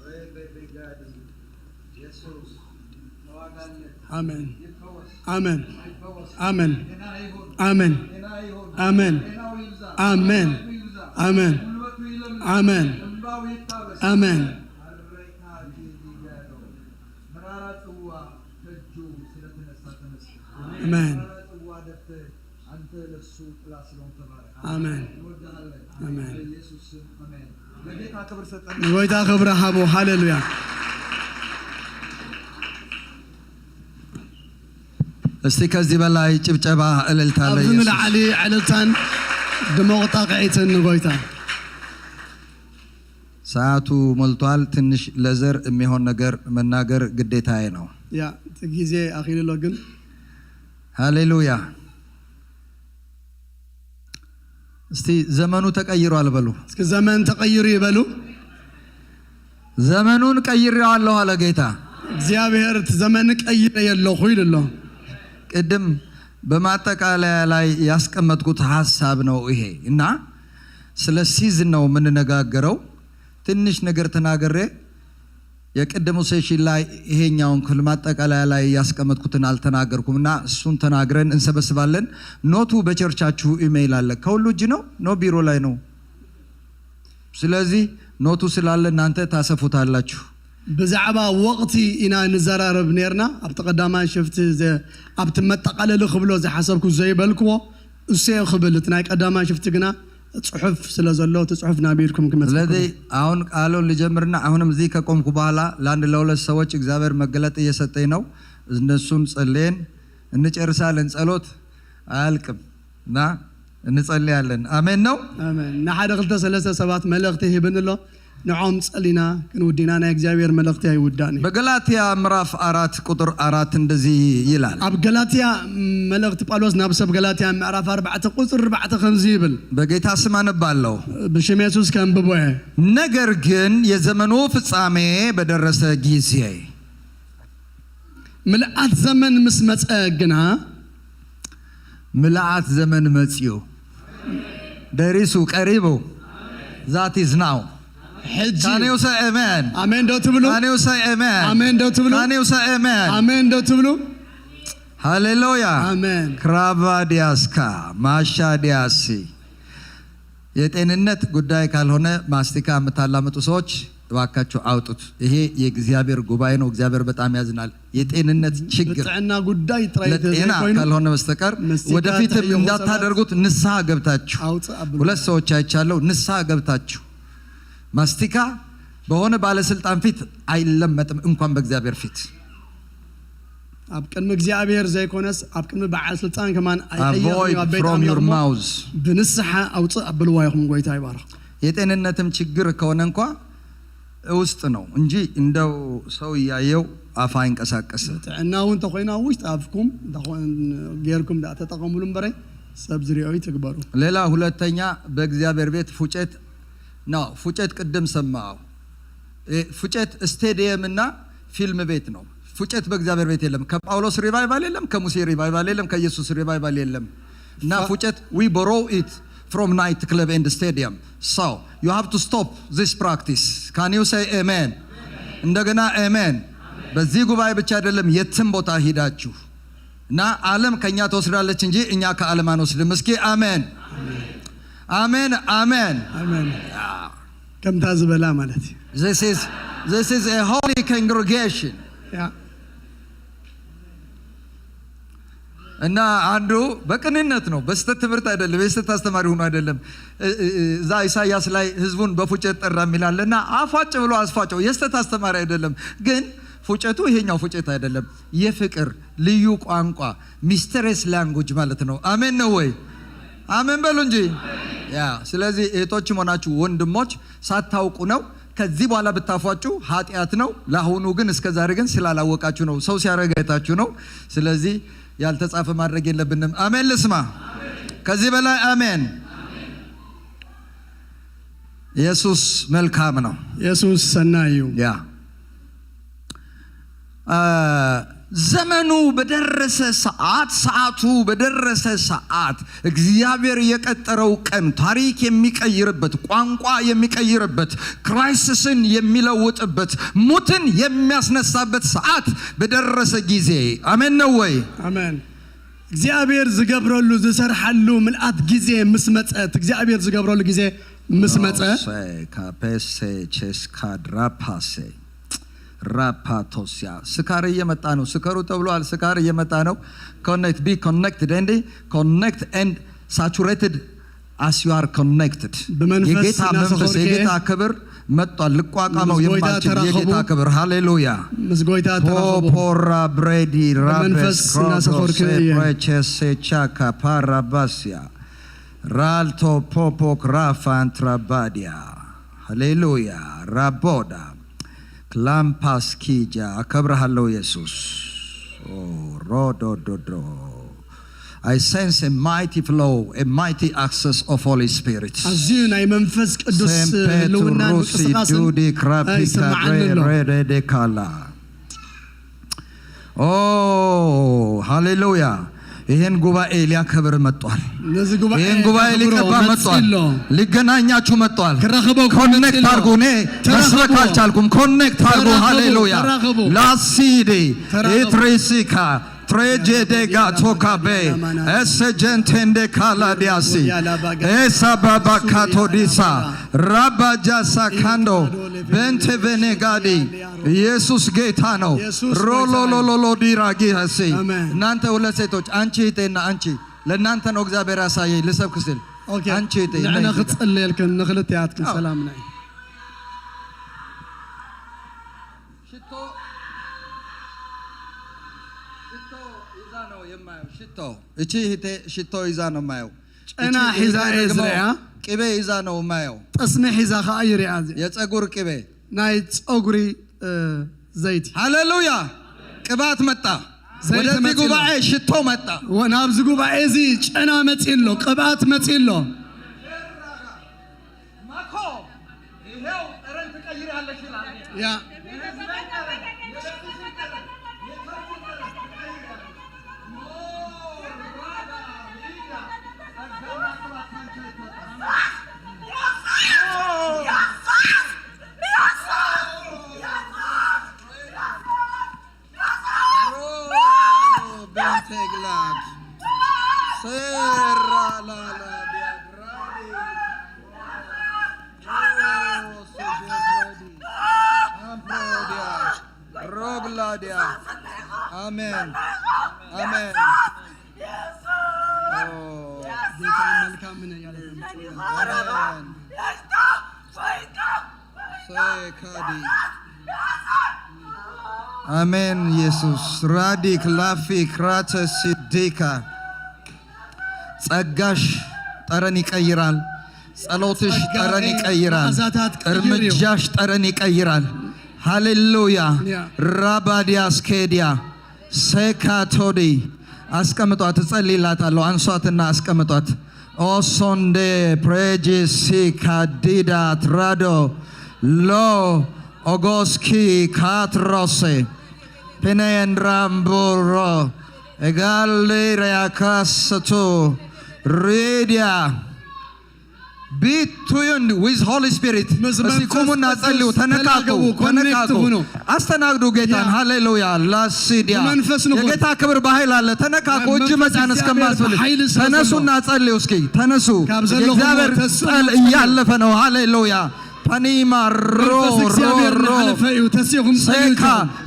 Rebe Begadi. Jesus. ተዋጋለት። አሜን። ይፈወስ። አሜን። ይፈወስ። አሜን። ጤና ይሁን። አሜን። ጤና ይሁን። አሜን። ጤናው ይብዛ። አሜን። ጉልበቱ ይብዛ። አሜን። ጉልበቱ ይለምልም። አሜን። እንባው ይታበስ። አሜን። አሬካ ዲዲጋዶ። መራራ ጽዋ ከእጁ ስለተነሳ ተመስገን። አሜን። መራራ ጽዋ ደፍተህ አንተ ለሱ ጥላ ስለሆንክ ተባረክ። አሜን። እንወድሃለን። አሜን። በኢየሱስ ስም አሜን። ለጌታ ክብር ሰጠን። ንጎይታ ክብሪ ሃቦ። ሃሌሉያ። እስቲ ከዚህ በላይ ጭብጨባ፣ እልልታ ኣብዚ ለኢየሱስ። ንላዕሊ ዕልልታን ድሙቕ ጣቕዒትን ንጎይታ። ሰዓቱ ሞልቷል። ትንሽ ለዘር የሚሆን ነገር መናገር ግዴታዬ ነው። Yeah፣ እቲ ግዜ ኣኺሉ ኣሎ ግን። ሃሌሉያ። እስቲ ዘመኑ ተቀይሯል በሉ። እስኪ ዘመን ተቐይሩ ይበሉ። ዘመኑን ቀይሬዋለሁ አለ ጌታ። እግዚኣብሔር እቲ ዘመን ቀይረ የለኹ ኢሉ ኣሎ። ቅድም በማጠቃለያ ላይ ያስቀመጥኩት ሀሳብ ነው ይሄ እና ስለ season ነው የምንነጋገረው። ትንሽ ነገር ተናግሬ የቅድሙ session ላይ ይሄኛውን ክፍል ማጠቃለያ ላይ ያስቀመጥኩትን አልተናገርኩም እና እሱን ተናግረን እንሰበስባለን። Note ኡ በ church ኣችሁ ኢሜይል አለ። ከሁሉ እጅ ነው no ቢሮ ላይ ነው። ስለዚህ note ኡ ስላለ እናንተ ታሰፉታላችሁ። ብዛዕባ ወቅቲ ኢና ንዘራረብ ነርና። ኣብቲ ቀዳማይ shift ኣብቲ መጠቃለሊ ክብሎ ዝሓሰብኩ ዘይበልክዎ እሰ ክብል፣ እቲ ናይ ቀዳማይ shift ግና ፅሑፍ ስለ ዘሎ እቲ ፅሑፍ ናብ ኢድኩም ክመፅእ። ስለዚህ አሁን ቃሉን ልጀምርና አሁንም እዚህ ከቆምኩ በኋላ ለአንድ ለሁለት ሰዎች እግዚአብሔር መገለጥ እየሰጠኝ ነው። እነሱን ጸልየን እንጨርሳለን። ጸሎት አያልቅም እና እንጸልያለን። አሜን ነው። ኣሜን። ንሓደ ክልተ ሰለስተ ሰባት መልእኽቲ ሂብን ኣሎ። ንዖም ጸሊና ክንውዲና። ናይ እግዚኣብሔር መልእኽቲ ኣይውዳእኒ። በገላትያ ምዕራፍ 4 ቁጥር 4 እንደዚህ ይላል። ኣብ ገላትያ፣ መልእኽቲ ጳውሎስ ናብ ሰብ ገላትያ ምዕራፍ 4 ቁፅሪ 4 ከምዚ ይብል። በጌታ ስም አነባለሁ። ብሽም የሱስ ከንብቦ እየ። ነገር ግን የዘመኑ ፍጻሜ በደረሰ ጊዜ፣ ምልኣት ዘመን ምስ መፀ ግና፣ ምልአት ዘመን መጺኡ ደሪሱ ቀሪቡ that is now። ሕጂ። Can you say amen? ኣሜን ዶ ትብሉ? Can you say amen? ኣሜን ዶ ትብሉ? Can you say amen? ኣሜን ዶ ትብሉ? ሃሌሉያ። ኣሜን። ክራቫዲያስካ ማሻዲያሲ። የጤንነት ጉዳይ ካልሆነ ማስቲካ የምታላምጡ ሰዎች እባካችሁ አውጡት። ይሄ የእግዚአብሔር ጉባኤ ነው። እግዚአብሔር በጣም ያዝናል። የጤንነት ችግር ብጥዕና ጉዳይ ጥራይ ለጤና ኮይኑ ካልሆነ በስተቀር መስቲካ ወደፊትም ተሕይኹ እንዳታደርጉት ንስሐ ገብታችሁ ኣውፅእ ኣብሉ። ሁለት ሰዎች አይቻለሁ። ንስሐ ገብታችሁ ማስቲካ በሆነ ባለስልጣን ፊት አይለመጥም፣ እንኳን በእግዚአብሔር ፊት። ኣብ ቅድሚ እግዚኣብሔር ዘይኮነስ ኣብ ቅድሚ በዓል ስልጣን ከማን Avoid from your mouth። ብንስሓ ኣውፅእ ኣብልዋ ይኹም። ጎይታ ይባርኽ። የጤንነትም ችግር ከሆነ እንኳ ውስጥ ነው እንጂ እንደው ሰው እያየው አፍ አይንቀሳቀስም። ጥዕና እውን እንተኮይና ውሽጢ ኣፍኩም ጌርኩም ዳ ተጠቐሙሉ እምበረይ ሰብ ዝሪኦ ትግበሩ። ሌላ ሁለተኛ በእግዚአብሔር ቤት ፉጨት ነው። ፉጨት ቅድም ሰማው። ፉጨት ስቴዲየም እና ፊልም ቤት ነው። ፉጨት በእግዚአብሔር ቤት የለም። ከጳውሎስ revival የለም፣ ከሙሴ revival የለም፣ ከኢየሱስ revival የለም። እና ፉጨት we borrow it from night club and stadium, so you have to stop this practice. Can you say amen? እንደገና አሜን። በዚህ ጉባኤ ብቻ አይደለም፣ የትም ቦታ ሂዳችሁ እና ዓለም ከኛ ትወስዳለች እንጂ እኛ ከዓለም አንወስድም። እስኪ አሜን፣ አሜን፣ አሜን። ኣሜን። ከምታ ዝበላ ማለት እዩ። This is a holy congregation. Yeah. እና አንዱ በቅንነት ነው፣ በስህተት ትምህርት አይደለም፣ የስህተት አስተማሪ ሆኖ አይደለም። እዛ ኢሳያስ ላይ ህዝቡን በፉጨት ጠራ የሚላል እና አፏጭ ብሎ አስፏጨው። የስህተት አስተማሪ አይደለም፣ ግን ፉጨቱ ይሄኛው ፉጨት አይደለም። የፍቅር ልዩ ቋንቋ mysterious language ማለት ነው። አሜን ነው ወይ? አሜን በሉ እንጂ። Yeah፣ ስለዚህ እህቶችም ሆናችሁ ወንድሞች ሳታውቁ ነው። ከዚህ በኋላ ብታፏጩ ኃጢአት ነው። ለአሁኑ ግን እስከ ዛሬ ግን ስላላወቃችሁ ነው። ሰው ሲያደርግ አይታችሁ ነው። ስለዚህ ያልተጻፈ ማድረግ የለብንም። አሜን። ልስማ ከዚህ በላይ አሜን። ኢየሱስ መልካም ነው። ኢየሱስ ሰናይ እዩ። Yeah፣ ዘመኑ በደረሰ ሰዓት፣ ሰዓቱ በደረሰ ሰዓት፣ እግዚአብሔር የቀጠረው ቀን፣ ታሪክ የሚቀይርበት፣ ቋንቋ የሚቀይርበት፣ crisis ን የሚለውጥበት፣ ሙትን የሚያስነሳበት ሰዓት በደረሰ ጊዜ፣ አሜን ነው ወይ? ኣሜን። እግዚኣብሔር ዝገብረሉ ዝሰርሓሉ ምልኣት ግዜ ምስ መፀት፣ እግዚኣብሔር ዝገብረሉ ግዜ ምስ መፀ። ካፔሴ ቼስካድራፓሴ ራፓቶሲያ። ስካር እየመጣ ነው። ስከሩ ተብሏል። ስካር እየመጣ ነው። Connect, be connected and connect and saturated as you are connected። በመንፈስ የጌታ መንፈስ እናሰኸርኬ የጌታ ክብር መጥቷል። ልቋቋመው ምስ ጎይታ የማልችል ተራኸቡ። የጌታ ክብር፣ ሃሌሉያ። ምስ ጎይታ ተራኸቡ። ፖፖራ ብሬዲ ራፔስ በመንፈስ እናሰኸርክ እየ። ፕሬቼሴ ቻካ ፓራባሲያ ራልቶ ፖፖክ ራፋንትራባዲያ፣ ሃሌሉያ፣ ራቦዳ ክላምፓስኪጃ። አከብረሃለሁ ኢየሱስ። ሮዶዶዶ። I sense a mighty flow, a mighty access of Holy Spirit. ኣዝዩ ናይ መንፈስ ቅዱስ ህልውናን ሩሲ ምንቅስቃስን ዱዲ ክራፒካ ይስማዓኒ ኣሎ። ሬዴካላ። ኦ ሃሌሉያ! ይህን ጉባኤ ሊያከብር መጥቷል። ነዚ ጉባኤ ይህን ጉባኤ ከክብሮ ሊቀባ መጥቷል። መፂ ኣሎ። ሊገናኛችሁ መጥቷል። ክራኸበኩም Connect መፂ ኣሎ። አድርጉ። እኔ መስበክ ተራኸቡ። አልቻልኩም። Connect አድርጉ። ተራኸቡ፣ ሃሌሉያ። ተራኸቡ። ላሲዲ ተራኸቡ። ኢትሪሲካ ትሬጄዴጋ ቶካቤ ኤሰጀንቴንዴ ካላዲያሲ ኤሳባባካቶዲሳ ራባጃሳ ካንዶ በንቴ ቬኔጋዲ። ኢየሱስ ጌታ ነው። ኢየሱስ ጎይታ ነው። ሮሎሎሎሎ ዲራጊሲ። አሜን። እናንተ ሁለት ሴቶች፣ አንቺ እህቴና አንቺ፣ ለእናንተ ነው እግዚአብሔር ያሳየኝ ልሰብክ ስል። Okay። አንቺ እህቴ ንዕና ነይ እዚህ ጋር። ክፅልየልክን ንክልቲያትክን። ሰላም ናይ ሽቶ ሽቶ ይዛ ነው የማየው። ሽቶ፣ እቺ እህቴ ሽቶ ይዛ ነው የማየው። ጨና እቺ ሒዛ እህቴ እየ ደግሞ ዝሪኣ። ቅቤ ይዛ ነው የማየው። ጠስሚ ሒዛ ከዓ ይሪኣ እዚ። የፀጉር ቅቤ። ናይ ፀጉሪ ዘይቲ። ሃሌሉያ! ቅባት መጣ። ዘይት ወደዚህ መፂ ኣሎ። ጉባኤ ሽቶ መጣ። ናብዚ ጉባኤ እዚ ጨና መፂ ኣሎ፣ ቅብኣት መፂ ኣሎ። ማኮ ይሄው ጠረን ትቀይራለሽ ይላል። Yeah። ቤንቴግላድ ሴራ ላላ ዲያግራዲ አምፕሮዲያ ሮግላዲያ። አሜን፣ አሜን። ጌታ መልካም ነው ያለ። አሜን። ሴካዲ። አሜን። ኢየሱስ ራዲክ ላፊ ክራተ ሲዲካ። ጸጋሽ ጠረን ይቀይራል። ጸሎትሽ ጸጋዬ ጠረን ይቀይራል። መዓዛታት ቅይር እዩ። እርምጃሽ ጠረን ይቀይራል። ሃሌሉያ። Yeah። ራባዲያስ ኬዲያ ሴካቶዲ። አስቀምጧት፣ እጸልይላታለሁ። አንሷትና አስቀምጧት። ኦሶንዴ ፕሬጂሲ ካዲዳ ትራዶ ሎ ኦጎስኪ ካትሮሴ ፔኔንራምቡሮ ኤጋሌሪያካስቱ ሬዲያ። Be tuned with Holy Spirit። ምስ እስቲ መንፈስ ቁሙና ቅዱስ ጸልዩ። ተነቃቁ፣ ተላገቡ፣ connect ተነቃቁ። ሁኑ። አስተናግዱ ጌታን። Yeah። ሃሌሉያ ላሲዲያ። በመንፈስ ንኹን። የጌታ ክብር በኃይል አለ። ተነቃቁ። እጅ መንፈስ መጫን እግዚአብሔር እስከማስፈልግ በኃይል ስለ ዘሎ። ተነሱና ጸልዩ። እስኪ ተነሱ። ካብ ዘለኹም የእግዚአብሔር ተስኡ ጠል ጸልዩ። እያለፈ ነው። ሃሌሉያ ፓኒማ ሮ መንፈስ ሮ እግዚአብሔር ሮ እናሓለፈ ዝተንከፈ እዩ። ተሲኹም ሴካ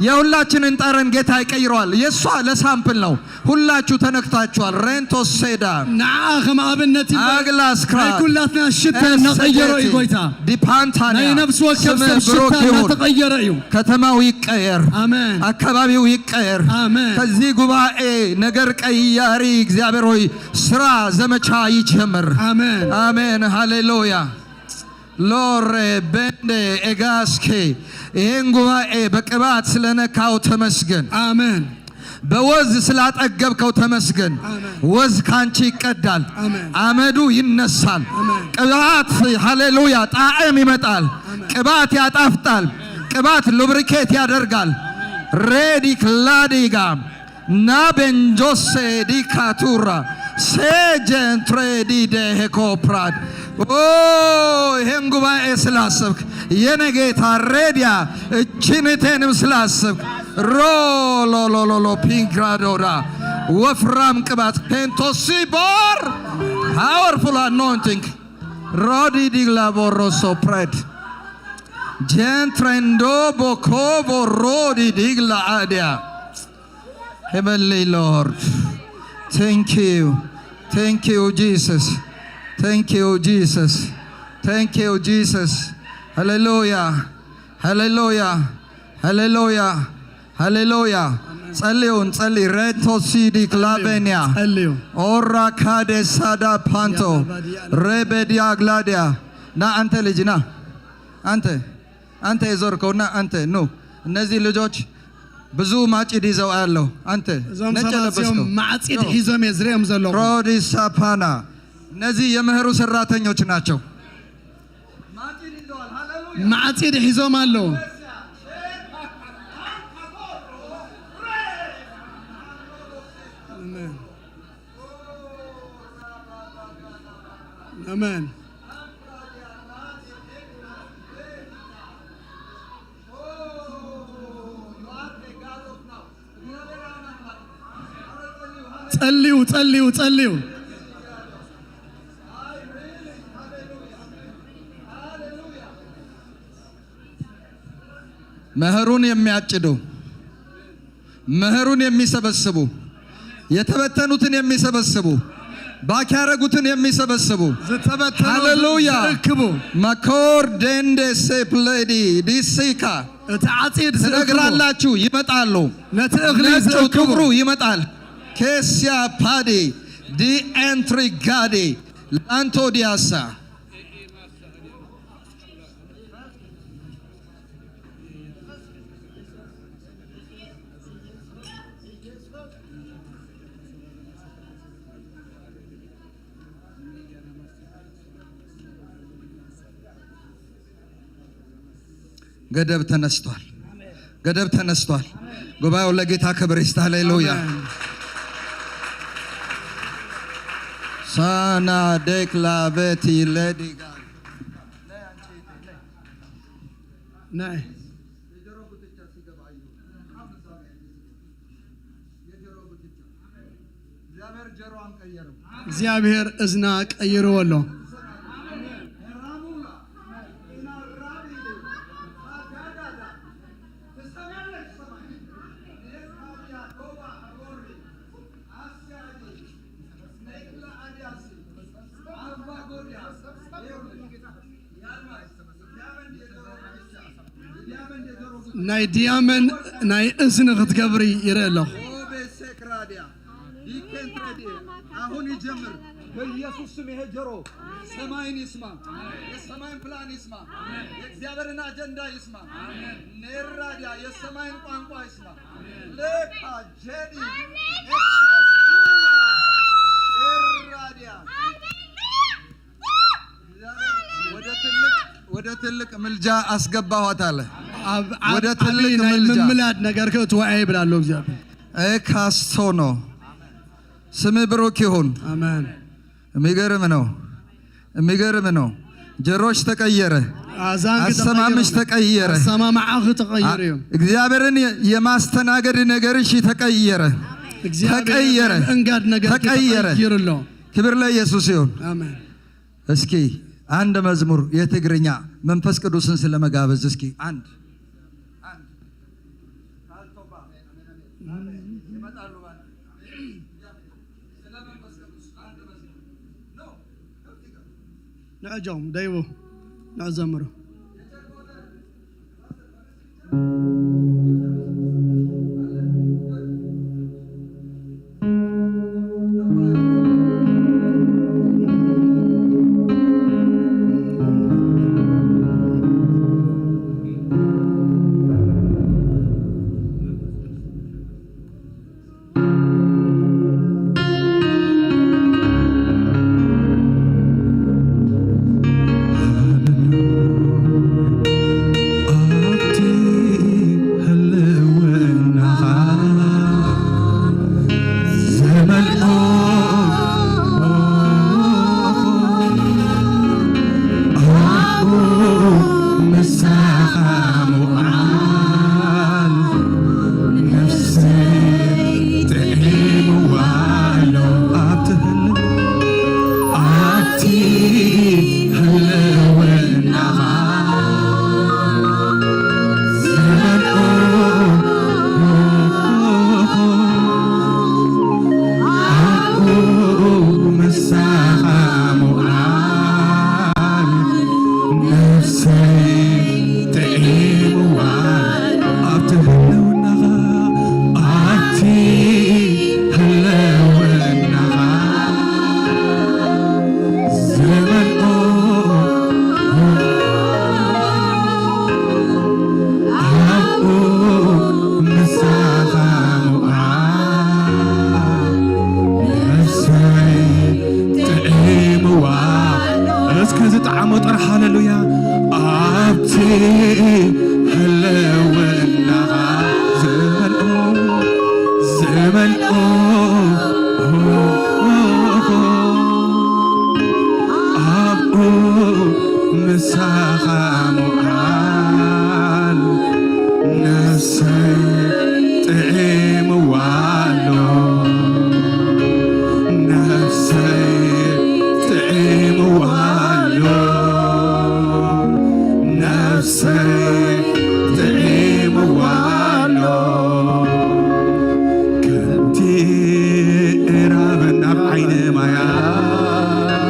የሁላችንን ጠረን ጌታ ይቀይረዋል። የእሷ ለ sample ነው። ሁላችሁ ተነክታችኋል። ሬንቶ ሴዳ ንዓ ከም ኣብነት አግላስክራ ናይ ኩላትና ሽታ እናቀየሮ እዩ ጎይታ። ዲፓንታንያ ናይ ነፍሲ ወከፍ ስምህ ሰብ ሽታ ብሩክ ይሁን። እናተቀየረ እዩ። ከተማው ይቀየር፣ አሜን። አካባቢው ይቀየር። አሜን። ከዚህ ጉባኤ ነገር ቀያሪ እግዚአብሔር ሆይ ስራ ዘመቻ ይጀምር። አሜን። አሜን። ሃሌሉያ ሎሬ ቤንዴ ኤጋስኬ ይህን ጉባኤ በቅባት ስለነካው ተመስገን። አሜን። በወዝ ስላጠገብከው ተመስገን። ወዝ ካንቺ ይቀዳል፣ አመዱ ይነሳል። ቅባት ሃሌሉያ ጣዕም ይመጣል። ቅባት ያጣፍጣል። ቅባት lubricate ያደርጋል። ሬዲ ክላዲጋ ናቤንጆሴ ዲካቱራ ሴጀንትሬዲ ደሄኮፕራድ ኦ ይሄን ጉባኤ ስላሰብክ የኔ ጌታ ሬዲያ እችንቴንም ስላሰብክ ሮሎሎሎሎ ፒንግራዶዳ ወፍራም ቅባት ፔንቶሲ ቦር powerful anointing ሮዲ ዲግላቦሮሶ ፕሬድ ጀንትሬንዶ ቦኮቦ ሮዲ ዲግላ አዲያ Heavenly Lord, thank you. Thank you, Jesus. Thank you, Jesus. Thank you, Jesus. Hallelujah. Hallelujah. Hallelujah. Hallelujah. ጸልዩን ጸልይ ሬቶ ሲዲ ክላቬኒያ ጸልዩ። ኦራ ካዴ ሳዳ ፓንቶ ሬቤዲያ ግላዲያ ና አንተ ልጅ ና አንተ አንተ የዞርከው ና አንተ ኑ። እነዚህ ልጆች ብዙ ማጭድ ይዘው አያለሁ። አንተ እዞም ነጭ ሰባት የለበስከው እዚኦም ማዕፂድ ሒዞም እየ ዝሪኦም ዘለኹ። ሮዲሳፓና እነዚህ የምህሩ ሰራተኞች ናቸው። ማዕፂድ ሒዞም ኣለዉ። አሜን። ጸልዩ ጸልዩ ጸልዩ። መኸሩን የሚያጭዱ፣ መኸሩን የሚሰበስቡ፣ የተበተኑትን የሚሰበስቡ፣ back ያረጉትን የሚሰበስቡ ዝተበተኑ ሃሌሉያ ዝእክቡ ማኮር ደንዴ ሴፕሌዲ ዲሲካ እቲ ዓፂድ ዝእክቡ ትነግራላችሁ፣ ይመጣሉ። ነቲ እኽሊ ነጩ ዝእክቡ ጥቁሩ ይመጣል። ኬሲያ ፓዲ ዲኤንትሪ ጋዲ ላንቶ ዲያሳ ገደብ ተነስቷል። ገደብ ተነስቷል። ጉባኤው ለጌታ ክብር ይስጥ። ሃሌሉያ ሳና ዴክላቬቲ ሌዲጋ ናይ እግዚአብሔር እዝና ቀይርዎ ኣሎ። ናይ diamond ናይ እዝኒ ክትገብሪ ይርኢ ኣለኹ። አሁን ይጀምር በኢየሱስ ስም። ይሄ ጆሮ ሰማይን ይስማ፣ የሰማይን ፕላን ይስማ፣ የእግዚአብሔርን አጀንዳ ይስማ። ኔራዲያ የሰማይን ቋንቋ ይስማ። ሌፓ ጄዲ ኤክሳስቱራ ኤራዲያ ወደ ትልቅ ምልጃ አስገባኋት አለ። ኣብ ወደ ዓብይ ትልቅ ናይ ምልጃ ምምላድ ነገር ክእትዋ እየ ይብል ኣሎ እግዚኣብሔር። ኤካስቶኖ ስም ብሩክ ይሁን። አሜን። የሚገርም ነው። የሚገርም ነው። ጆሮሽ ተቀየረ፣ ኣዛንኪ አሰማምሽ ተቀየረ፣ ኣሰማምዓኺ ተቀይሩ እዩ። እግዚአብሔርን የማስተናገድ ነገርሽ ተቀየረ፣ እግዚአብሔር ተቀየረ፣ እንጋድ ነገር ተቀየረ። ተቀይሩ ኣሎ። ክብር ለኢየሱስ ይሁን። አሜን። እስኪ አንድ መዝሙር የትግርኛ መንፈስ ቅዱስን ስለመጋበዝ እስኪ አንድ ንዕጆም ደይቡ ንዕዘምሩ። ኣብቲ ህልውናኻ ዝመልኦ ኣብኡ ምሳኻ ምውዓል ነፍሰይ ጥዒምዋ ኣሎ። ኣብቲ ህልውናኻ ዝመልኦ ኣብኡ ምሳኻ ምውዓል ነፍሰይ ጥዒምዋ። ኣብቲ ህልውናኻ፣ ኣብቲ ህልውናኻ ዝመልኦ ኣብኡ ምሳኻ ምውዓል ነፍሰይ ጥዒምዋ። እስከ ዝጠዓሞ ጥራሕ ሃሌሉያ። ኣብቲ ህልውናኻ ዝመልኦ ዝመልኦ ኣብኡ ምሳኻ ምውዓል ነፍሰይ ጥዒምዋ ኣሎ። ነፍሰይ ጥዒምዋ ኣሎ። ነፍሰይ ጥዒምዋ ኣሎ። ከምቲ እራብ ናብ ዓይኒ ማያት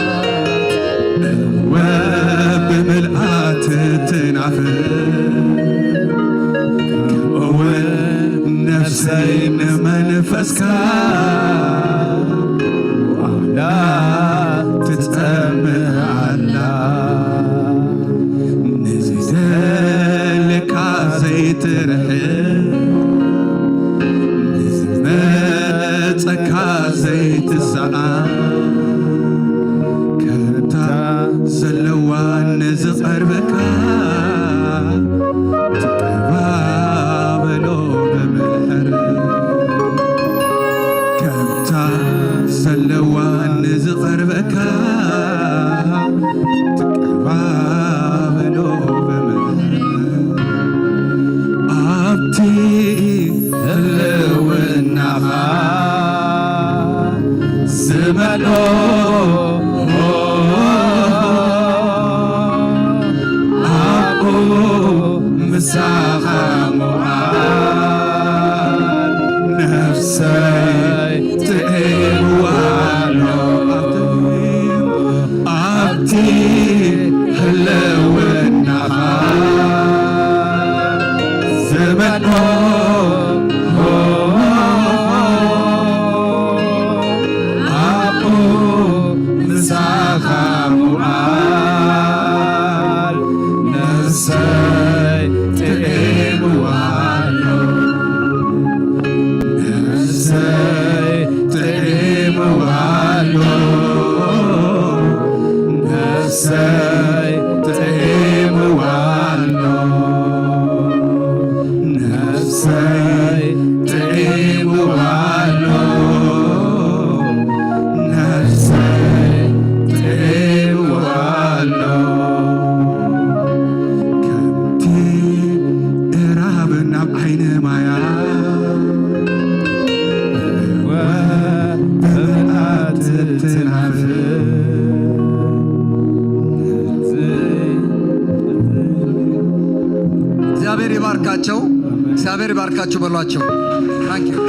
እወ ብምልኣት ትናፍቕ፣ ከምኡውን ነፍሰይ ንመንፈስካ ዋላ ትጸምእ ኣላ። ንዝደልካ ዘይትርሕቕ፣ ንዝመፀካ ዘይትሰኣን፣ ከምታ ዘለዋ ንዝቐርበካ ትቀባበሎ ብምሕረት፣ ከምታ ዘለዋ ንዝቐርበካ ትቀባበሎ ብምሕረት። ኣብቲ ህልውናኻ ዝመልኦ ኣብኡ ምሳኻ ምውዓል ነፍሰይ ጥዒምዋ ኣሎ። ኣብቲ ህልውናኻ ዝመልኦ ኣብኡ ምሳኻ ምውዓል ነፍሰይ ጥዒምዋ ኣሎ። ነፍሰይ ጥዒምዋ ኣሎ። ነፍሰይ ጥዒምዋ ኣሎ። ነፍሰይ ጥዒምዋ ኣሎ። ነፍሰይ ጥዒምዋ ኣሎ። ከምቲ እራብ ናብ ዓይኒ ማያት ብምልኣት ትናፍቕ። እግዚአብሔር ይባርካቸው። እግዚአብሔር ይባርካቸው በሏቸው። Thank you.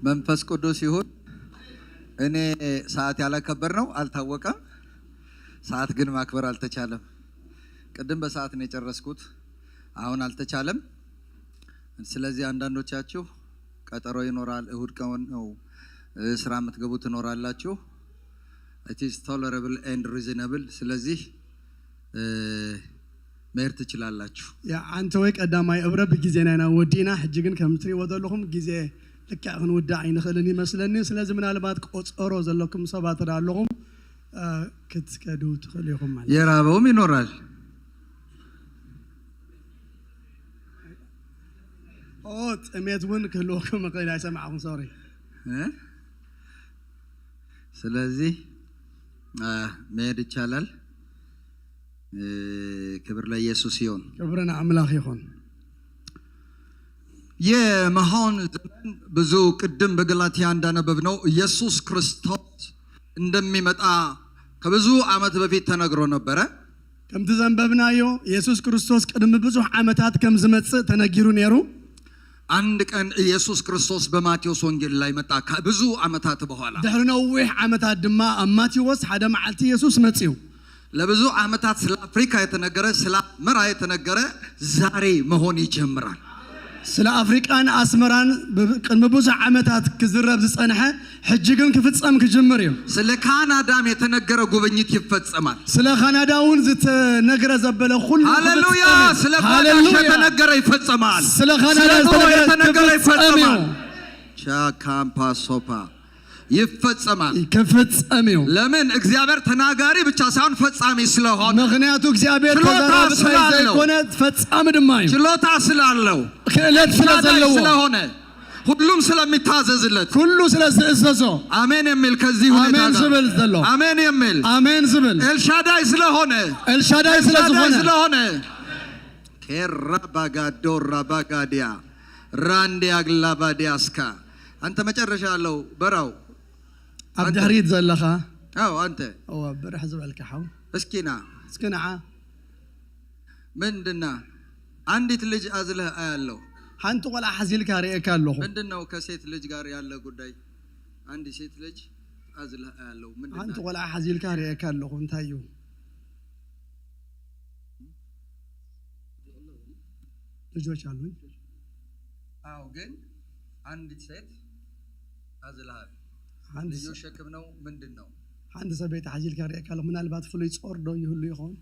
መንፈስ ቅዱስ ይሁን። እኔ ሰዓት ያላከበር ነው አልታወቀም። ሰዓት ግን ማክበር አልተቻለም። ቅድም በሰዓት ነው የጨረስኩት፣ አሁን አልተቻለም። ስለዚህ አንዳንዶቻችሁ ቀጠሮ ይኖራል፣ እሁድ ቀን ነው ስራ የምትገቡ ትኖራላችሁ። It is tolerable and reasonable። ስለዚህ መሄድ ትችላላችሁ። Yeah አንተ ወይ ቀዳማይ እብረ ብግዜና ኢና ወዲእና። ሕጂ ግን ከም ትሪእዎ ዘለኹም ግዜ ልክዕ ክንውዳእ ኣይንኽእልን ይመስለኒ። ስለዚ ምናልባት ቆፀሮ ዘለኩም ሰባት ኣለኹም ክትከዱ ትኽእሉ ኢኹም ማለት። የራበውም ይኖራል። ኦ ጥሜት እውን ክህልወኩም ይኽእል፣ ኣይሰማዕኹም፣ sorry። ስለዚህ መሄድ ይቻላል። ክብር ለኢየሱስ ይሁን። ክብሪ ንኣምላኽ ይኹን። የመሆን ዘመን ብዙ ቅድም በገላትያ እንዳነበብነው ኢየሱስ ክርስቶስ እንደሚመጣ ከብዙ ዓመት በፊት ተነግሮ ነበረ። ከምቲ ዘንበብናዮ ኢየሱስ ክርስቶስ ቅድሚ ብዙሕ ዓመታት ከም ዝመፅእ ተነጊሩ ነይሩ። አንድ ቀን ኢየሱስ ክርስቶስ በማቴዎስ ወንጌል ላይ መጣ ከብዙ ዓመታት በኋላ። ድሕሪ ነዊሕ ዓመታት ድማ ኣብ ማቴዎስ ሓደ መዓልቲ ኢየሱስ መፂኡ። ለብዙ ዓመታት ስለ አፍሪካ የተነገረ፣ ስለ አስመራ የተነገረ ዛሬ መሆን ይጀምራል። ስለ ኣፍሪቃን ኣስመራን ቅድሚ ብዙሕ ዓመታት ክዝረብ ዝፀንሐ ሕጂ ግን ክፍፀም ክጅምር እዩ። ስለ ካናዳም የተነገረ ጉብኝት ይፈጸማል። ስለ ካናዳ እውን ዝተነግረ ዘበለ ኩሉ ሃሌሉያ! ክፍፀም እዩ። ስለ ኳዳሽ ሃሌሉያ! የተነገረ ይፈጸማል። ስለ ካናዳ ስለ ኖህ ዝተነገረ የተነገረ ክፍፀም እዩ። ይፈጸማል። ቻካምፓሶፓ ይፈጸማል። ክፍፀም እዩ። ለምን? እግዚአብሔር ተናጋሪ ብቻ ሳይሆን ፈጻሚ ስለሆነ። ምክንያቱ እግዚአብሔር ችሎታ ተዛራቢ ጥራይ ስላለው፣ ዘይኮነ ፈጻሚ ድማ እዩ። ችሎታ ስላለው፣ ክእለት ስለ ኤልሻዳይ ዘለዎ፣ ስለሆነ፣ ሁሉም ስለሚታዘዝለት፣ ኩሉ ስለ ዝእዘዞ። አሜን የሚል ከዚህ ሁኔታ አሜን ጋር ዝብል ዘሎ፣ አሜን የሚል፣ አሜን ዝብል፣ ኤልሻዳይ ስለሆነ፣ ኤልሻዳይ ስለ ኤልሻዳይ ዝኾነ፣ ስለሆነ ኬራ ባጋዶራ ባጋዲያ ራንዲያ ግላባዲያስካ። አንተ መጨረሻ ያለው በራው ኣብ አንተ። ድሕሪት ዘለኻ። አዎ አንተ። እዋ ብርሕ ዝበልካ ሓው። እስኪና። እስኪ ንዓ። ምንድና አንዲት ልጅ አዝለህ አያለሁ። ሓንቲ ቆልዓ ሓዚልካ ርእየካ ኣለኹ። ምንድን ነው ከሴት ልጅ ጋር ያለ ጉዳይ? አንድ ሴት ልጅ አዝለህ አያለሁ። ምንድን ሓንቲ ናት? ቆልዓ ሓዚልካ ርእየካ ኣለኹ፣ እንታይ እዩ? ልጆች አሉኝ። አዎ ግን አንዲት ሴት አዝለሃል። ሓንቲ ልዩ ሸክም ነው፣ ምንድን ነው? ሓንቲ ሰበይቲ ሓዚልካ ርእየካ ኣለኹ፣ ምናልባት ፍሉይ ጾር ዶ ይህሉ ይኸውን?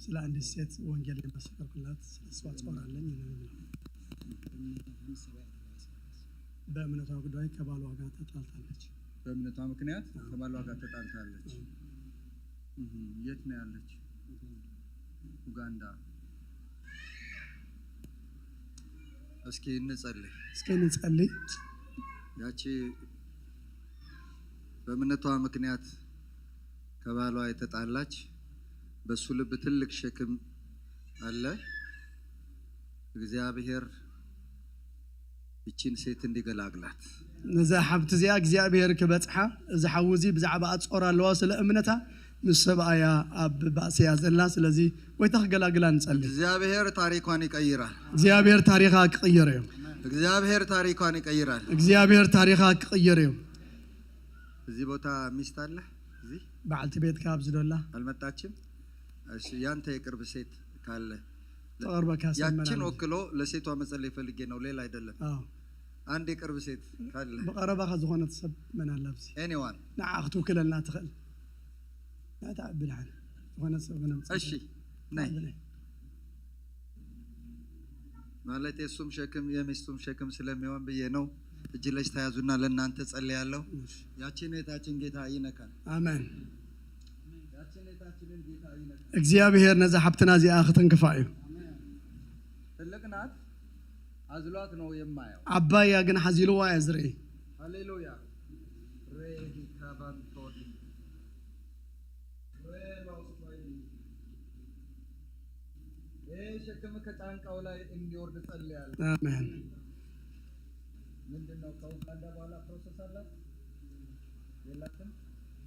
ስለ አንዲት ሴት ወንጌል የመሰከርኩላት፣ ስለ እሷ ጾር አለኝ ነው የሚለው። በእምነቷ ጉዳይ ከባሏ ጋር ተጣልታለች። በእምነቷ ምክንያት ከባሏ ጋር ተጣልታለች። የት ነው ያለች? ኡጋንዳ። እስኪ እንጸልይ። እስኪ እንጸልይ። ያቺ በእምነቷ ምክንያት ከባሏ የተጣላች፣ በሱ ልብ ትልቅ ሸክም አለ። እግዚአብሔር ይቺን ሴት እንዲገላግላት። ነዛ ሓብቲ እዚኣ እግዚኣብሔር ክበፅሓ። እዚ ሓዊ እዚ ብዛዕባ ጾር ኣለዋ፣ ስለ እምነታ ምስ ሰብኣያ ኣብ ባእሲ እያ ዘላ። ስለዚ ጎይታ ክገላግላ ንጸልይ። እግዚአብሔር ታሪኳን ይቀይራል። እግዚኣብሔር ታሪኻ ክቕይር እዩ። እግዚአብሔር ታሪኳን ይቀይራል። እግዚኣብሔር ታሪኻ ክቕይር እዩ። እዚህ ቦታ ሚስት አለ? እዚህ በዓልቲ ቤትካ ኣብዚ ዶላ? አልመጣችም። እሺ ያንተ የቅርብ ሴት ካለ ተቐርበካ ያችን ሰመና ወክሎ ለሴቷ መጸለይ ፈልጌ ነው፣ ሌላ አይደለም። አንድ የቅርብ ሴት ካለ። ብቐረባኻ ዝኾነት ሰብ መን ኣላ ኣብዚ? Anyone. ንዓ ክትውክለልና ትኽእል ተዓብልሓን ዝኾነ ሰብ ክነምፅእ። እሺ ነይ። ማለት የእሱም ሸክም የሚስቱም ሸክም ስለሚሆን ብዬ ነው። እጅ ለእጅ ተያዙና ለእናንተ ጸልያለሁ። ያችን እህታችን ጌታ ይነካል። ኣሜን። ያችን እህታችንን ጌታ ይነካል። እግዚኣብሔር ነዛ ሓብትና እዚኣ ክትንክፋ እዩ። ትልቅ ናት፣ አዝሏት ነው የማየው። ዓባያ ግን ሓዚልዋ እየ ዝርኢ። ሃሌሉያ ሬዲካቫንቶዲ ሬሎስቶይ ይህ ሸክም ከጫንቃው ላይ እንዲወርድ ጸልያለሁ። አሜን። ምንድን ነው ከኡጋንዳ በኋላ process አላት የላትም?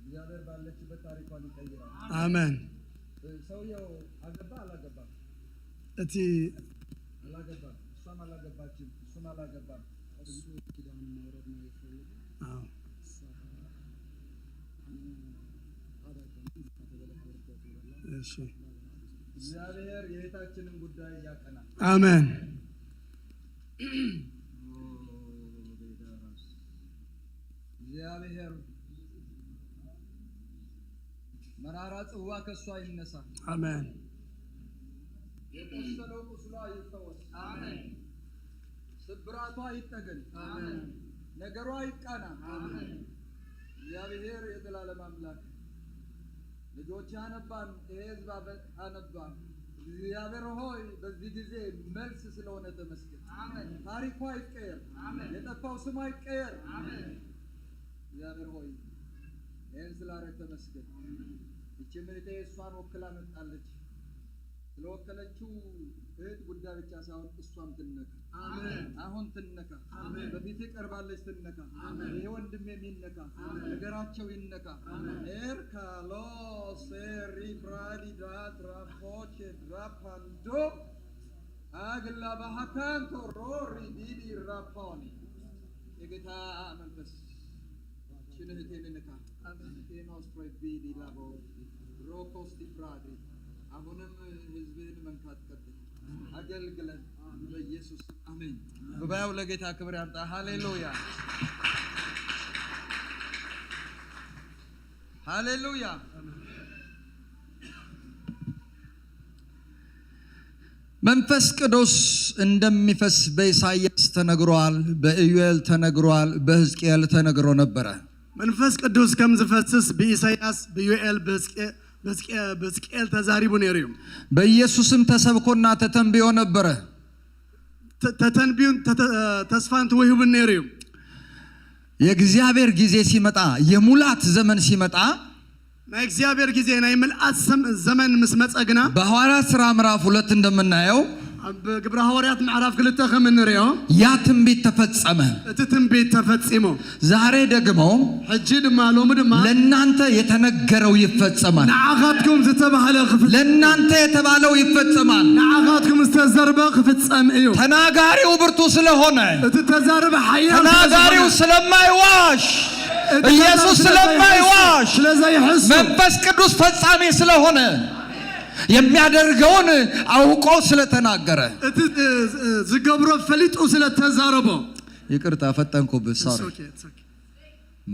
እግዚአብሔር ባለችበት ታሪኳን ይቀይራል። አሜን። ሰውየው አገባ አላገባም? እቲ አላገባም። እሷም አላገባችም፣ እሱም አላገባም። እሱ ኪዳን ማውረድ ነው የፈለገው። አዎ። እሷ ኣነ ሓደ ኣይኮነን ዝተፈለለ እሺ። እግዚአብሔር የእህታችንን ጉዳይ ያቀናል። አሜን። ኦ ቤዳራስ፣ እግዚአብሔር መራራ ጽዋ ከእሷ ይነሳ። አሜን። የቆሰለው ቁስሏ ይፈወስ። አሜን። ስብራቷ ይጠገን። አሜን። ነገሯ ይቃና። አሜን። እግዚአብሔር የዘላለም አምላክ ልጆች አነባን፣ ይሄ ህዝብ አነባ። እግዚአብሔር ሆይ በዚህ ጊዜ መልስ ስለሆነ ተመስገን። አሜን። ታሪኳ ይቀየር። አሜን። የጠፋው ስሟ ይቀየር። አሜን። እግዚአብሔር ሆይ ይህን ስላደረግ ተመስገን። ይቺ እህቴ እሷን ወክላ መጣለች። ስለወከለችው እህት ጉዳይ ብቻ ሳይሆን እሷም ትነካ። አሜን። አሁን ትነካ። አሜን። በፊት ቀርባለች፣ ትነካ። አሜን። ይሄ ወንድሜም ይነካ፣ ነገራቸው ይነካ። ኤርካሎ ሴሪ ብራዲዳ ትራፎቼ ድራፓንዶ አግላ ባህካንቶ ሮሪ ዲዲ ራፖኒ። የጌታ መንፈስ ይህችን እህቴን ንካ። ቴኖስትሮ ቢዲ ላቦ ሮኮስቲ ብራዲ። አሁንም ህዝብህን መንካት ቀጥል፣ አገልግለን በኢየሱስ አሜን። ጉባኤው ለጌታ ክብር ያምጣ። ሃሌሉያ፣ ሃሌሉያ። መንፈስ ቅዱስ እንደሚፈስ በኢሳይያስ ተነግሯል፣ በኢዩኤል ተነግሯል፣ በሕዝቅኤል ተነግሮ ነበረ። መንፈስ ቅዱስ ከም ዝፈስስ ብኢሳይያስ፣ ብዩኤል፣ ብሕዝቅኤል ተዛሪቡ ነይሩ እዩ። በኢየሱስም ተሰብኮና ተተንብዮ ነበረ። ተተንቢዩን ተስፋን ተወሂቡን ነይሩ እዩ። የእግዚአብሔር ጊዜ ሲመጣ፣ የሙላት ዘመን ሲመጣ፣ ናይ እግዚአብሔር ጊዜ ናይ ምልኣት ዘመን ምስ መፀ ግና በሐዋርያት ሥራ ምዕራፍ 2 እንደምናየው ኣብ ግብረ ሐዋርያት ምዕራፍ 2 ከም እንሪኦ ያ ትንቢት ተፈጸመ። እቲ ትንቢት ተፈጺሙ። ዛሬ ደግሞ ሕጂ ድማ ሎሚ ድማ ለእናንተ የተነገረው ይፈጸማል። ንዓኻትኩም ዝተባህለ ክፍጸም፣ ለእናንተ የተባለው ይፈጸማል። ንዓኻትኩም ዝተዘርበ ክፍጸም እዩ። ተናጋሪው ብርቱ ስለሆነ፣ እቲ ተዛረበ ሓያል ተናጋሪው ስለማይዋሽ፣ ኢየሱስ ስለማይዋሽ፣ ስለዘይሕሱ፣ መንፈስ ቅዱስ ፈጻሚ ስለሆነ፣ የሚያደርገውን አውቆ ስለተናገረ፣ እቲ ዝገብሮ ፈሊጡ ስለተዛረቦ። ይቅርታ ፈጠንኩብህ። Sorry. Okay, it's okay.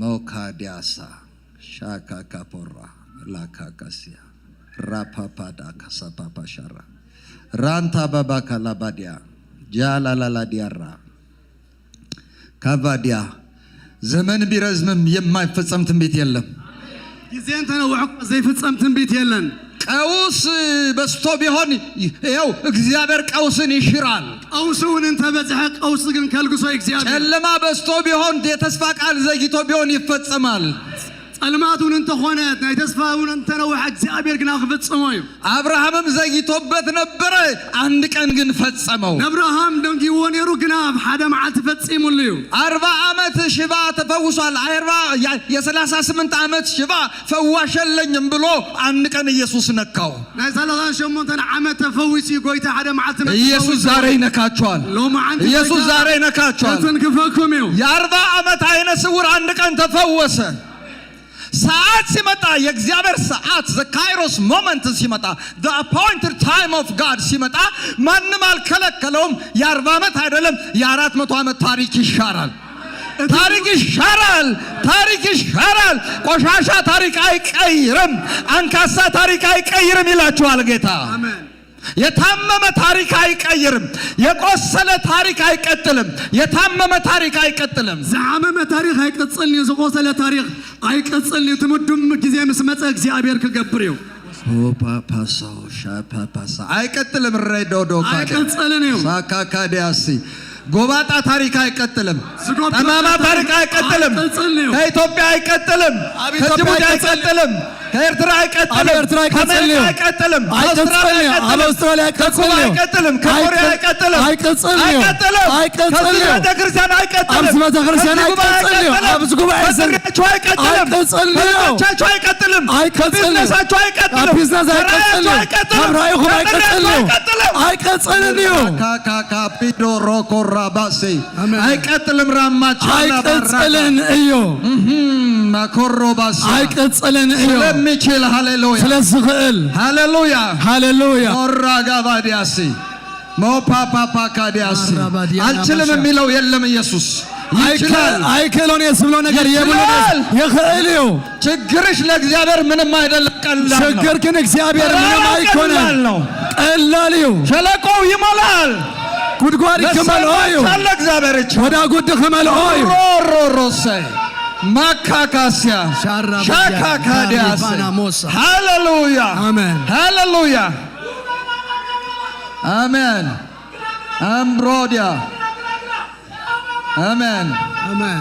ሞካዲያሳ ሻካካፖራ ላካካሲያ ራፓፓዳ ካሳፓፓሻራ ራንታ ባባካላባዲያ ጃላላላዲያራ ካቫዲያ። ዘመን ቢረዝምም የማይፈጸም ትንቢት የለም። ግዜ እንተነውሐ እኳ ዘይፍፀም ትንቢት የለን። ቀውስ በዝቶ ቢሆን ይኸው እግዚአብሔር ቀውስን ይሽራል። ቀውስ እውን እንተበዝሐ ቀውስ ግን ከልግሶ እግዚአብሔር። ጨለማ በዝቶ ቢሆን፣ የተስፋ ቃል ዘግይቶ ቢሆን ይፈጸማል። ፀልማት እውን እንተኾነ፣ ናይ ተስፋ እውን እንተነውሐ እግዚአብሔር ግና ክፍጽሞ እዩ። አብርሃምም ዘግይቶበት ነበረ፣ አንድ ቀን ግን ፈጸመው። ንኣብርሃም ደንጊዎ ነይሩ ግና ኣብ ሓደ መዓልቲ ፈጺሙሉ እዩ። 40 ዓመት ሽባ ተፈውሷል። የ38 ዓመት ሽባ ፈዋሽ የለኝም ብሎ አንድ ቀን ኢየሱስ ነካው። ናይ 38 ዓመት ተፈዊሱ እዩ፣ ጎይታ ሓደ መዓልቲ መፂኡ ኢየሱስ ፈዊሱ። ዛሬ ይነካቸዋል። ሎማዓንቲ ኢየሱስ ጎይታ ዛሬ ይነካቸዋል። ክትንክፈኩም እዩ። የ40 ዓመት አይነ ስውር አንድ ቀን ተፈወሰ። ሰዓት ሲመጣ፣ የእግዚአብሔር ሰዓት the kairos moment ሲመጣ፣ the appointed time of God ሲመጣ ማንም አልከለከለውም። የ40 ዓመት አይደለም የ400 ዓመት ታሪክ ይሻራል። ታሪክ ይሻራል። ታሪክ ይሻራል። ቆሻሻ ታሪክ አይቀይርም። አንካሳ ታሪክ አይቀይርም ይላችኋል ጌታ። አሜን። የታመመ ታሪክ አይቀይርም። የቆሰለ ታሪክ አይቀጥልም። የታመመ ታሪክ አይቀጥልም። ዝዓመመ ታሪክ ኣይቅፅልን እዩ። ዝቆሰለ ታሪክ ኣይቅፅልን እዩ። ትምዱም ግዜ ምስ መፀ እግዚአብሔር ክገብር እዩ። ፓፓሳው ሻፓፓሳ አይቀጥልም። ረዶዶ ኣይቅፅልን እዩ። ሳካካዲያሲ ጎባጣ ታሪክ አይቀጥልም። ጠማማ ታሪክ አይቀጥልም። ከኢትዮጵያ አይቀጥልም። ከጅቡቲ አይቀጥልም። ከኤርትራ አይቀጥልም። ከአሜሪካ አይቀጥልም። ከአውስትራሊያ አይቀጥልም። አይቀጥልም። ከኮሪያ አይቀጥልም። አይቀጥልም። ከዚህ ቤተክርስቲያን አይቀጥልም። ከጥሪያችሁ አይቀጥልም። ከልጆቻችሁ አይቀጥልም። ከቢዝነሳችሁ አይቀጥልም። ከራእያችሁ አይቀጥልም። ከጥሪያችሁ አይቀጥልም። ካካካፒዶ ሮኮራባሴ አይቀጥልም። ራማቻ አይቀጽልን እዩ። ማኮሮባሳ አይቀጽልን እዩ። ስለሚችል ሃሌሉያ፣ ስለዝኽእል ሃሌሉያ፣ ሃሌሉያ። ሞራጋባዲያሲ ሞፓፓፓካዲያሲ አልችልም የሚለው የለም። ኢየሱስ ይችላል። አይክእሎን እየ ዝብሎ ነገር የብሉን፣ ይኽእል እዩ። ችግርሽ ለእግዚአብሔር ምንም አይደለም፣ ቀላል ነው። ችግር ግን እግዚአብሔር ምንም አይኮነን፣ ቀላል እዩ። ሸለቆው ይሞላል። ጉድጓድ ክመልኦ እዩ። አለ እግዚአብሔር እጅ ወዳጉድ ክመልኦ እዩ። ሮሮሮሰ ማካካሲያ ሻካካዲያስ ሃሌሉያ፣ ሃሌሉያ፣ አሜን። አምብሮዲያ አሜን፣ አሜን።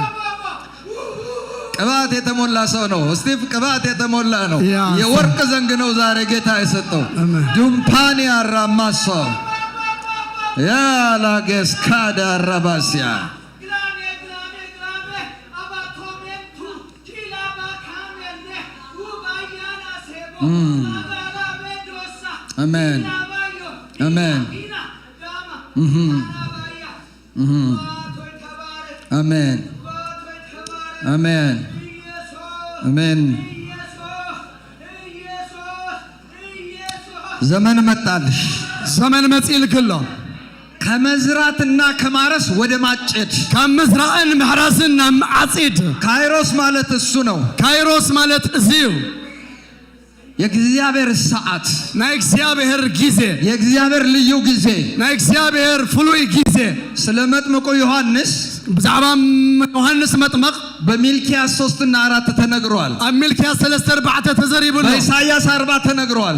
ቅባት የተሞላ ሰው ነው። ስቲቭ ቅባት የተሞላ ነው። የወርቅ ዘንግ ነው ዛሬ ጌታ የሰጠው። ዱምፓኒ አራማሶ ያላጌስካዳ አራባሲያ። አሜን፣ አሜን፣ አሜን፣ አሜን፣ አሜን። ዘመን መጣልሽ። ዘመን መጺልክ ኣሎ። ከመዝራትና ከማረስ ወደ ማጨድ፣ ካብ ምዝራእን ምሕራስን ናብ ዓፂድ። ካይሮስ ማለት እሱ ነው። ካይሮስ ማለት እዚ እዩ። የእግዚአብሔር ሰዓት፣ ናይ እግዚአብሔር ጊዜ፣ የእግዚአብሔር ልዩ ጊዜ፣ ናይ እግዚአብሔር ፍሉይ ጊዜ። ስለ መጥምቁ ዮሐንስ፣ ብዛዕባ ዮሐንስ መጥመቕ በሚልኪያስ 3 እና 4 ተነግሯል። ኣብ ሚልክያስ 3 4 ተዘሪቡ ኣሎ። በኢሳይያስ 40 ተነግሯል።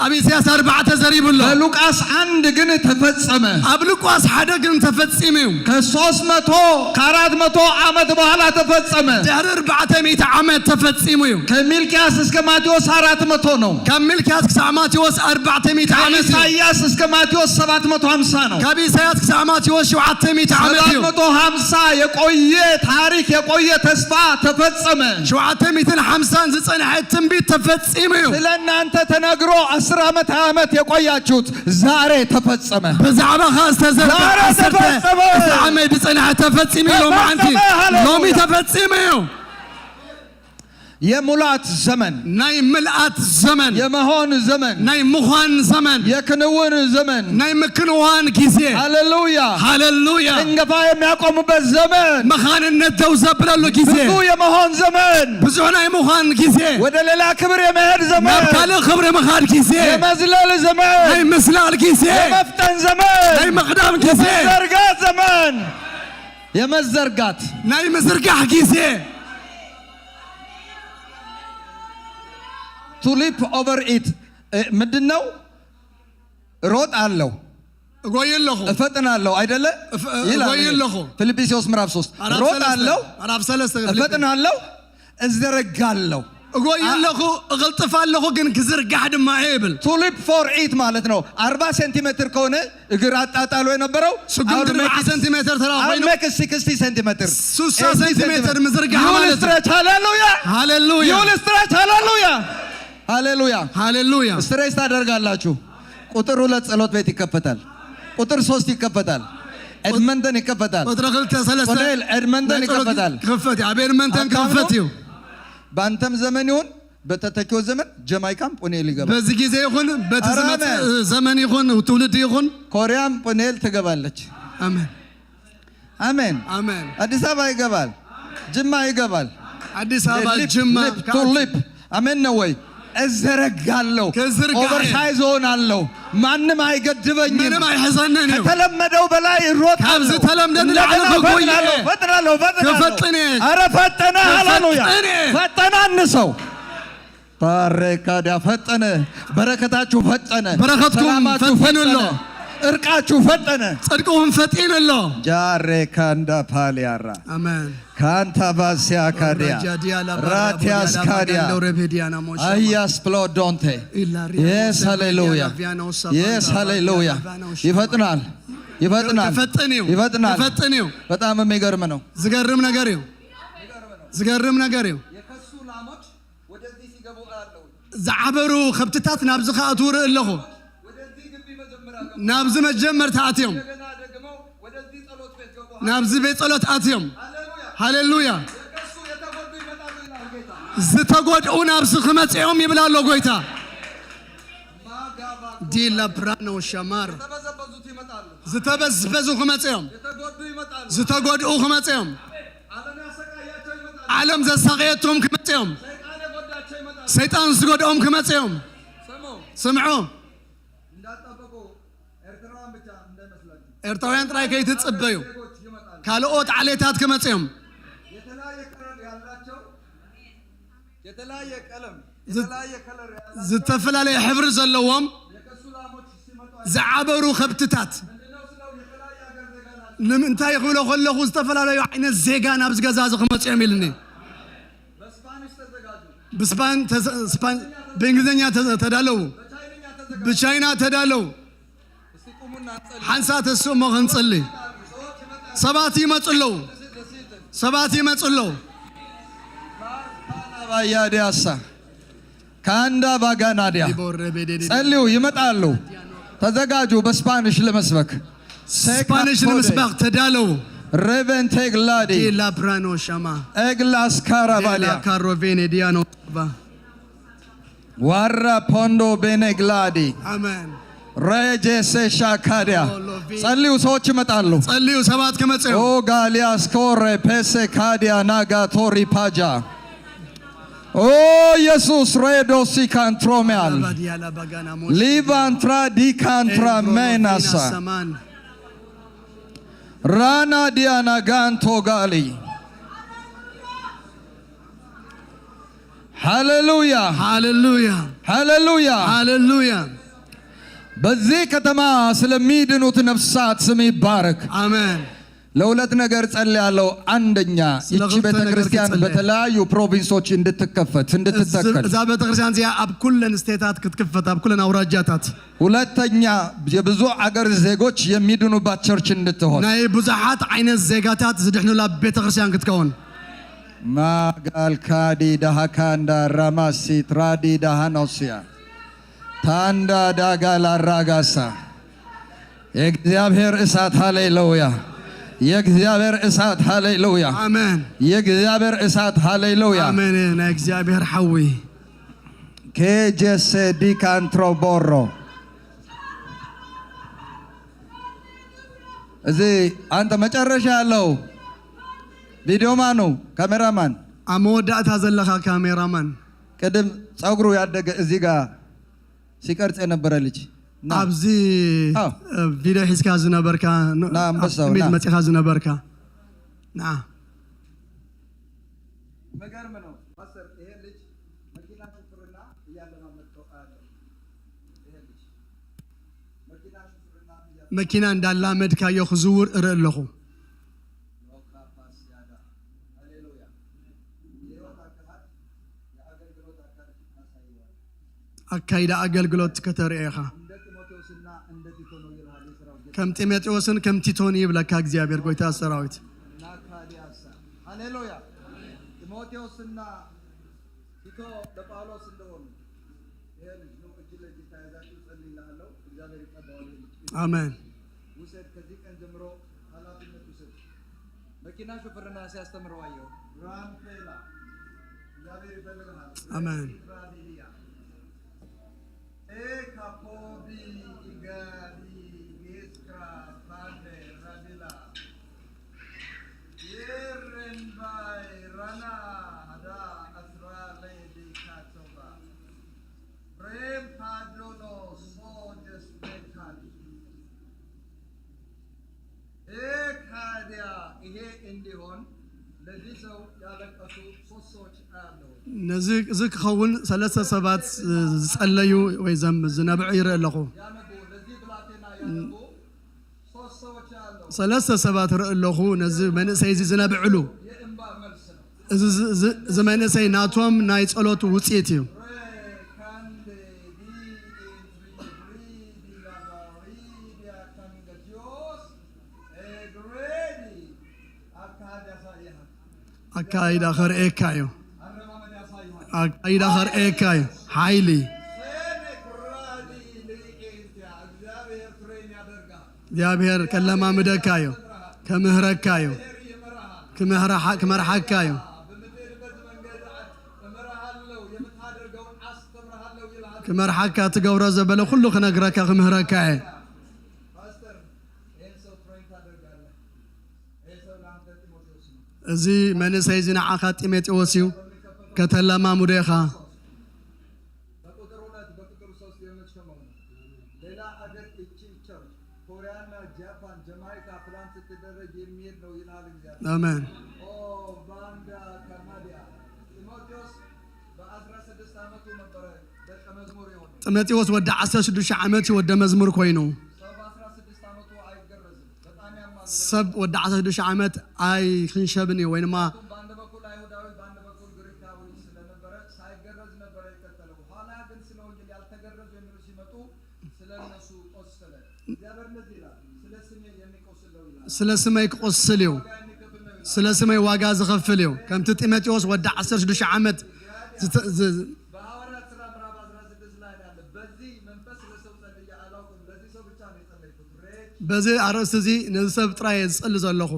ኣብ ኢሳያስ 40 ተዘሪቡ ኣሎ። በሉቃስ 1 ግን ተፈጸመ። ኣብ ሉቃስ 1 ግን ተፈጺሙ እዩ። ከ300 ከ400 ዓመት በኋላ ተፈጸመ። ድሕሪ 400 ዓመት ተፈጺሙ እዩ። ከሚልኪያስ እስከ ማቴዎስ 400 ነው። ካብ ሚልክያስ ክሳብ ማቴዎስ 400 ዓመት እዩ። ከኢሳይያስ እስከ ማቴዎስ 750 ነው። ካብ ኢሳያስ ክሳብ ማቴዎስ 700 ዓመት እዩ። 750 የቆየ ታሪክ፣ የቆየ ተስፋ ተፈጸመ። 750 ዝፀንሐ ትንቢት ተፈጺሙ እዩ። ስለ እናንተ ተነግሮ 10 ዓመት 20 ዓመት የቆያችሁት ዛሬ ተፈጸመ። ብዛዕባኻ ዝተዘርአ ዛሬ 10 ተፈጸመ። ዓመት ዝፀንሐ ተፈጺሙ እዩ። ሎሚ ዓንቲ ሃሌሉያ። ሎሚ ተፈጺሙ እዩ። የሙላት ዘመን፣ ናይ ምልኣት ዘመን፣ የመሆን ዘመን፣ ናይ ምዃን ዘመን፣ የክንውን ዘመን፣ ናይ ምክንዋን ጊዜ። ሃሌሉያ፣ ሃሌሉያ። ጭንገፋ የሚያቆሙበት ዘመን፣ መኻንነት ደው ዘብለሉ ጊዜ፣ ብዙ የመሆን ዘመን፣ ብዙሕ ናይ ምዃን ጊዜ፣ ወደ ሌላ ክብር የመሄድ ዘመን፣ ናብ ካልእ ክብሪ ምኻድ ጊዜ፣ የመዝለል ዘመን፣ ናይ ምስላል ጊዜ፣ የመፍጠን ዘመን፣ ናይ ምቕዳም ጊዜ፣ የመዘርጋት ዘመን፣ የመዘርጋት ናይ ምዝርጋሕ ጊዜ። To leap over it ምንድን ነው? ሮጥ አለው እጎይ ኣለኹ፣ እፈጥናለሁ አይደለ? ይላል። እጎይ ኣለኹ። ፊልጵስዩስ ምዕራፍ 3 ሮጥ አለው፣ ምዕራፍ 3 እፈጥናለሁ፣ እዘረጋለሁ። እጎይ ኣለኹ፣ እቕልጥፍ ኣለኹ፣ ግን ክዝርጋሕ ድማ እየ ይብል። To leap for it ማለት ነው። 40 ሴንቲሜትር ከሆነ እግር አጣጣሉ የነበረው ስጉምቲ 40 ሴንቲሜትር ተራ ኮይኑ make 60 ሴንቲሜትር፣ 60 ሴንቲሜትር ምዝርጋሕ ማለት እዩ። Stretch፣ ሃሌሉያ፣ ሃሌሉያ። You'll stretch፣ ሃሌሉያ፣ ሃሌሉያ፣ ሃሌሉያ። Stretch ታደርጋላችሁ። ቁጥር 2 ጸሎት ቤት ይከፈታል። ቁጥር 3 ይከፈታል። ኤድመንተን ይከፈታል። ቁጥሪ 2 3 ኦኔል ኤድመንተን ይከፈታል። ክፈት እዩ። ኣብ ኤድመንተን ክኽፈት እዩ። በአንተም ዘመን ይሁን በተተኪው ዘመን ጀማይካም ጶኔል ይገባል። በዚ ጊዜ ይኹን በቲ ኧረ ዝመፅእ አሜን። ዘመን ይኹን ትውልዲ ይኹን ኮሪያም ጶኔል ትገባለች። አሜን። አሜን። አሜን። አዲስ አበባ ይገባል። ጅማ ይገባል። አዲስ አበባ፣ ጅማ። To leap፣ አሜን ነው ወይ? እዘረጋለሁ፣ ክዝርጋሕ Oversize እሆናለሁ። ማንም አይገድበኝም። ምንም ኣይሕዘንን እዩ። ከተለመደው በላይ እሮጣለሁ። ካብ ዝተለምደ ንላዕሊ እንደገና ክጎይ ፈጥናለሁ፣ እየ። ፈጥናለሁ፣ ፈጥናለሁ። ክፈጥን እየ። ኧረ ፈጠነ፣ ሃሌሉያ። ክፈጥን እየ። ፈጠነ። አንድ ሰው ባረካዳ ፈጠነ። በረከታችሁ ፈጠነ። በረከትኩም ሰላማችሁ ፈጢኑ ፈጠነ። ኣሎ። እርቃችሁ ፈጠነ። ፅድቅኩም ፈጢኑ ኣሎ። ጃሬ ካንዳ ፓሊያራ ኣሜን። ካንታ ባሲያ ካዲያ ራቲያስ ካዲያ አያስ ፕሎዶንቴ። Yes, ሃሌሉያ። Yes, ሃሌሉያ። ይፈጥናል፣ ይፈጥናል። ክፈጥን እዩ። ይፈጥናል። ክፈጥን እዩ። በጣም የሚገርም ነው። ዝገርም ነገር እዩ። ዝገርም ነገር እዩ። የከሱ ላሞች ወደዚህ ሲገቡ አያለሁ። ዝዓበሩ ከብትታት ናብዚ ከኣትዉ ርኢ ኣለኹ። ወደዚህ ግቢ መጀመሪያ ገቡ። ናብዚ መጀመርታ ኣትዮም። እንደገና ደግሞ ወደዚህ ጸሎት ቤት ገቡ። ናብዚ ቤት ጸሎት ኣትዮም። ሃሌሉያ። ሃሌሉያ። የከሱ የተጎዱ ይመጣሉ ይላል ጌታ። ዝተጎድኡ ናብዚ ክመፅኦም ይብል ኣሎ ጎይታ። ማጋባ ዲላ ብራኖ ሸማር። የተበዘበዙት ይመጣሉ። ዝተበዝበዙ ክመፅኦም። የተጎዱ ይመጣሉ። ዝተጎድኡ ክመፅኦም። ዓለም ያሰቃያቸው ይመጣሉ። ዓለም ዘሳቀየቶም ክመፅኦም። ሰይጣን የጎዳቸው ይመጣሉ። ሰይጣን ዝጎድኦም ክመፅኦም። ስሙ። ስምዑ። እንዳትጠብቁ፣ ኤርትራውያን ብቻ እንዳይመስላችሁ። ኤርትራውያን ጥራይ ከይትፅበዩ። ዜጎች ይመጣሉ። ካልኦት ዓሌታት ክመፅኦም። የተለያየ color ያላቸው፣ የተለያየ ቀለም፣ የተለያየ color ያላቸው ዝተፈላለየ ሕብሪ ዘለዎም የከሱ ላሞች ሲመጡ ዝዓበሩ ከብትታት። ምንድነው ስለው የተለያየ ሀገር ዜጋ ናቸው። ንምንታይ ክብሎ ከለኹ ዝተፈላለዩ ዓይነት ዜጋ ናብዚ ገዛ እዚ ክመፅኦም ኢልኒ። በ Spanish ተዘጋጁ፣ ብስፓን ስፓን ብእንግሊዝኛ ተዳለዉ። በቻይንኛ ተዘጋጁ። ብቻይና ተዳለዉ። እስቲ ቁሙና እንጸልይ። ሓንሳ ተስኡ እሞ ክንፅሊ። ሰዎች ይመጣሉ። ሰባት ይመፁ ኣለዉ። ሰባት ይመፁ ኣለዉ። ባያዲያሳ ከአንዳ ባጋናዲያ። ጸልዩ፣ ይመጣሉ። ተዘጋጁ በ Spanish ለመስበክ። Spanish ንምስባኽ ተዳለዉ። ሬቨንቴግላዲ። ዲላ ብራኖ ሸማ። ኤግላስ ዲላ ካራባሊያ። ካሮቬኔ ዲያኖ። ዋራ ፖንዶ ቤኔግላዲ። ኣሜን። ረጄሴሻ ካዲያ። ጸልዩ፣ ሰዎች ይመጣሉ። ጸልዩ፣ ሰባት ክመፅኦም። ኦ ጋሊያስ ኮሬ ፔሴ ካዲያ ናጋ ቶሪ ፓጃ። ኦ ኢየሱስ ሬዶሲ ካንትሮሚያል። ባዲያላ ባጋና ሞሽ። ሊቫንትራ ዲካንትራ ሜናሳ። ሰማን። ራና ዲያና ጋንቶ ጋሊ። ሃሌሉያ። ሃሌሉያ። ሃሌሉያ። ሃሌሉያ። በዚህ ከተማ ስለሚድኑት ነፍሳት ስም ይባረክ። ኣሜን። ለሁለት ነገር ጸልያለሁ። አንደኛ ስለ ይቺ ክልተ ቤተ ነገር ክርስቲያን ክጸልይ። በተለያዩ province ኦች እንድትከፈት፣ እንድትተከል። እዛ ቤተክርስትያን እዚኣ ኣብ ኩለን state ታት ክትክፈት፣ ኣብ ኩለን ኣውራጃታት። ሁለተኛ የብዙ አገር ዜጎች የሚድኑባት church እንድትሆን። ናይ ብዙሓት ዓይነት ዜጋታት ዝድሕኑላ ቤተክርስትያን ክትከውን። ማጋልካዲ ዳሃካንዳ ራማሲ ትራዲ ዳሃኖሲያ ታንዳ ዳጋላራጋሳ። የእግዚአብሔር እሳት፣ ሃሌሉያ! የእግዚአብሔር እሳት፣ ሃሌሉያ! ኣሜን። የእግዚአብሔር እሳት፣ ሃሌሉያ! ኣሜን። ናይ እግዚኣብሔር ሓዊ። ኬጀሴ ዲካንትሮቦሮ። እዚህ አንተ መጨረሻ ያለው ቪዲዮ ማኑ፣ ካሜራማን። ኣብ መወዳእታ ዘለኻ ካሜራማን። ቅድም ፀጉሩ ያደገ እዚህ ጋር ሲቀርጽ የነበረ ልጅ ና። ኣብዚ አዎ። ቪድዮ ሒዝካ ዝነበርካ። ና አንበሳው፣ ኣብ ና። መፂኻ ዝነበርካ ንዓ። መገርም ነው ፓስተር። ይሄ ልጅ መኪና ሹፍርና እያለማመድከው አያለሁ። ይሄ ልጅ መኪና ሹፍርና መኪና እንዳላመድካዮ ክዝውር እርኢ ኣለኹ። ሎካፓስያዳ። ሃሌሉያ። የህይወት አካሄድ፣ የአገልግሎት አካሄድ ታሳየዋል። ኣካይዳ ኣገልግሎት ከተርእዮ ኢኻ። እንደ ጢሞቴዎስና እንደ ቲቶ ነው ይልሃል የሰራዊት ጌታ። ከም ጢሞቴዎስን ከም ቲቶን ይብለካ እግዚኣብሔር ጎይታ ሰራዊት። ናካዲያሳ። ሃሌሉያ። ጢሞቴዎስና ቲቶ ለጳውሎስ እንደሆኑ ይሄ ልጅ ነው። እጅ ለእጅ ተያይዛችሁ ጸልይልሃለሁ። እግዚአብሔር ይቀባዋል ይሄ ልጅ። ኣሜን። ውሰድ። ከዚህ ቀን ጀምሮ ኃላፊነት ውሰድ። መኪና ሹፍርና ሲያስተምረው አየሁ። ራምፔላ፣ እግዚአብሔር ይፈልግሃል። ኣሜን። ራዲያ ኤካፖቢ ኢጋዲ ጌስክራ ፓንዴ ራዲላ የረንባይ ራና ዳ አስራ ሌዲ ካቶባ ሬም ፓዶኖ ሶጀስ ሜካዲ ካዲያ። ይሄ እንዲሆን ለዚህ ሰው ያለቀሱ ሶስት ሰዎች አያለሁ። ነዚ እዚ ክኸውን ሰለስተ ሰባት ዝጸለዩ ወይ ዘም ዝነብዑ ይርኢ ኣለኹ። ያነቡ፣ ለዚህ ብላቴና ያነቡ። ሰለስተ ሰባት ርኢ ኣለኹ ነዚ መንእሰይ እዚ ዝነብዕሉ። እዚ መንእሰይ ናቶም ናይ ጸሎት ውፅኢት እዩ። ኣካይዳ ከርእየካ እዩ፣ ኣካይዳ ከርእየካ እዩ። ሓይሊ እግዚኣብሔር ከለማምደካ እዩ፣ ከምህረካ እዩ፣ ክመርሓካ እዩ። ክመርሓካ፣ ትገብሮ ዘበለ ኩሉ ክነግረካ፣ ክምህረካ እየ። እዚ መንእሰይ እዚ ንዓኻ ጢሞቴዎስ እዩ፣ ከተለማምዶ ኢኻ። በቁጥር 2፣ በቁጥር 3 የምትሾመው ነው። ሌላ አገር እቺ church ኮሪያና ጃፓን ጀማይካ plant ስትደረግ የሚሄድ ነው ይልሃል እግዚአብሔር። አሜን። ኦ ባንዳ ከማዲያ ጢሞቴዎስ በ16 ዓመቱ ነበረ ደቀ መዝሙር የሆነው። ጢሞቴዎስ ወዲ 16 ዓመት እዩ ወደ መዝሙር ኮይኑ። ሰው በ16 ዓመቱ አይገረዝም። በጣም ያማል። ሰብ ወዲ 16 ዓመት ኣይክንሸብን እዩ ወይ ድማ በአንድ በኩል አይሁዳዊ በአንድ በኩል ግሪካዊ ስለነበረ ሳይገረዝ ነበረ የቀጠለው። ኋላ ግን ስለ ወንጌል ያልተገረዙ የሚሉ ሲመጡ ስለ እነሱ ቆሰለ። እግዚአብሔር እንደዚህ ይላል፣ ስለ ስሜ የሚቆስል ነው ይላል። ስለ ስመይ ክቆስል እዩ፣ ስለ ስመይ ዋጋ ዝኸፍል እዩ። ከምቲ ጢሞቴዎስ ወዲ 16 ዓመት በሐዋርያት ሥራ ምዕራፍ 16 ላይ ነው ያለ። በዚህ መንፈስ ስለ ሰው ጸልዬ አላውቅም። ለዚህ ሰው ብቻ ነው የጸለይኩት። ሬድ በዚ ኣርእስቲ እዚ ነዚ ሰብ ጥራይ እየ ዝፅሊ ዘለኹ።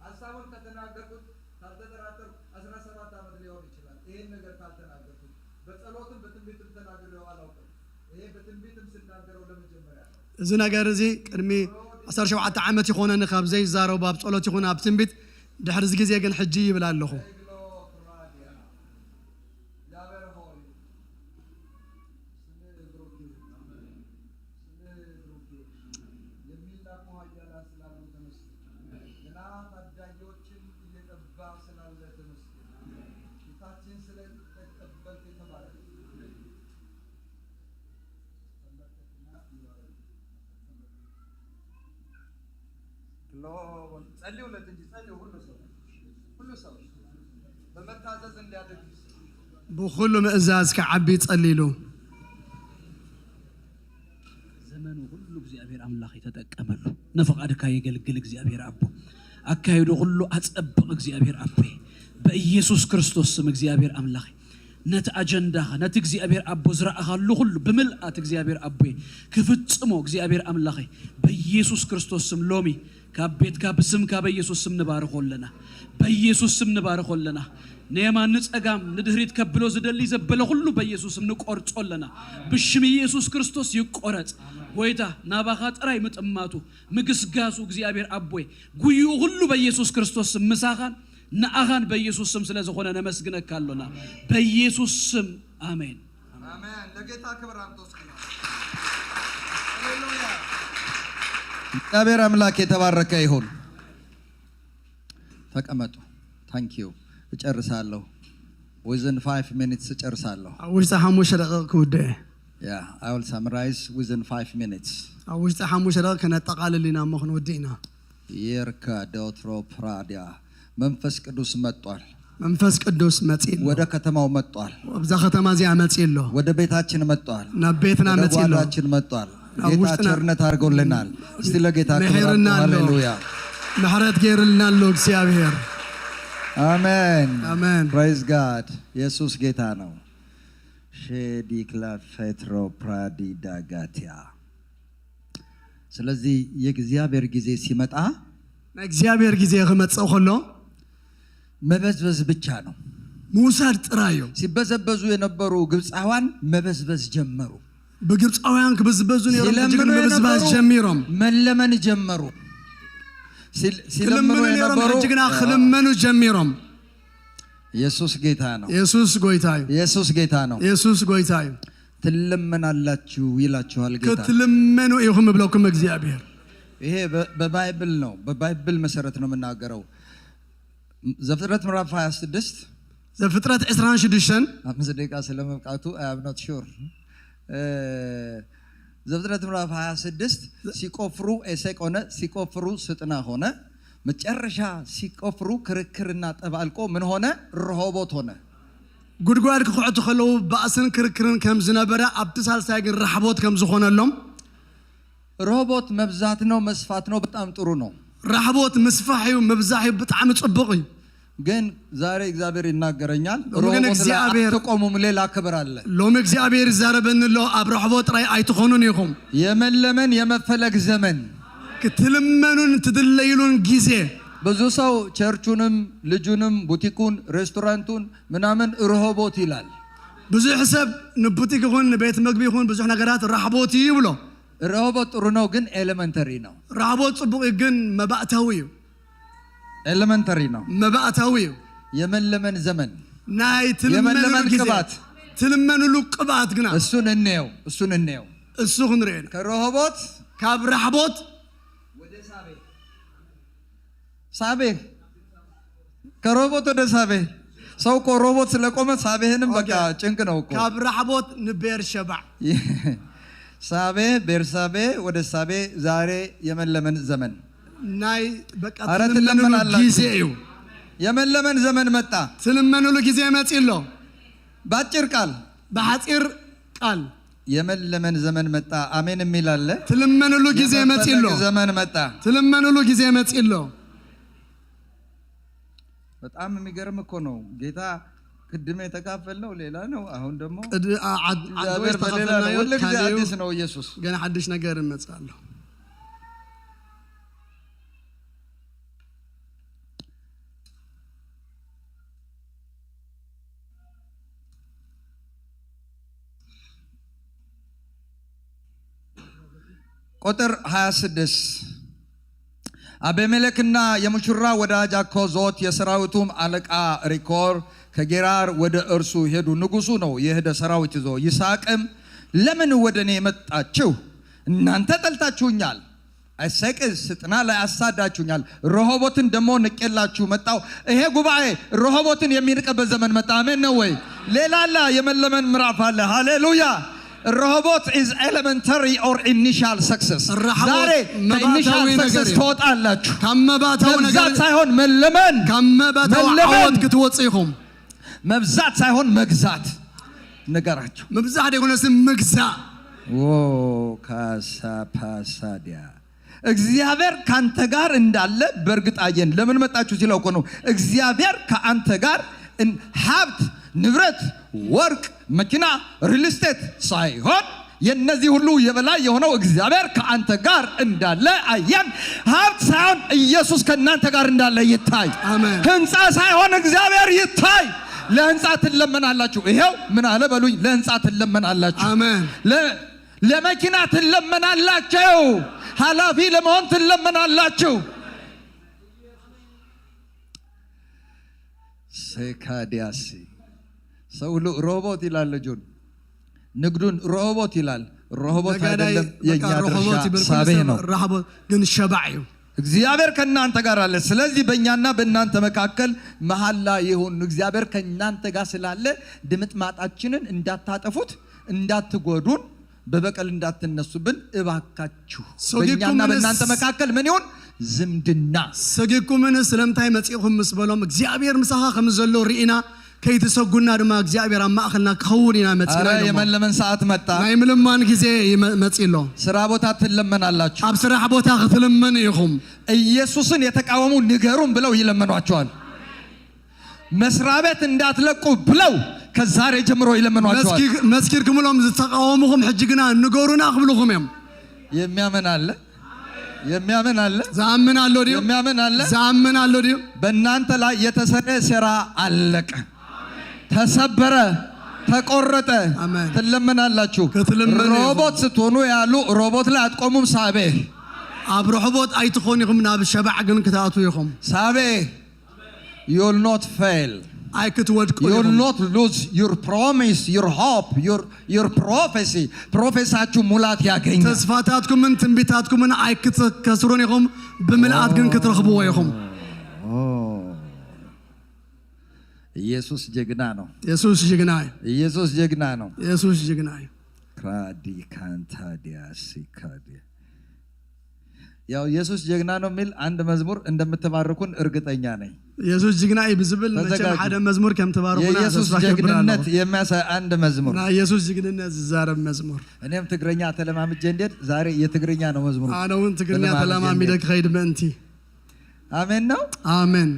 ሀሳቡን ከተናገርኩት ካልተጠራጠርኩ 17 ዓመት ሊሆን ይችላል። ይሄን ነገር ካልተናገርኩት በጸሎትም በትንቢትም ተናግሬው አላውቅም። ይሄ በትንቢትም ስናገረው ለመጀመሪያ ነው። እዚ ነገር እዚ ቅድሚ 17 ዓመት ይኾነኒ ካብ ዘይዛረቡ ኣብ ጸሎት ይኹን ኣብ ትንቢት፣ ድሕሪ እዚ ግዜ ግን ሕጂ ይብል ኣለኹ። ራዲያ እግዚአብሔር ሆይ ስምህ ብሩክ ይሁን። ስምህ ብሩክ ይሁን። የሚላኩ ኃያላን ስላሉ ተመስገን። ገና ታዳጊዎችን እየቀባ ስላለ ተመስገን። ጌታችን ስለተቀበልክ ተባረክ። ተንበርከክና ይባረክ። ጸልዩለት እንጂ ጸልዩ። ሁሉ ሰው፣ ሁሉ ሰው በመታዘዝ እንዲያድግ። ብኩሉ ምእዛዝ ክዓቢ ጸሊሉ። ዘመኑ ሁሉ እግዚአብሔር አምላክ የተጠቀመሉ፣ ነፈቃድካ የገልግል። እግዚአብሔር አቦ አካሄዱ ሁሉ አጸብቅ። እግዚአብሔር አቦ በኢየሱስ ክርስቶስ ስም እግዚአብሔር አምላክ ነቲ አጀንዳኻ፣ ነቲ እግዚአብሔር አቦ ዝረኣኻሉ ኩሉ ብምልኣት እግዚአብሔር አቦ ክፍጽሞ እግዚአብሔር አምላኽ በኢየሱስ ክርስቶስ ስም ሎሚ ካብ ቤትካ ብስምካ በኢየሱስ ስም ንባርኾ ኣለና። በኢየሱስ ስም ንባርኾ ኣለና። ንየማን ንፀጋም ንድህሪት ከብሎ ዝደሊ ዘበለ ኩሉ በኢየሱስ ስም ንቆርጾ ኣለና። ብሽም ኢየሱስ ክርስቶስ ይቆረጽ። ጎይታ ናባኻ ጥራይ ምጥማቱ፣ ምግስጋሱ፣ እግዚአብሔር ኣቦይ ጉይኡ ሁሉ በኢየሱስ ክርስቶስ ስም ምሳኻን ንኣኻን በኢየሱስ ስም ስለ ዝኾነ ነመስግነካ ኣሎና። በኢየሱስ ስም ኣሜን። አሜን። ለጌታ ክብር አምጡ እስኪ። ሃሌሉያ። እግዚአብሔር አምላክ የተባረከ ይሁን። ተቀመጡ። Thank you። እጨርሳለሁ። Within 5 minutes እጨርሳለሁ። ኣብ ውሽጢ 5 ደቂቕ ክውድአ። Yeah, I will summarize within 5 minutes. ኣብ ውሽጢ 5 ደቂቕ ከነጠቃልል ኢና እሞ ክንውድእ ኢና። የርካ ዶትሮ ፕራዲያ መንፈስ ቅዱስ መጥቷል። መንፈስ ቅዱስ መፂእ ኣሎ። ወደ ከተማው መጥቷል። ኣብዛ ከተማ እዚኣ መፂእ ኣሎ። ወደ ቤታችን መጥቷል። ናብ ቤትና ወደ መፂእ ኣሎ። ጓዳችን መጥቷል። ኣብ ጌታ ውሽጥና ቸርነት አድርጎልናል። እስቲ ለጌታ ክብር ምሕርና አምጡ። ኣሎ። ሃሌሉያ። ምሕረት ገይርልና ኣሎ እግዚኣብሔር። አሜን። አሜን። Praise God። ኢየሱስ ጌታ ነው። ሼዲክላ ፌትሮ ፕራዲዳጋቲያ። ስለዚህ የእግዚአብሔር ጊዜ ሲመጣ ናይ እግዚኣብሔር ግዜ ክመፅእ ከሎ መበዝበዝ ብቻ ነው። ምውሳድ ጥራይ እዩ። ሲበዘበዙ የነበሩ ግብፃውያን መበዝበዝ ጀመሩ። ብግብፃውያን ክብዝበዙ ነይሮም፣ ሕጂ ግን ሲለምኑ ምብዝባዝ የነበሩ ጀሚሮም። መለመን ጀመሩ። ሲለምኑ ክልምኑ ነይሮም፣ የነበሩ ሕጂ ግና ክልመኑ ጀሚሮም። ኢየሱስ ጌታ ነው። ኢየሱስ ጎይታ እዩ። ኢየሱስ ጌታ ነው። ኢየሱስ ጎይታ እዩ። ትለመናላችሁ ይላችኋል ጌታ። ክትልመኑ ኢኹም እብለኩም እግዚኣብሔር። ይሄ በ Bible ነው። በ Bible መሰረት ነው የምናገረው። ዘፍጥረት ምዕራፍ 26። ዘፍጥረት 26። 5 ደቂቃ ስለመብቃቱ I am not sure። ዘፍጥረት ምዕራፍ 26 ሲቆፍሩ ኤሴቅ ሆነ፣ ሲቆፍሩ ስጥና ሆነ። መጨረሻ ሲቆፍሩ ክርክርና ጠብ አልቆ ምን ሆነ? ረሆቦት ሆነ። ጉድጓድ ክኩዕቱ ከለዉ ባእስን ክርክርን ከም ዝነበረ ኣብቲ ሳልሳይ ግን ራሕቦት ከም ዝኾነሎም። ረሆቦት መብዛት ነው፣ መስፋት ነው። በጣም ጥሩ ነው። ራሕቦት ምስፋሕ እዩ፣ ምብዛሕ እዩ፣ ብጣዕሚ ፅቡቕ እዩ። ግን ዛሬ እግዚአብሔር ይናገረኛል። ሎሚ ግን ረሆቦት ላይ እግዚአብሔር አትቆሙም፣ ሌላ ክብር አለ። ሎሚ እግዚአብሔር ይዛረበኒ ኣሎ፣ ኣብ ረሕቦት ጥራይ ኣይትኾኑን ኢኹም። የመለመን የመፈለግ ዘመን፣ ክትልመኑን ትድለይሉን ግዜ። ብዙ ሰው ቸርቹንም ልጁንም ቡቲኩን ሬስቶራንቱን ምናምን ረሆቦት ይላል። ብዙሕ ሰብ ንቡቲክ ይኹን ንቤት ምግቢ ይኹን ብዙሕ ነገራት ራሕቦት እዩ ይብሎ። ረሆቦት ጥሩ ነው፣ ግን elementary ነው። ራሕቦት ፅቡቅ እዩ፣ ግን መባእታዊ እዩ። Elementary ነው። መባእታዊ እዩ። የመለመን ዘመን፣ ናይ ትልመንሉ የመለመን ግዜ፣ ቅባት፣ ትልመንሉ ቅብኣት ግና እሱን እንየው፣ እሱን እንየው። እሱ ክንሪኦ ኢና። ከረሆቦት ካብ ራሕቦት ሳቤ፣ ከረሆቦት ወደ ሳቤ። ሰው እኮ ሮቦት ስለቆመ ሳቤህንም በቃ ጭንቅ ነው እኮ። ካብ ራሕቦት ንቤርሸባዕ። ሳቤ ቤርሳቤ ወደ ሳቤ። ዛሬ የመለመን ዘመን። ናይ በቃ አረ ትልመንሉ ትለመናላችሁ። ግዜ እዩ። የመለመን ዘመን መጣ። ትልመንሉ ግዜ መፂ ኣሎ። በአጭር ቃል፣ ብሓፂር ቃል፣ የመለመን ዘመን መጣ። አሜን የሚል አለ? ትልመንሉ ግዜ መፂ ኣሎ። የመፈለግ ዘመን መጣ። ትልመንሉ ግዜ መፂ ኣሎ። በጣም የሚገርም እኮ ነው። ጌታ ቅድም የተካፈልነው ሌላ ነው። አሁን ደግሞ እግዚአብሔር በሌላ ነው። ዝተኸፈልናዮ ሁል ጊዜ ካልእ እዩ። አዲስ ነው ኢየሱስ። ገና ሓድሽ ነገር ይመፅእ ኣሎ። ቁጥር 26፣ አቤሜሌክና የሙሽራ ወዳጅ አኮዞት የሰራዊቱም አለቃ ሪኮር ከጌራር ወደ እርሱ ሄዱ። ንጉሱ ነው የሄደ ሰራዊት ይዞ። ይስሐቅም ለምን ወደ እኔ መጣችሁ? እናንተ ጠልታችሁኛል። ኤሴቅን ስጥና ላይ አሳዳችሁኛል። ረሆቦትን ደግሞ ንቄላችሁ መጣው። ይሄ ጉባኤ ረሆቦትን የሚንቅበት ዘመን መጣ። አሜን ነው ወይ? ሌላ አለ፣ የመለመን ምዕራፍ አለ። ሃሌሉያ። ረሆቦት is elementary or initial success። ረሕቦት ዛሬ ከ initial መባእታዊ ነገር success እዩ። ትወጣላችሁ። ካብ መባእታዊ ነገር መብዛት ሳይሆን መለመን፣ ካብ መባእታዊ መለመን። ዓወት ክትወፅእ ኢኹም። መብዛት ሳይሆን መግዛት ንገራቸው። ምብዛሕ ደይኮነስ ምግዛእ። ኦ ካሳፓሳዲያ፣ እግዚአብሔር ካንተ ጋር እንዳለ በእርግጥ አየን። ለምን መጣችሁ ሲለው እኮ ነው። እግዚአብሔር ከአንተ ጋር ሀብት፣ ንብረት፣ ወርቅ፣ መኪና፣ real estate ሳይሆን የነዚህ ሁሉ የበላይ የሆነው እግዚአብሔር ከአንተ ጋር እንዳለ አየን። ሀብት ሳይሆን ኢየሱስ ከእናንተ ጋር እንዳለ ይታይ። አሜን። ህንፃ ሳይሆን እግዚአብሔር ይታይ። ለህንፃ ትለመናላችሁ። ይሄው ምን አለ በሉኝ። ለህንፃ ትለመናላችሁ። አሜን። ለመኪና ትለመናላችሁ። ኃላፊ ለመሆን ትለመናላችሁ። ሴካዲያሲ፣ ሰው ሁሉ ሮቦት ይላል ልጁን፣ ንግዱን ሮቦት ይላል። ሮቦት ነጋዳይ አይደለም በቃ የእኛ ድርሻ ረሖቦት ይብል ኩሉ ሳቤ ሰብ ነው። ራሕቦት ግን ሸባዕ እዩ። እግዚአብሔር ከእናንተ ጋር አለ። ስለዚህ በእኛና በእናንተ መካከል መሐላ ይሁን። እግዚአብሔር ከእናንተ ጋር ስላለ ድምጥማጣችንን እንዳታጠፉት፣ እንዳትጎዱን፣ በበቀል እንዳትነሱብን እባካችሁ። በእኛና በእናንተ መካከል ምን ይሁን? ዝምድና። ሰጊድኩምን ስለምንታይ መፂእኹም ምስ በሎም እግዚአብሔር ምሳኻ ከም ዘሎ ርኢና ከይትሰጉና ድማ እግዚአብሔር ኣብ ማእኸልና ክኸውን ኢና መፂና አረ ኢሎሞ። የመለመን ሰዓት መጣ። ናይ ምልማን ግዜ መፂ ኣሎ። ስራ ቦታ ትለመናላችሁ። ኣብ ስራሕ ቦታ ክትልመኑ ኢኹም። ኢየሱስን የተቃወሙ ንገሩን ብለው ይለመኗቸዋል። መስሪያ ቤት እንዳትለቁ ብለው ከዛሬ ጀምሮ ይለመኗቸዋል። መስኪርክምሎም ዝተቃወሙኹም ሕጂ ግና ንገሩና ክብልኹም እዮም። የሚያምን አለ? የሚያምን አለ? ዝኣምን ኣሎ ድዩ? የሚያምን አለ? ዝኣምን ኣሎ ድዩ? በእናንተ ላይ የተሰረ ሴራ አለቀ፣ ተሰበረ፣ ተቆረጠ። አሜን። ትለመናላችሁ። ክትልመኑ ኢኹም። ሮቦት ስትሆኑ ያሉ ሮቦት ላይ አትቆሙም። ሳቤ። ኣብ ረሕቦት ኣይትኾኑ ኢኹም፣ ናብ ሸባዕ ግን ክትኣትዉ ኢኹም። ሳቤ፣ you'll not fail. ኣይክትወድቁ You'll ኢኹም። not lose your promise, your hope, your prophecy. Prophecy ኣችሁ ሙላት ያገኛል። ተስፋታትኩምን ትንቢታትኩምን ኣይክትከስሩን ኢኹም፣ ብምልኣት ግን ክትረኽብዎ ኢኹም። ኢየሱስ ጀግና ነው። የሱስ ጅግና እዩ። ኢየሱስ ጀግና ነው። የሱስ ጅግና እዩ። ክራዲካንታዲያሲካዲ ያው ኢየሱስ ጀግና ነው የሚል አንድ መዝሙር እንደምትባርኩን እርግጠኛ ነኝ። ኢየሱስ ጅግና እዩ ብዝብል መቼም ተዘጋጁ። ሓደ መዝሙር ከም ትባርኩና የኢየሱስ ተስፋ ክገብር ኣለኹ። ጀግንነት የሚያሳይ አንድ መዝሙር። ናይ ኢየሱስ ጅግንነት ዝዛረብ መዝሙር። እኔም ትግርኛ ተለማምጄ እንዴት ዛሬ የትግርኛ ነው መዝሙሩ። ኣነ እውን ትግርኛ ተለማምጄ ተለማሚደ እንዴት። ክኸይድ ምእንቲ። አሜን ነው። አሜን።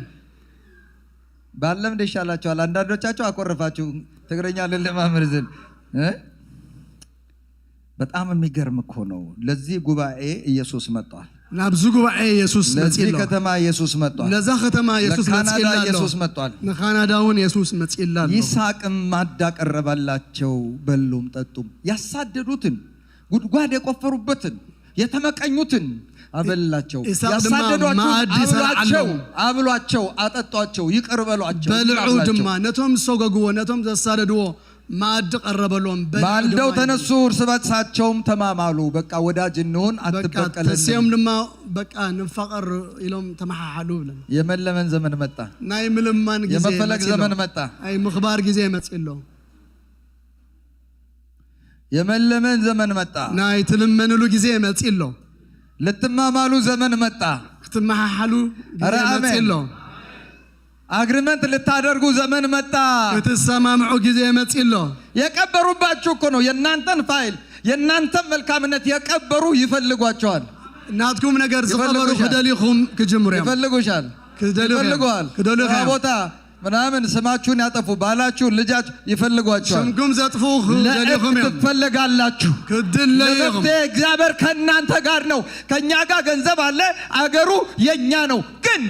ባለምድ ይሻላችኋል። አንዳንዶቻችሁ አኮረፋችሁ። ትግርኛ ልለማመድ ስል እ? በጣም የሚገርም እኮ ነው። ለዚህ ጉባኤ ኢየሱስ መጥቷል። ናብዚ ጉባኤ ኢየሱስ መፂኡ ለዚህ ኣሎ። ከተማ ኢየሱስ መጥቷል። ነዛ ከተማ ኢየሱስ ለካናዳ መፂኡላ ኣሎ። ኢየሱስ መጥቷል። ንካናዳ እውን ኢየሱስ መፂኡላ ኣሎ። ይስሐቅም ማዕድ አቀረበላቸው፣ በሉም ጠጡም። ያሳደዱትን፣ ጉድጓድ የቆፈሩበትን፣ የተመቀኙትን አበላቸው። ይስሐቅ ድማ ያሳደዷችሁን ማዕድ አብሏቸው፣ ይሰርዓሎም። አብሏቸው፣ አጠጧቸው፣ ይቅር በሏቸው። በልዑ አብላቸው። ድማ ነቶም ዝሰገግዎ ነቶም ዘሳደድዎ ማዕድ ቀረበሎም፣ በልዑ ማልደው ድማ። ተነሱ፣ እርስ በርሳቸውም ተማማሉ። በቃ ወዳጅ እንሁን፣ በቃ አትበቀለን። ተስዮም ድማ በቃ ንፋቐር ኢሎም ተመሓሓሉ ብለን። የመለመን ዘመን መጣ። ናይ ምልማን ግዜ የመፈለግ መፂኡ ኣሎ። ዘመን መጣ። ናይ ምኽባር ግዜ መፂኡ ኣሎ። የመለመን ዘመን መጣ። ናይ ትልመንሉ ግዜ መፂኡ ኣሎ። ልትማማሉ ዘመን መጣ። ክትመሓሓሉ ግዜ ኧረ መፂኡ አሜን። ኣሎ። Agreement ልታደርጉ ዘመን መጣ። ክትሰማምዑ ግዜ መፂኡ ኣሎ። የቀበሩባችሁ እኮ ነው። የእናንተን ፋይል የእናንተን መልካምነት የቀበሩ ይፈልጓቸዋል። ናትኩም ነገር ዝቐበሩ ይፈልጉሻል። ክደልይኹም ክጅምሩ እዮም። ይፈልጉሻል፣ ክደልዩኹም እዮም። ይፈልጉሃል። ክደልዩኹም ስራ እዮም። ቦታ ምናምን ስማችሁን ያጠፉ ባላችሁን፣ ልጃችሁ ይፈልጓቸዋል። ሽምኩም ዘጥፍኡ ለእርቅ ክደልዩኹም እዮም። ትፈለጋላችሁ። ክድለዩ ኢኹም። ለመፍትሄ እግዚአብሔር ከእናንተ ጋር ነው። ከእኛ ጋር ገንዘብ አለ፣ አገሩ የኛ ነው። ግን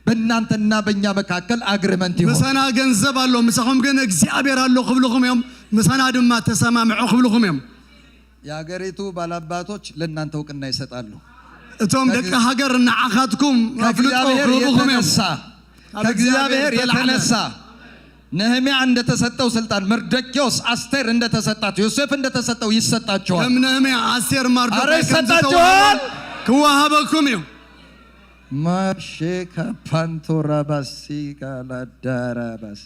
በእናንተና በእኛ መካከል agreement ይሆን። ምሳና ገንዘብ ኣሎ፣ ምሳኹም ግን እግዚኣብሔር ኣሎ ክብልኹም እዮም። ምሳና ድማ ተሰማምዑ ክብልኹም እዮም። የሀገሪቱ ባላባቶች ለእናንተ እውቅና ይሰጣሉ። እቶም ደቂ ሃገር ንዓኻትኩም ኣፍልጦ ከእግዚአብሔር ክህቡኹም እዮም። የተነሳ ካብ ከእግዚአብሔር እግዚአብሔር ተላዕለ። የተነሳ ነህምያ እንደተሰጠው ስልጣን፣ መርዶክዮስ አስቴር እንደተሰጣት፣ ዮሴፍ እንደተሰጠው ይሰጣቸዋል። ከም ነህምያ፣ ኣስቴር፣ አረ ማርዶካይ ከም ይሰጣቸዋል። ዝተዋህቦም ክወሃበኩም እዩ። ማሼካ ፓንቶራባሲ ካላዳራባስ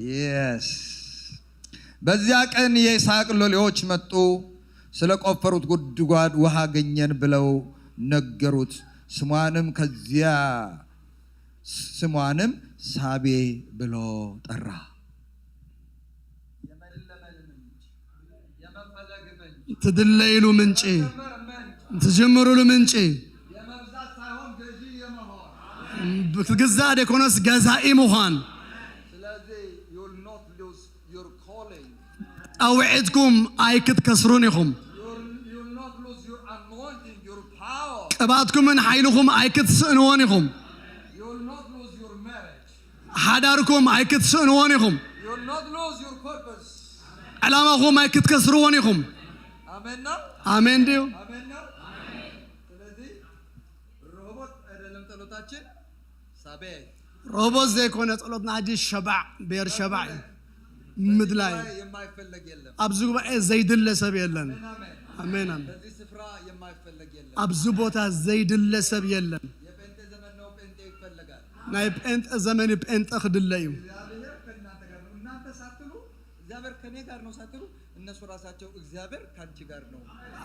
የስ በዚያ ቀን የይስሐቅ ሎሌዎች መጡ። ስለቆፈሩት ጉድጓድ ውሃ አገኘን ብለው ነገሩት። ስሟንም ከዚያ ስሟንም ሳቤ ብሎ ጠራ። ትድለይሉ ምንጪ፣ ትጅምሩሉ ምንጪ፣ ክትግዛእ ደይኮነስ ገዛኢ ምዃን። ስለዚህ you will not lose your calling. ጣውዒትኩም ኣይክትከስሩን ኢኹም። You will not lose your anointing, your power. ቅባትኩምን ሓይልኹም ኣይክትስእንዎን ኢኹም። You will not lose your marriage. ሓዳርኩም ኣይክትስእንዎን ኢኹም። You will not lose your purpose. ዕላማኹም ኣይክትከስርዎን ኢኹም። አሜን ነው። ኣሜን ድዩ? አሜን ነው። ስለዚህ ሮቦት አይደለም ጸሎታችን፣ ሳቤ። ሮቦት ዘይኮነ ጸሎትና ሕጂ ሸባዕ ቤር ሸባዕ እዩ ምድላይ። የማይፈለግ የለም። ኣብዚ ጉባኤ ዘይድለ ሰብ የለን። ኣሜን ኣሜን። በዚህ ስፍራ የማይፈለግ የለም። ኣብዚ ቦታ ዘይድለ ሰብ የለን። የጴንጤ ዘመን ነው። ጴንጤ ይፈለጋል። ናይ ጴንጠ ዘመን እዩ፣ ጴንጠ ክድለ እዩ። እግዚአብሔር ከእናንተ ጋር ነው። እናንተ ሳትሉ እግዚአብሔር ከኔ ጋር ነው ሳትሉ እነሱ ራሳቸው እግዚአብሔር ከአንቺ ጋር ነው።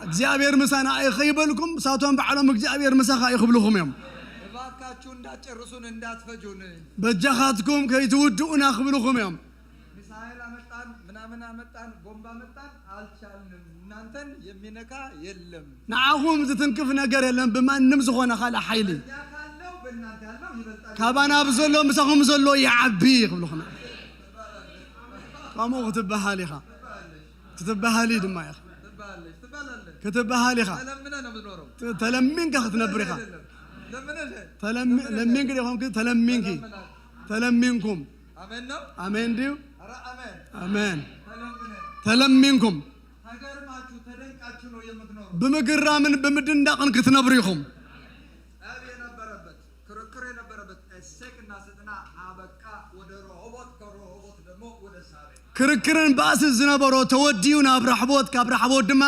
እግዚኣብሔር ምሳና እዩ ከይበልኩም ሳቶም ባዕሎም እግዚኣብሔር ምሳኻ እዩ ክብልኹም እዮም። እባካችሁ እንዳትጨርሱን እንዳትፈጁን። በጃኻትኩም ከይትውድኡና ክብልኹም እዮም። ሚሳኤል አመጣን፣ ምናምን አመጣን፣ ቦምብ አመጣን፣ አልቻልንም። እናንተን የሚነካ የለም። ንዓኹም ዝትንክፍ ነገር የለን ብማንም ዝኾነ ካልእ ሓይሊ። እኛ ካለው በእናንተ ያለው ይበልጣል። ካባና ብዘሎ ምሳኹም ዘሎ ይዓቢ ክብልኹም እዮም። ከምኡ ክትበሃል ኢኻ፣ ክትበሃል ድማ ኢኻ። ትባላለች ትባላለች። ክትበሃል ኢኻ። ተለምነህ ነው የምትኖረው። ተለሚንካ ክትነብር ኢኻ። አይደለም ለምነህ። ለሚንክ ዲኹም ተለሚንኪ ተለሚንኩም። አሜን ነው። ኣሜን ድዩ? ኧረ አሜን። ኣሜን። ተለምነህ ተለሚንኩም። ተገርማችሁ ተደንቃችሁ ነው የምትኖረው። ብምግራምን ብምድንዳቕን ክትነብሩ ኢኹም። ጠብ የነበረበት ክርክር የነበረበት ኤሴቅና ስጥና አበቃ። ወደ ረሆቦት፣ ከረሆቦት ደግሞ ወደ ሳቤ። ክርክርን ባእሲ ዝነበሮ ተወዲኡ ናብ ራሕቦት፣ ካብ ራሕቦት ድማ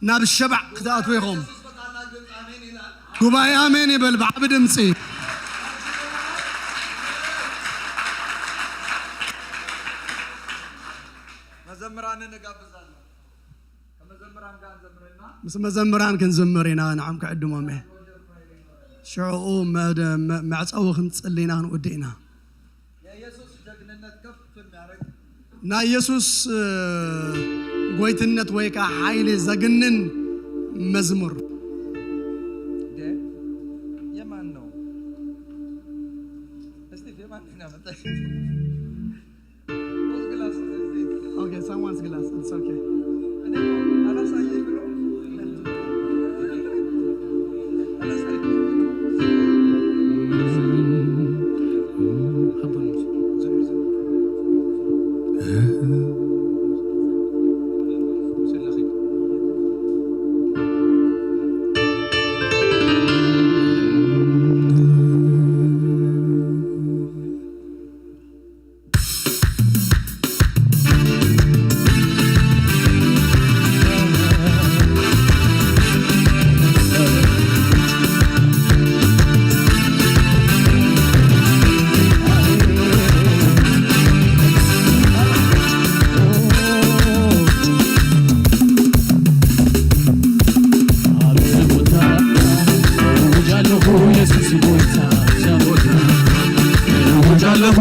ናብ ሸባዕ ክትኣትዉ ኢኹም። ኢየሱስ በታላቅ ድምፅ አሜን ይላል። ጉባኤ ኣሜን ይበል ብዓቢ ድምፂ። መዘምራንን እጋብዛለሁ። ምስ መዘምራን ክንዝምር ኢና ንዓም ክዕድሞም እየ ሽዑኡ መዕፀዊ ክንፅሊ ኢና ክንውድእ ኢና። የኢየሱስ ጀግንነት ከፍ የሚያደርግ ናይ ኢየሱስ ጎይትነት ወይ ከዓ ሓይሊ ዘግንን መዝሙር። የማን ነው? እስቲ የማን ነው ያመጣሽ? Whose glass is this? Okay, someone's glass. It's okay. እኔ አላሳየኝ ብሎ አላሳየኝ።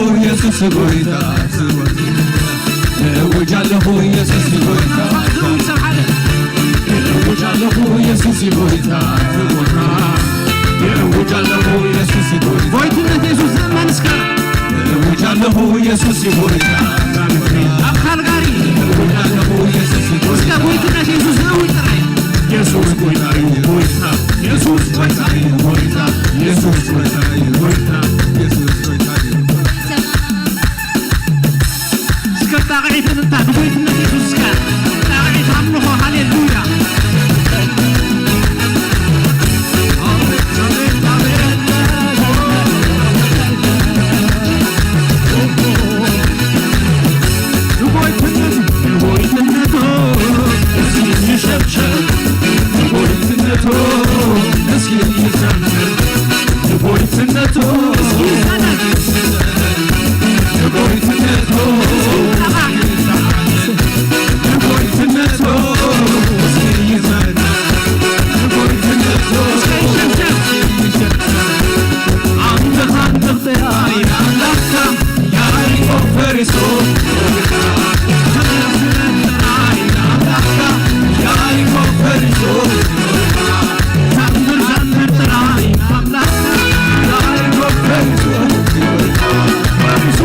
ኢየሱስ ጎይታ እውጃለሁ፣ ኢየሱስ ጎይታ እውጃለሁ፣ ኢየሱስ ጎይታ እውጃለሁ፣ ኢየሱስ ጎይታ ጎይትነት ኢየሱስ ዘመን እስከ እውጃለሁ፣ ኢየሱስ ጎይታ ኣብ ካልጋሪ እውጃለሁ፣ ኢየሱስ እስከ ጎይታ ጎይትነት ኢየሱስ ዘውጅ ጥራይ። ኢየሱስ ጎይታ ጎይታ፣ ኢየሱስ ጎይታ ጎይታ፣ ኢየሱስ ጎይታ ጎይታ፣ ኢየሱስ ጎይታ። እስከ ጣቕዒት እልልታ ንጎይትነት ኢየሱስ፣ እስከ ጣቕዒት ኣምልኾ፣ ሃሌሉያ። ንጎይትነቱ እስኪ ይሸብሸብ፣ ንጎይትነቱ እስኪ ይዘምር፣ ንጎይትነቱ እስኪ ይሰነድ፣ ንጎይትነቱ ንጎይትነቱ እስኪ ይዘምር፣ ንጎይትነቱ እስከ ይሸብሸብ። አንተ ካንተ አምላካ ያዕቆብ ፈርሶ አምላካ ያዕቆብ ፈርሶ ዘምር ዘምር ጥራይ ኣምላክ ያዕቆብ ፈርሶ ፈርሶ።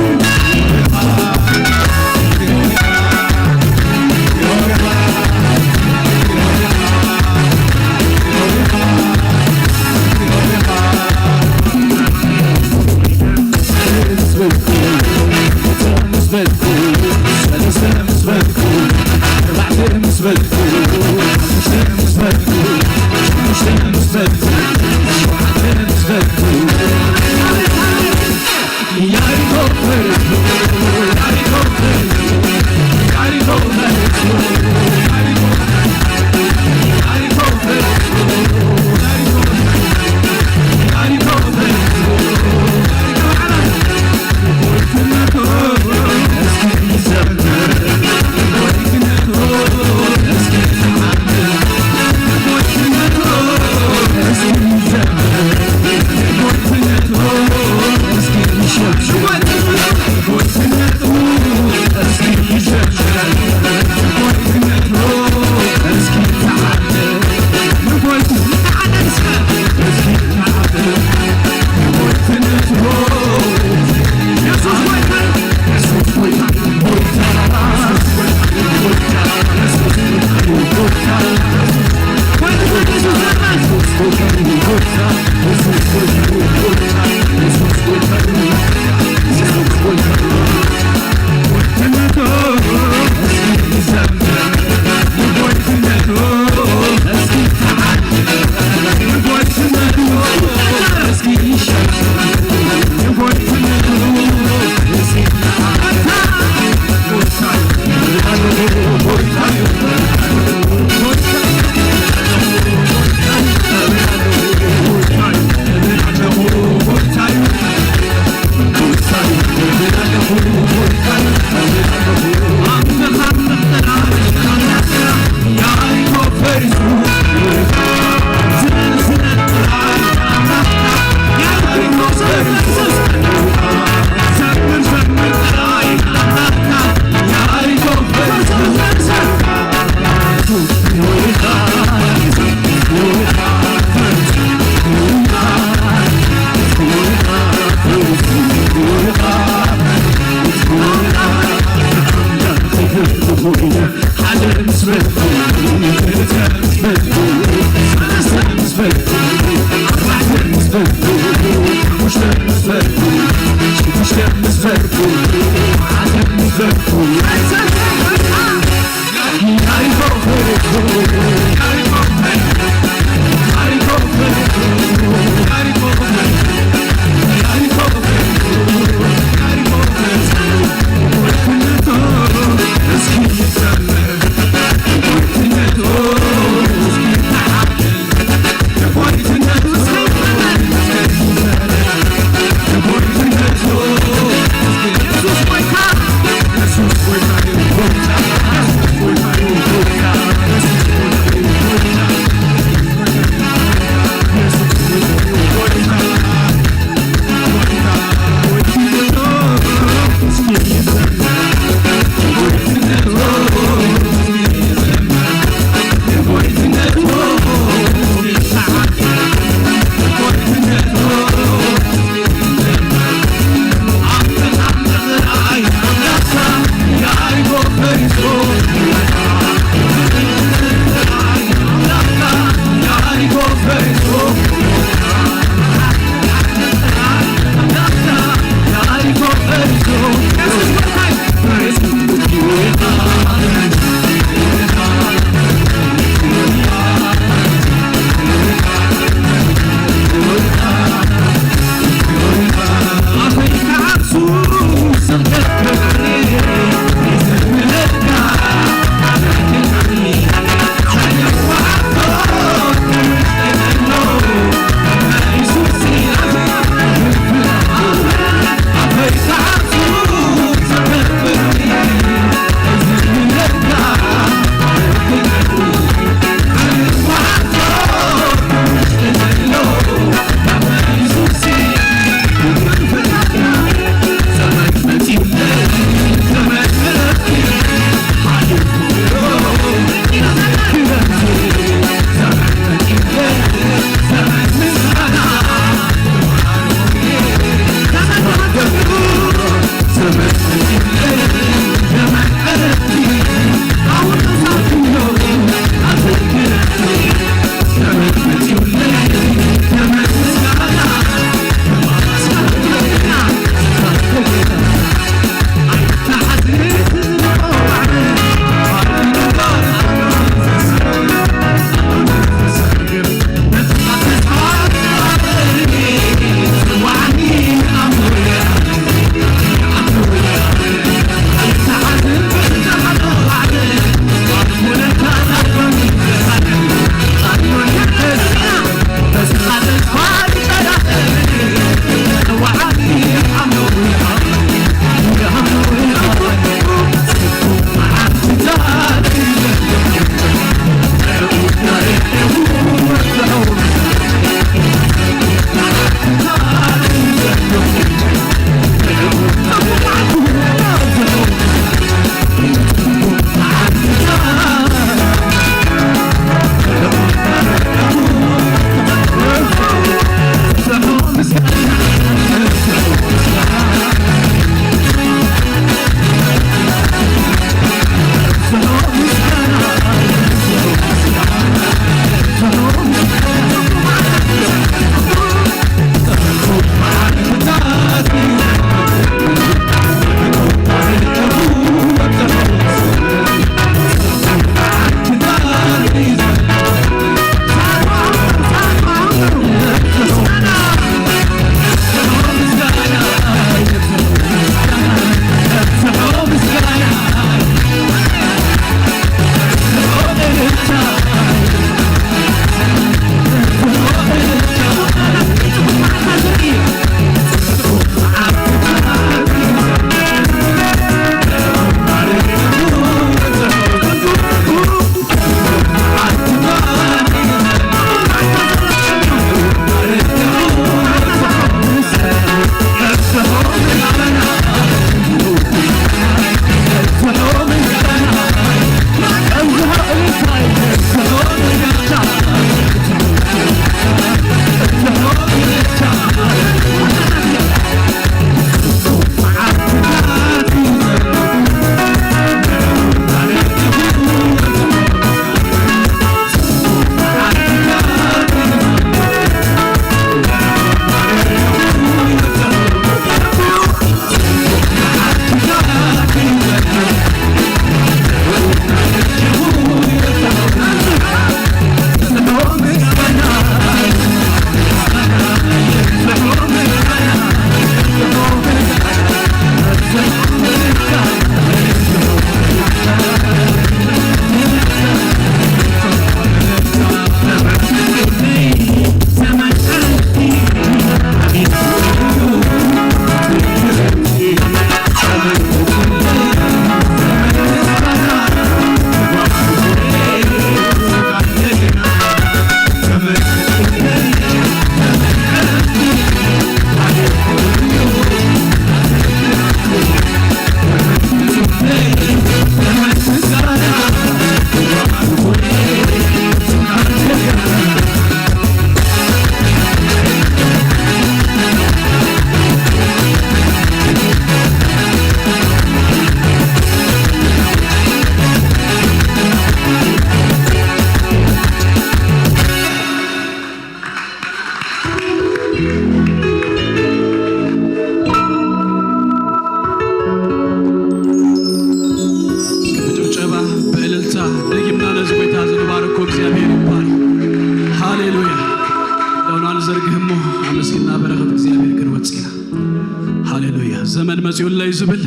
ዘመን መጺኡለይ ዝብል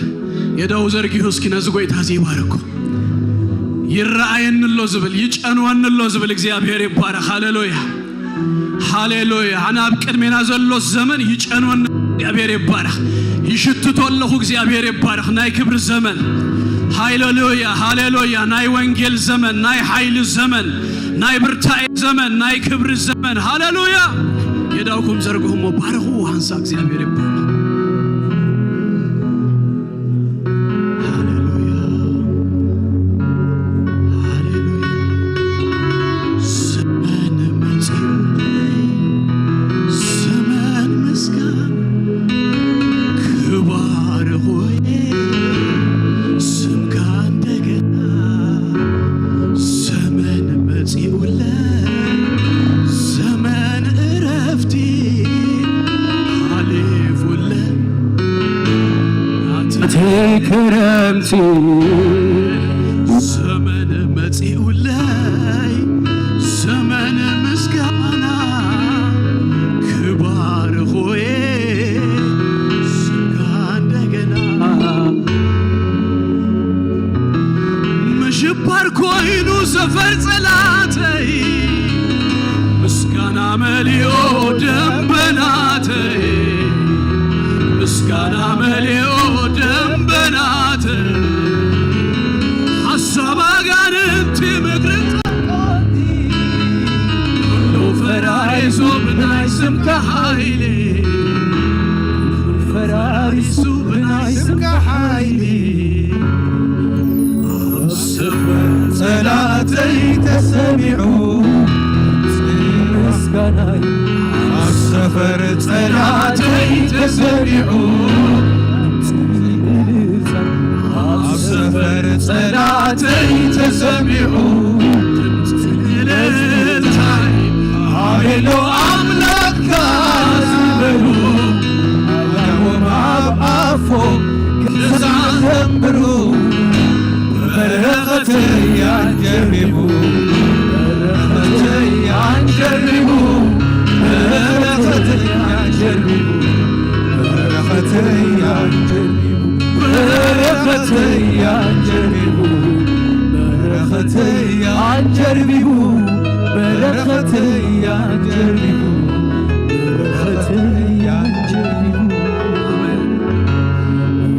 የዳው ዘርጊሑ እስኪ ነዚ ጎይታ እዚ ይባርኮ። ይረኣየኒ ኣሎ ዝብል፣ ይጨንወኒ ኣሎ ዝብል፣ እግዚአብሔር ይባረኽ። ሃሌሉያ፣ ሃሌሉያ። ኣነ ኣብ ቅድሜና ዘሎ ዘመን ይጨንወኒ፣ እግዚአብሔር ይባረኽ። ይሽትቶ ኣለኹ፣ እግዚአብሔር ይባረኽ። ናይ ክብሪ ዘመን፣ ሃሌሉያ፣ ሃሌሉያ። ናይ ወንጌል ዘመን፣ ናይ ሓይሊ ዘመን፣ ናይ ብርታኤ ዘመን፣ ናይ ክብሪ ዘመን፣ ሃሌሉያ። የዳውኩም ዘርግሁሞ ባርኹ ሃንሳ። እግዚአብሔር ይባረኽ። ሃሌሉያ፣ ሃሌሉያ። ዘመን መጺኡለይ፣ ዘመን ምስጋና፣ ክባርኾየ ስምካ እንደገና። ዘመን መጺኡለይ፣ ዘመን እረፍቲ ሃሌፉለ ክረምቲ። ዘመን መጺኡለይ፣ ዘመን ምስጋና፣ ክባርኾየ ስምካ እንደገና። ምሽባር ኮይኑ ሰፈር ጸላተይ፣ ምስጋና መሊኦ ደንበናተይ፣ ምስጋና መሊኦ ደንበናተይ። ሐሳብ አጋንንቲ፣ ምክሪ ኩሉ ፈራሪሱ ብናይ ስምካ ሓይሊ፣ ፈራሪሱ ብናይ ስምካ ሓይሊ። ኣብ ሰፈር ጸላተይ ተሰሚዑ ምስጋናይ፣ ኣብ ሰፈር ጸላተይ ተሰሚዑ፣ ኣብ ሰፈር ጸላተይ ተሰሚዑ እልልታይ። ኣቤሎ ኣምላክካ ዝበሉ፣ ኣዳዎም ኣብ ኣፎም ክሳዕ ዘንብሩ፣ በረኸተይ አንጀርቢቡ፣ በረኸተይ አንጀርቢቡ፣ በረኸተይ አንጀርቢቡ፣ በረኸተይ አንጀርቢቡ፣ በረኸተይ አንጀርቢቡ፣ በረኸተይ አንጀርቢቡ፣ በረኸተይ አንጀርቢቡ፣ በረኸተይ አንጀርቢቡ።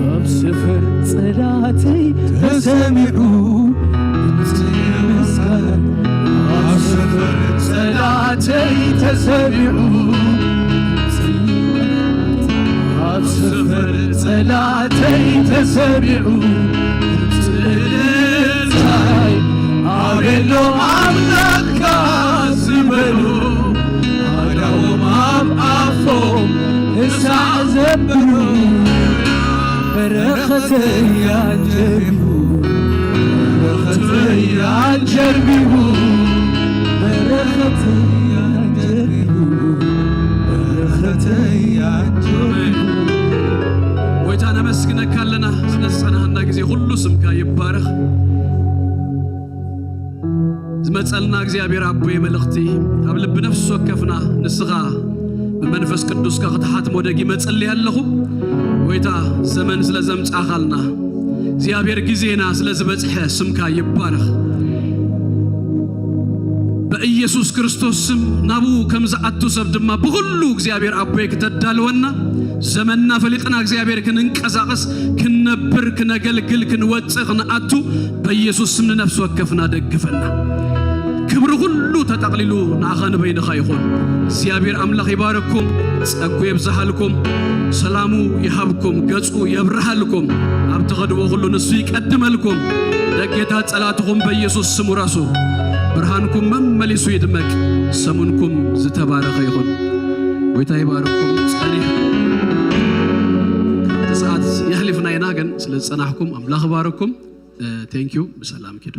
ኣብ ሰፈር ጸላተይ ተሰሚዑ ድምፂ ምስጋና፣ ኣብ ሰፈር ጸላተይ ተሰሚዑ፣ ኣብ ሰፈር ጸላተይ ተሰሚዑ እልልታይ። ኣቤሎ ኣምላክካ ዝበሉ፣ ኣዳዎም ኣብ ኣፎም ክሳዕ ዘብሉ፣ በረኸተይ አንጀርቢቡ፣ በረኸተይ አንጀርቢቡ፣ በረኸተይ አንጀርቢቡ፣ በረኸተይ አንጀርቢቡ። ጎይታ ነመስግነካ ኣለና ስለ ዝፀናህና ግዜ ኩሉ። ስምካ ይባረኽ። ዝመፀልና እግዚኣብሔር ኣቦየ መልእኽቲ ኣብ ልቢ ነፍሲ ወከፍና ንስኻ ብመንፈስ ቅዱስካ ክትሓትሞ ደጊመ ጸልይ ኣለኹ። ጎይታ፣ ዘመን ስለ ዘምጻኻልና፣ እግዚኣብሔር ግዜና ስለ ዝበፅሐ ስምካ ይባረኽ። በኢየሱስ ክርስቶስ ስም ናብኡ ከም ዝኣቱ ሰብ ድማ ብኩሉ እግዚኣብሔር ኣቦየ ክተዳልወና፣ ዘመንና ፈሊጥና እግዚኣብሔር ክንንቀሳቐስ፣ ክንነብር፣ ክነገልግል፣ ክንወፅእ፣ ክንኣቱ በኢየሱስ ስም ንነፍሲ ወከፍና ደግፈና። ክብሪ ኩሉ ተጠቕሊሉ ንኣኻ ንበይንኻ ይኹን። እግዚኣብሔር ኣምላኽ ይባረኩም፣ ጸጉ የብዝሃልኩም፣ ሰላሙ ይሃብኩም፣ ገጹ የብርሃልኩም፣ ኣብ ትኸድዎ ኩሉ ንሱ ይቀድመልኩም። ደጌታ ጸላትኹም በኢየሱስ ስም ውረሱ። ብርሃንኩም መመሊሱ ይድመቅ። ሰሙንኩም ዝተባረኸ ይኹን። ጎይታ ይባርኩም። ጸኒሕ ካብቲ ሰዓት የሕሊፍና ኢና፣ ግን ስለ ዝጸናሕኩም ኣምላኽ ባረኩም። Thank you። ብሰላም ኪዱ።